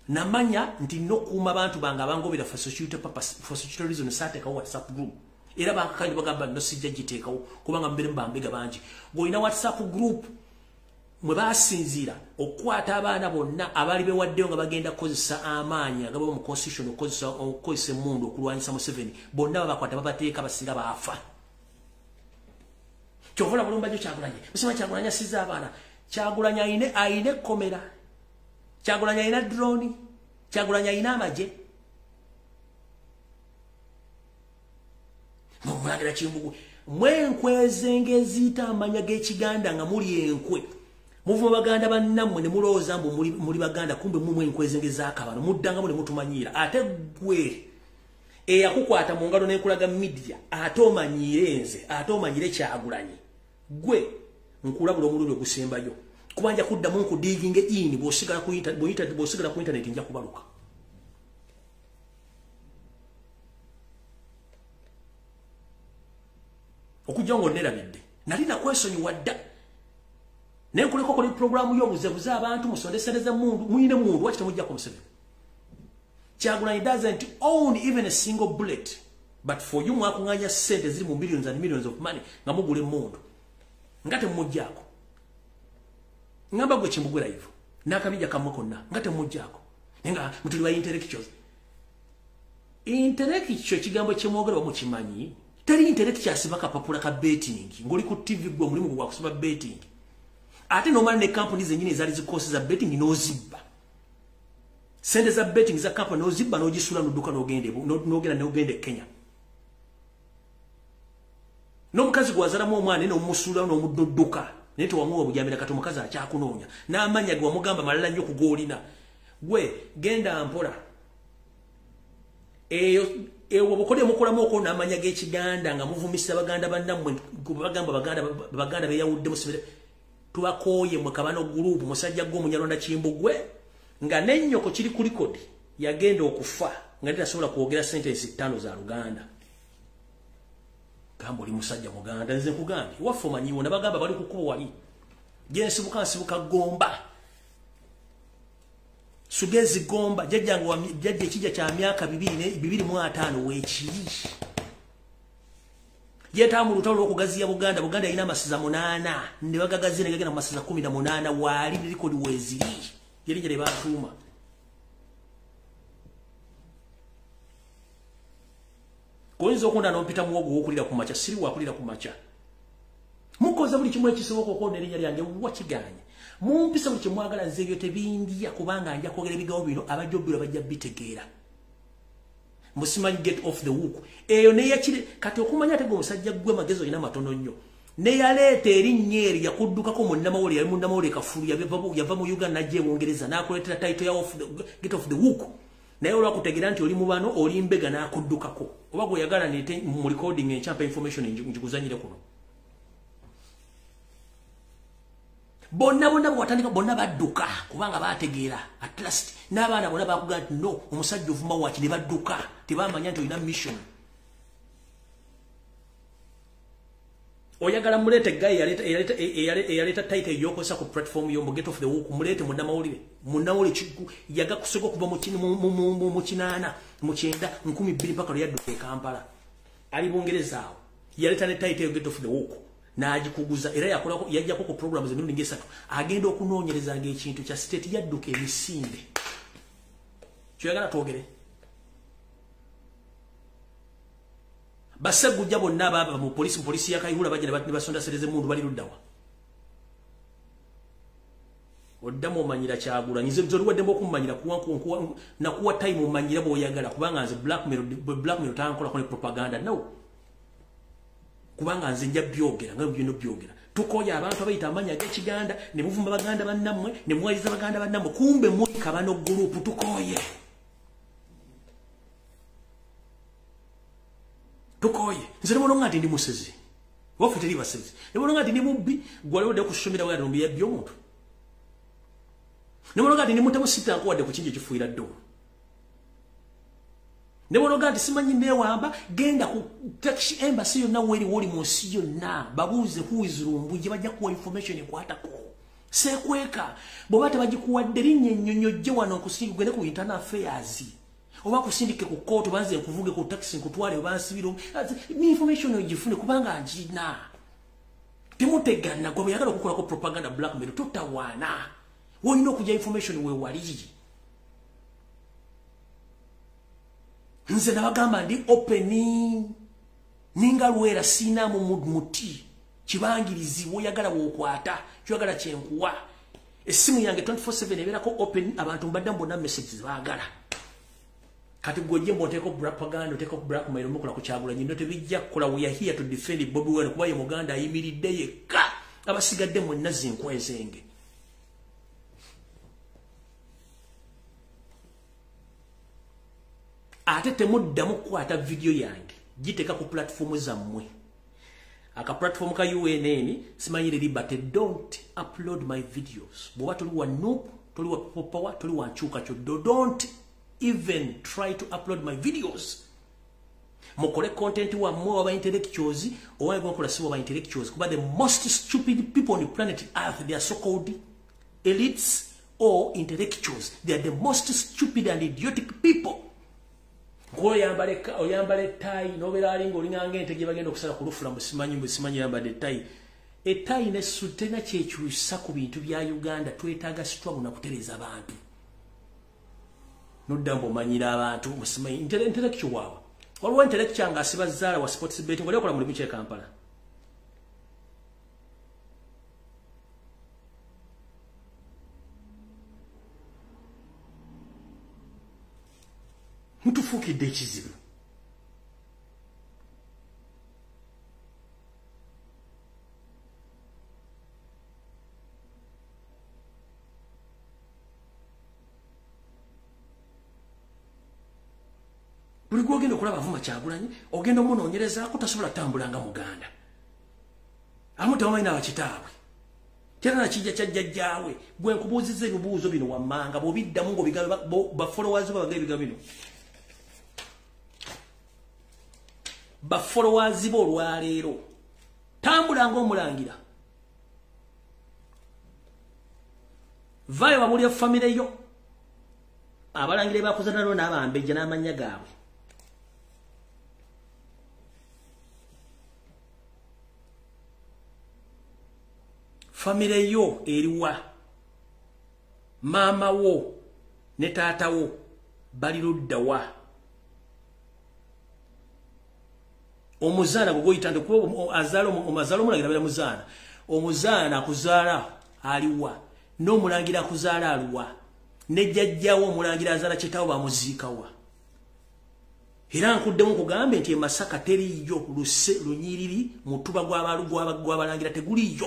Namanya nti n'okuuma abantu bange abangobera for security purpose, for security reason saateekawo WhatsApp group. Era bakakandi bagamba no sijja giteekawo kubanga mbeere mu bambega bangi. Bw'olina WhatsApp group mwe basinziira okukwata abaana bonna abaali bewaddeyo nga bagenda kukozesa amaanyi agaba mu constitution okukozesa emmundu okulwanyisa Museveni, bonna babakwata babateeka basinga baafa. Kyova olaba Lumbajo Kyagulanyi, Museveni Kyagulanyi asiza abaana. Kyagulanyi ayina ekkomera, Kyagulanyi ayina drone, Kyagulanyi ayina amagye. Mulangira Kimbugwe, mwe nkwezenge eziyita amanya g'Ekiganda nga muli enkwe. Muvuma baganda bannammwe ne mulowooza mbu muli baganda, kumbe mumwe enkwezenge z'akabano, muddangamu ne mutumanyiira. Ate ggwe eyakukwata mu ngalo n'enkulaga media, ate omanyiire nze, ate omanyire Kyagulanyi. Ggwe nkulabula omulundi ogusembayo, kuba nja kuddamu nkudiiginge in, bw'osigala ku internet nja kubaluka. Okujja ng'onneerabidde, nali nakwesonyiwa dda. Naye nkuleka okola programu y'obuzebuze abantu, musonde ssente z'emmundu, muyine emmundu, lwaki temuggyako Museveni? Kyagulanyi doesn't own even a single bullet, but for you mwakuŋŋaanya ssente ziri mu millions and millions of money nga mugula emmundu nga temuggyako. Ngamba gwe Kimbugwe live n'akabinja kammwe konna nga temuggyako, naye nga mutuli ba intellectuals. Intellectual ekigambo kye mwogera bamukimanyi. Teri intellectual asiba kapapula ka betting ng'oli ku TV gwe omulimu gwe gwa kusiba betting. Ate n'omala ne kampuni zennyini ezaali zikoseza betting n'ozibba. Sente za betting za kampuni n'ozibba n'ogisula n'odduka n'ogenda e Kenya. N'omukazi gw'azalamu omwana n'omusuula n'omudduka, naye tewamuwa bujamira, kati omukazi akyakunoonya n'amannya ge wamugamba malala nnyo ku g'olina. Gwe genda mpola. Eyo obukodyo mukolamu okwo n'amanya g'Ekiganda nga muvumisa baganda bannammwe, bagamba baganda beyawudde musibire. Tubakooye mwe kabano group musajja gwo Munyarwanda Kimbugwe nga nennyoko kiri ku record yagenda okufa nga tasobola kwogera sentence 5 za Luganda. Gamba oli musajja Muganda, nze nkugambye waffe omanyiwo nabagamba bali kukubo wali gyensibuka nsibuka Gomba, Sugezi Gomba, jjajjange jjajja ekijja kya myaka 225 weekiri yetaamu lutalo lw'okugaziya Buganda. Buganda yalina amasiza 8 ne bagagaziya ne gagenda mu masiza 18 waali record weeziri yerinnya lye baatuuma. Oyinza okunda n'ompita muwogo w'okulira ku makya, siri wakulira ku makya. Mukoze buli kimu ekisoboka okwona erinnya lyange wakiganye. Mumpisa buli kyemwagala, nze ebyo tebindya kubanga nja kwogera ebigambo bino abajja obbirwa bajja bitegeera. Musimanyi get off the hook. Eyo neyakire kati okumanya ate omusajja gwe magezi olina matono nnyo. Neyaleeta erinnya eryo yakuddukako munnamawulire, yali munnamawulire kafulu, yava mu Uganda n'ajja e Bungereza n'akuleetera title ya get off the hook. Naye olwakutegeera nti oli mu bano oli mbega n'akuddukako. Oba gw'oyagala neete mu recording enkyampa information ngikuzannyire kuno. Bonna bonna bw'atandika bonna badduka kubanga baategeera at last n'abaana bonna baakugamba nti no omusajja ovuma waki ne badduka tebamanya nti olina mission. Oyagala muleete guy eyaleeta title ey'okozesa ku platform yo mu get off the hook, muleete munnamawulire yagakusooka okuva mu 80 mu 90 2000 mpaka lwe yadduka e Kampala ali Bungereza awo yaleeta ne title eyo get off the hook n'agikuguza era yakolako yajjako ku programs emirundi ng'esatu agenda okunoonyereza ng'ekintu kya state yadduka emisinde. Kyoyagala twogere basegujja bonna baaba mu polisi ya Kayihura bajja ne basonda sereze mundu bali luddawa. Oddamu omanyira Kyagulanyi, nze nze oliwadde okummanyira nakuwa time omanyira bw'oyagala kubanga nze blackmail tankolako ne propaganda no. Kubanga nze nja byogera nga byonna byogera. Tukoya abantu abayita amanya ag'Ekiganda ne muvuma baganda bannammwe ne muwaliriza baganda bannammwe kumbe muli kabano group tukoye. Tukoye. Nze nebona nti ndi musezi. Waffe teri basezi. Nebona nti ndi mubbi gwali kusomera wali mbi yabbye omuntu. Nebona nti ndi mutemu sita nkuwadde ku kingi ekifuuyira ddo. Nebona nti simanyi neewamba genda ku Turkish embassy yonna weeri woli mu nsi yonna babuuze who is Lumbuye bajja kuwa information ekwatako. Seekweka bw'oba tebagikuwadde linnya ennyonyi ojje wano nkusindike ogende ku internal affairs. Oba kusindike ku kooti banze nkuvuge ku taxi nkutwale bansibira information ogifune kubanga ngina. Temutegana gwe bweyagala okukolako propaganda blackmail totawaana. Wolina okujja information we wali. Nze nabagamba ndi open ninga lwera sina mu muti kibangirizi woyagala wokwata kyoyagala kyenkuwa. Essimu yange 24/7 ebeerako open abantu mbadde mbonna messages baagala. Kati gwe mbo oteeko propaganda oteeko blackmail mukola ku Kyagulanyi no tebijja kukola. We are here to defend Bobi Wine kuba ye Muganda ayimiridde yekka abasigadde mwenna zinkwezenge. Ate temuddamu kukwata video yange giteeka ku platform zammwe aka platform ka UNN simanyire Liberty. Don't upload my videos. Bw'oba toli wa NUP, toli wa People Power, toli wa nkyuka kyoddo, don't even try to upload my videos. Mukole content wammwe waba intellectuals oba mwakola si waba intellectuals kuba the most stupid people on the planet Earth, they are so called elites or intellectuals. They are the most stupid and idiotic people. Oyambala ettayi n'obeera alinga olinganga ente gye bagenda okusala ku lufula musimanyi yambadde ettayi. Ettayi n'essuuti terina kyekyusa ku bintu bya Uganda. Twetaaga struggle na kutereeza abantu. Nodda mbu omanyira abantu musimanyi intellectual waabwe. Waliwo intellectual ng'asiba zzaala wa sports betting oli akola mulimu ki e Kampala. Mutufuukidde ekizibu. Buli gw'ogenda okulaba avuma Kyagulanyi ogenda omunoonyerezaako tasobola kutambula nga Muganda. Abamu tebamanyi n'abakitaabwe. Tera kijja kyajjajjaawe. Gwe nkubuuzizza ebibuuzo bino wammanga bw'obiddamu ng'obigambo ba followers bo baga ebigambo bino. Ba followers bo olwaleero. Tambula ng'omulangira. Vaayo babuulire famire yo. Abalangira bakuza nalo n'abambejja n'amannya gaabwe. Famire yo eriwa, maama wo ne taata wo bali ludda wa? Omuzaana gwe goyita nti azaala omulangira abeera muzaana. Omuzaana akuzaala aliwa, n'omulangira akuzaala aluwa, ne jjajjawo omulangira azaala kitaawo bamuziikawa. Era nkuddemu nkugambe nti e Masaka teriiyo luse lunyiriri mutuba gw'abalangira teguliiyo.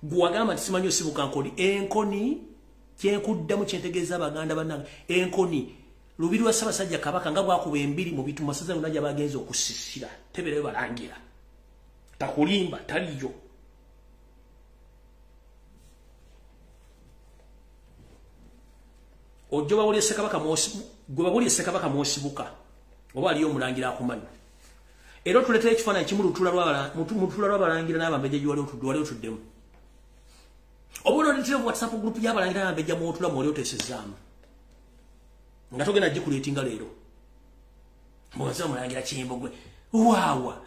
Gwagamba nti simanyi osibuka nkoni. Enkoni kyenkuddamu kyentegeeza abaganda bannange, enkoni lubiri lwa Ssaabasajja Kabaka nga bwakuba embiri mu bitu masaza yonna gy'abagenze okusisira tebeerayo balangira. Takulimba, taliyo. Ojjo bawulire Ssekabaka gwe bawulire Ssekabaka mw'osibuka oba aliyo omulangira akumanyi. Era otuleetera ekifaananyi kimu lutula lw'abalangira n'abambejja gyewali otuddemu. Oba oleetera WhatsApp group y'abalangira n'abambejja mw'otula mw'oli oteesezaamu. Nga togenda gikuleetinga leero. Mbuuza omulangira Kimbugwe. Waawa.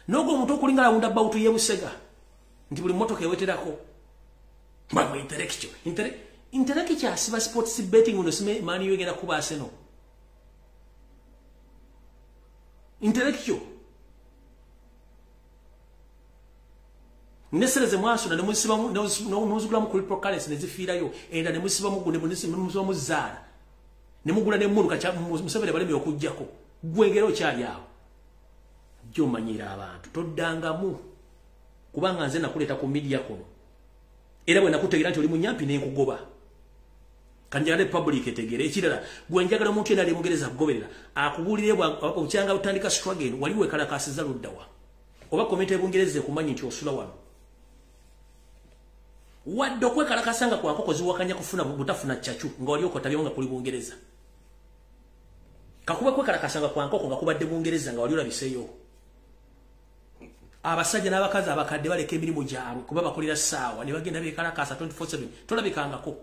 N'ogwo omuntu okulinga lawunda bawutu y'e Busega nti buli mmotoka eweterako. Mbagwe intellectual. Intellectual asiba sports betting uno sime mani yegenda kuba Arsenal. Intellectual. Nesereze mwaso na nemusiba nozugula mu cryptocurrency nezifiirayo enda nemusiba mu nemusiba mu zaala. Nemugula ne mulu kacha Museveni baleme okujjako. Gwengero okyali awo. Gyomanyira abantu toddangamu kubanga nze nakuleeta ku media kuno. Era bwe nakutegeera nti oli munyampi ne nkugoba. Kanjagala public etegere ekirala gwe njagala omuntu yenna ali Bungereza kugoberera akubuulire okyanga otandika struggle wali weekalakaasiza luddawa oba komite Bungereza ekumanyi nti osula wano. Wadde okwekalakasa nga kwa nkoko ziwakanya kufuna butafuna ccacu nga wali okotabyewo nga kuli Bungereza. Kakuba kwekalakasa nga kwa nkoko nga kubadde Bungereza nga wali olabiseeyo. Abasajja n'abakazi abakadde baleka emirimu gyabwe kuba bakolera ssaawa ne bagenda beekalakasa 24/7 tolabikangako.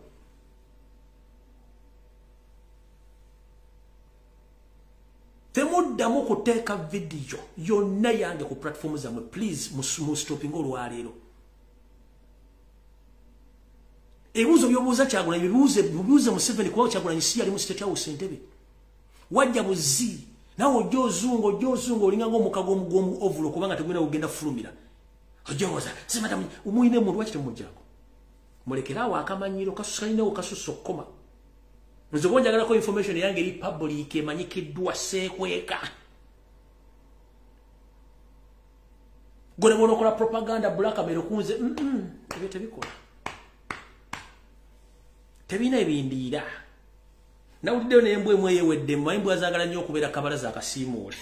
Temuddamu kuteeka vidiyo yonna yange ku platform zammwe, please mustopinga olwaleero. Ebibuuzo by'obuuza Kyagulanyi bibuuze Museveni kuba Kyagulanyi si yali mu State House Entebbe. Wajja buzi nawe ojja ozunga olinga ng'omuka gw'omu ovulo kubanga tegulina kugenda fulumira. Ojja simata omuyina emuntu lwaki temumuggyako? Mulekere awo akamanyiro kalinawo kasusse okukoma. Nze oba njagalako information yange eri public emanyikiddwa seekweka. Gwe ne bw'onookola propaganda blackmail kunze ebyo tebikola. Tebirina ebindiira. Nawuliddeyo n'embwa emu eyewedde mmanyi embwa zaagala nnyo okubeera kabalaza akasiimuule.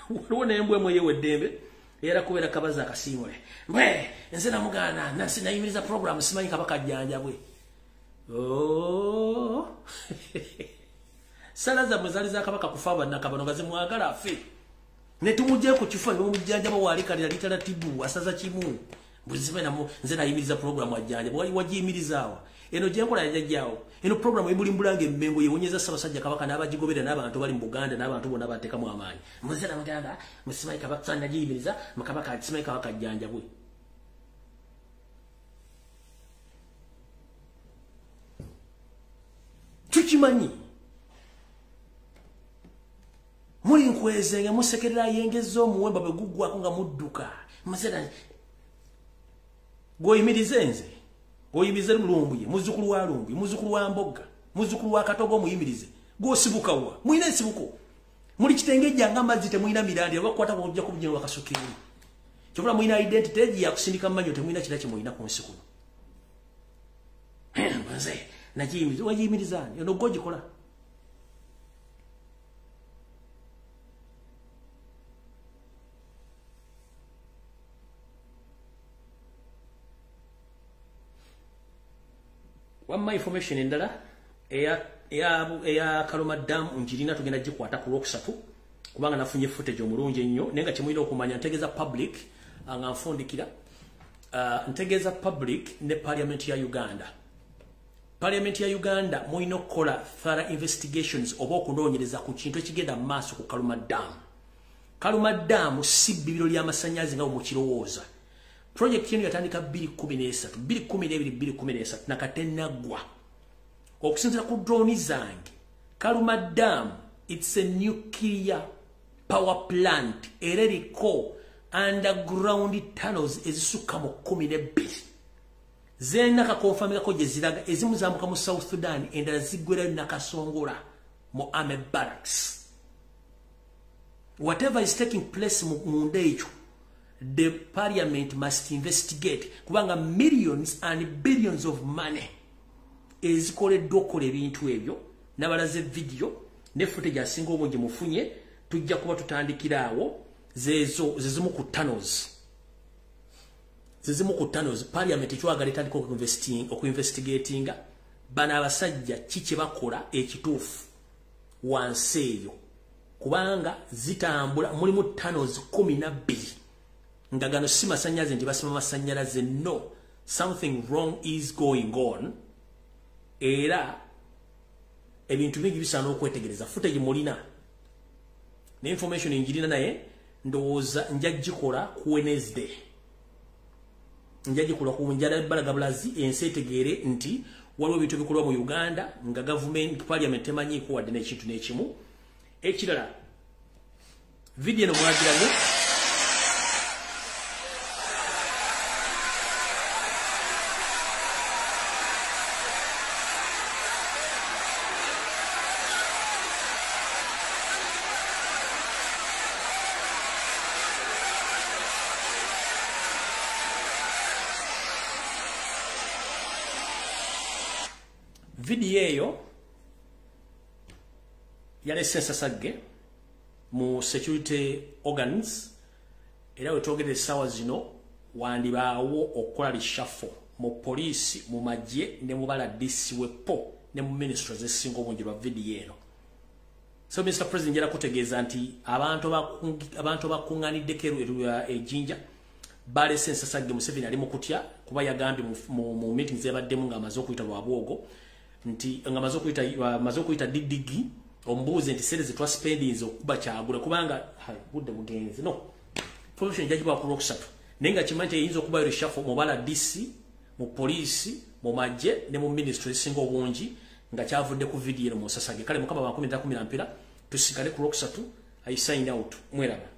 Waliwo n'embwa emu eyeweddembe era kubeera kabalaza akasiimuule. Mbwe nze namugaana nayimiriza program simanyi Kabaka ajjanjabwe. Oh. Sala zammwe zaali za Kabaka kufa bannakabano nga zimwagala afe. Ne tumuggyeko ku kifo ne bamujjanjaba waalikalira litalatibu asaza kimu. Nze nayimiriza program ajjanjaba wali wagiyimirizaawa. Eno gye nkola yajjajjaawo. Eno program ebulimbulanga emmengo yewonyeza Ssaabasajja Kabaka n'abagigoberera n'abantu bali mu Buganda n'abantu bonna bateekamu amaanyi. Nze namugamba musimanyi Kabaka nagiyimiriza Kabaka simanyi Kabaka ajjanjabwe. Tukimanyi. Muli nkwezenge musekerera yengezza omuwemba bwe guggwako nga mudduka. Nze gwoyimirize nze. Oyimirize Lumbuye, muzzukulu wa Lumbuye, muzzukulu wa Mbogga, muzzukulu wa Katogo muyimirize. Gw'osibuka wa? Mulina ensibuko. Muli kitengejja nga amazzi temulina mirandira bakukwata bw'ojja ku bunyolo bakasukirimu. Kyovula mulina identity egi yakusindika mmanyo temulina kira kye mulina ku nsi kuno. Nze nagiyimiriza, wagiyimiriza ani? Eno gw'ogikola. Wamma information endala eya Karuma Dam njirina, tugenda gikwata ku Lwokusatu, kubanga nafunye footage omulungi ennyo. Naye nga kyemulina okumanya, ntegeeza public nga nfundikira, ntegeeza public ne parliament ya Uganda. Parliament ya Uganda, mulina okukola thorough investigations oba okunoonyereza ku kintu ekigenda mu maaso ku Karuma Dam. Karuma Dam si bbibiro ly'amasannyalaze nga bwe mukirowooza. Project eno yatandika 2013, 2012, 2013, nakatenaggwa. Okusinziira ku drone zange, Karuma Dam, it's a nuclear power plant, era eriko underground tunnels ezisukka mu 12 zena kakonfamikako gye ziraga. Ezimu zambuka mu South Sudan, endala ziggwerayo Nakasongola mu army barracks. Whatever is taking place munda ekyo, the parliament must investigate, kubanga millions and billions of money ezikoleddwa okukola ebintu ebyo. Nabalaze video ne footage asinga obungi mufunye. Tujja kuba tutandikira awo. Zezo zezimu ku tunnels, zezimu ku tunnels. Parliament ekyagala etandika okuinvestigatinga bano abasajja, ki kye bakola ekituufu wansi eyo, kubanga zitambula, mulimu tunnels 12, nga gano si masannyalaze nti basima masannyalaze. No, something wrong is going on, era ebintu bingi bisaana okwetegereza. Footage mulina ne information njirina, naye ndowooza nja gikola ku Wednesday, nja gikola ku njala balaga bulazi ensi etegeere nti waliwo ebintu ebikolwa mu Uganda nga government, parliament temanyiiko wadde n'ekintu n'ekimu. Ekirala, video eno mwagiranye. Video eyo yalese ensasagge mu security organs, era wetwogera essaawa zino wandibaawo okukola reshuffle mu poliisi, mu magye ne mu baladisi wepo ne mu ministries ezisinga obungi lwa video eno. So Mr President, njala kutegeeza nti abantu abakuŋŋaaniddeko ejjinja balese ensasagge. Museveni ali mu kutya, kuba yagambye mu meetings ebaddemu ng'amaze okuyita Lwabwogo nti nga amaze okuyita DDG, omubuuze nti sente zetwaspendinze okuba Kyagula, kubanga budde bugenze. No information jajibwa ku Lwokusatu, naye nga kimanyi nti eyinza okubayo reshuffle mu bala DC, mu poliisi, mu magye ne mu ministry ezisinga obungi, nga kyavudde ku video eno mu nsasage. Kale Mukama bakumi ntakumira mpira, tusigale ku Lwokusatu. I sign out, mweraba.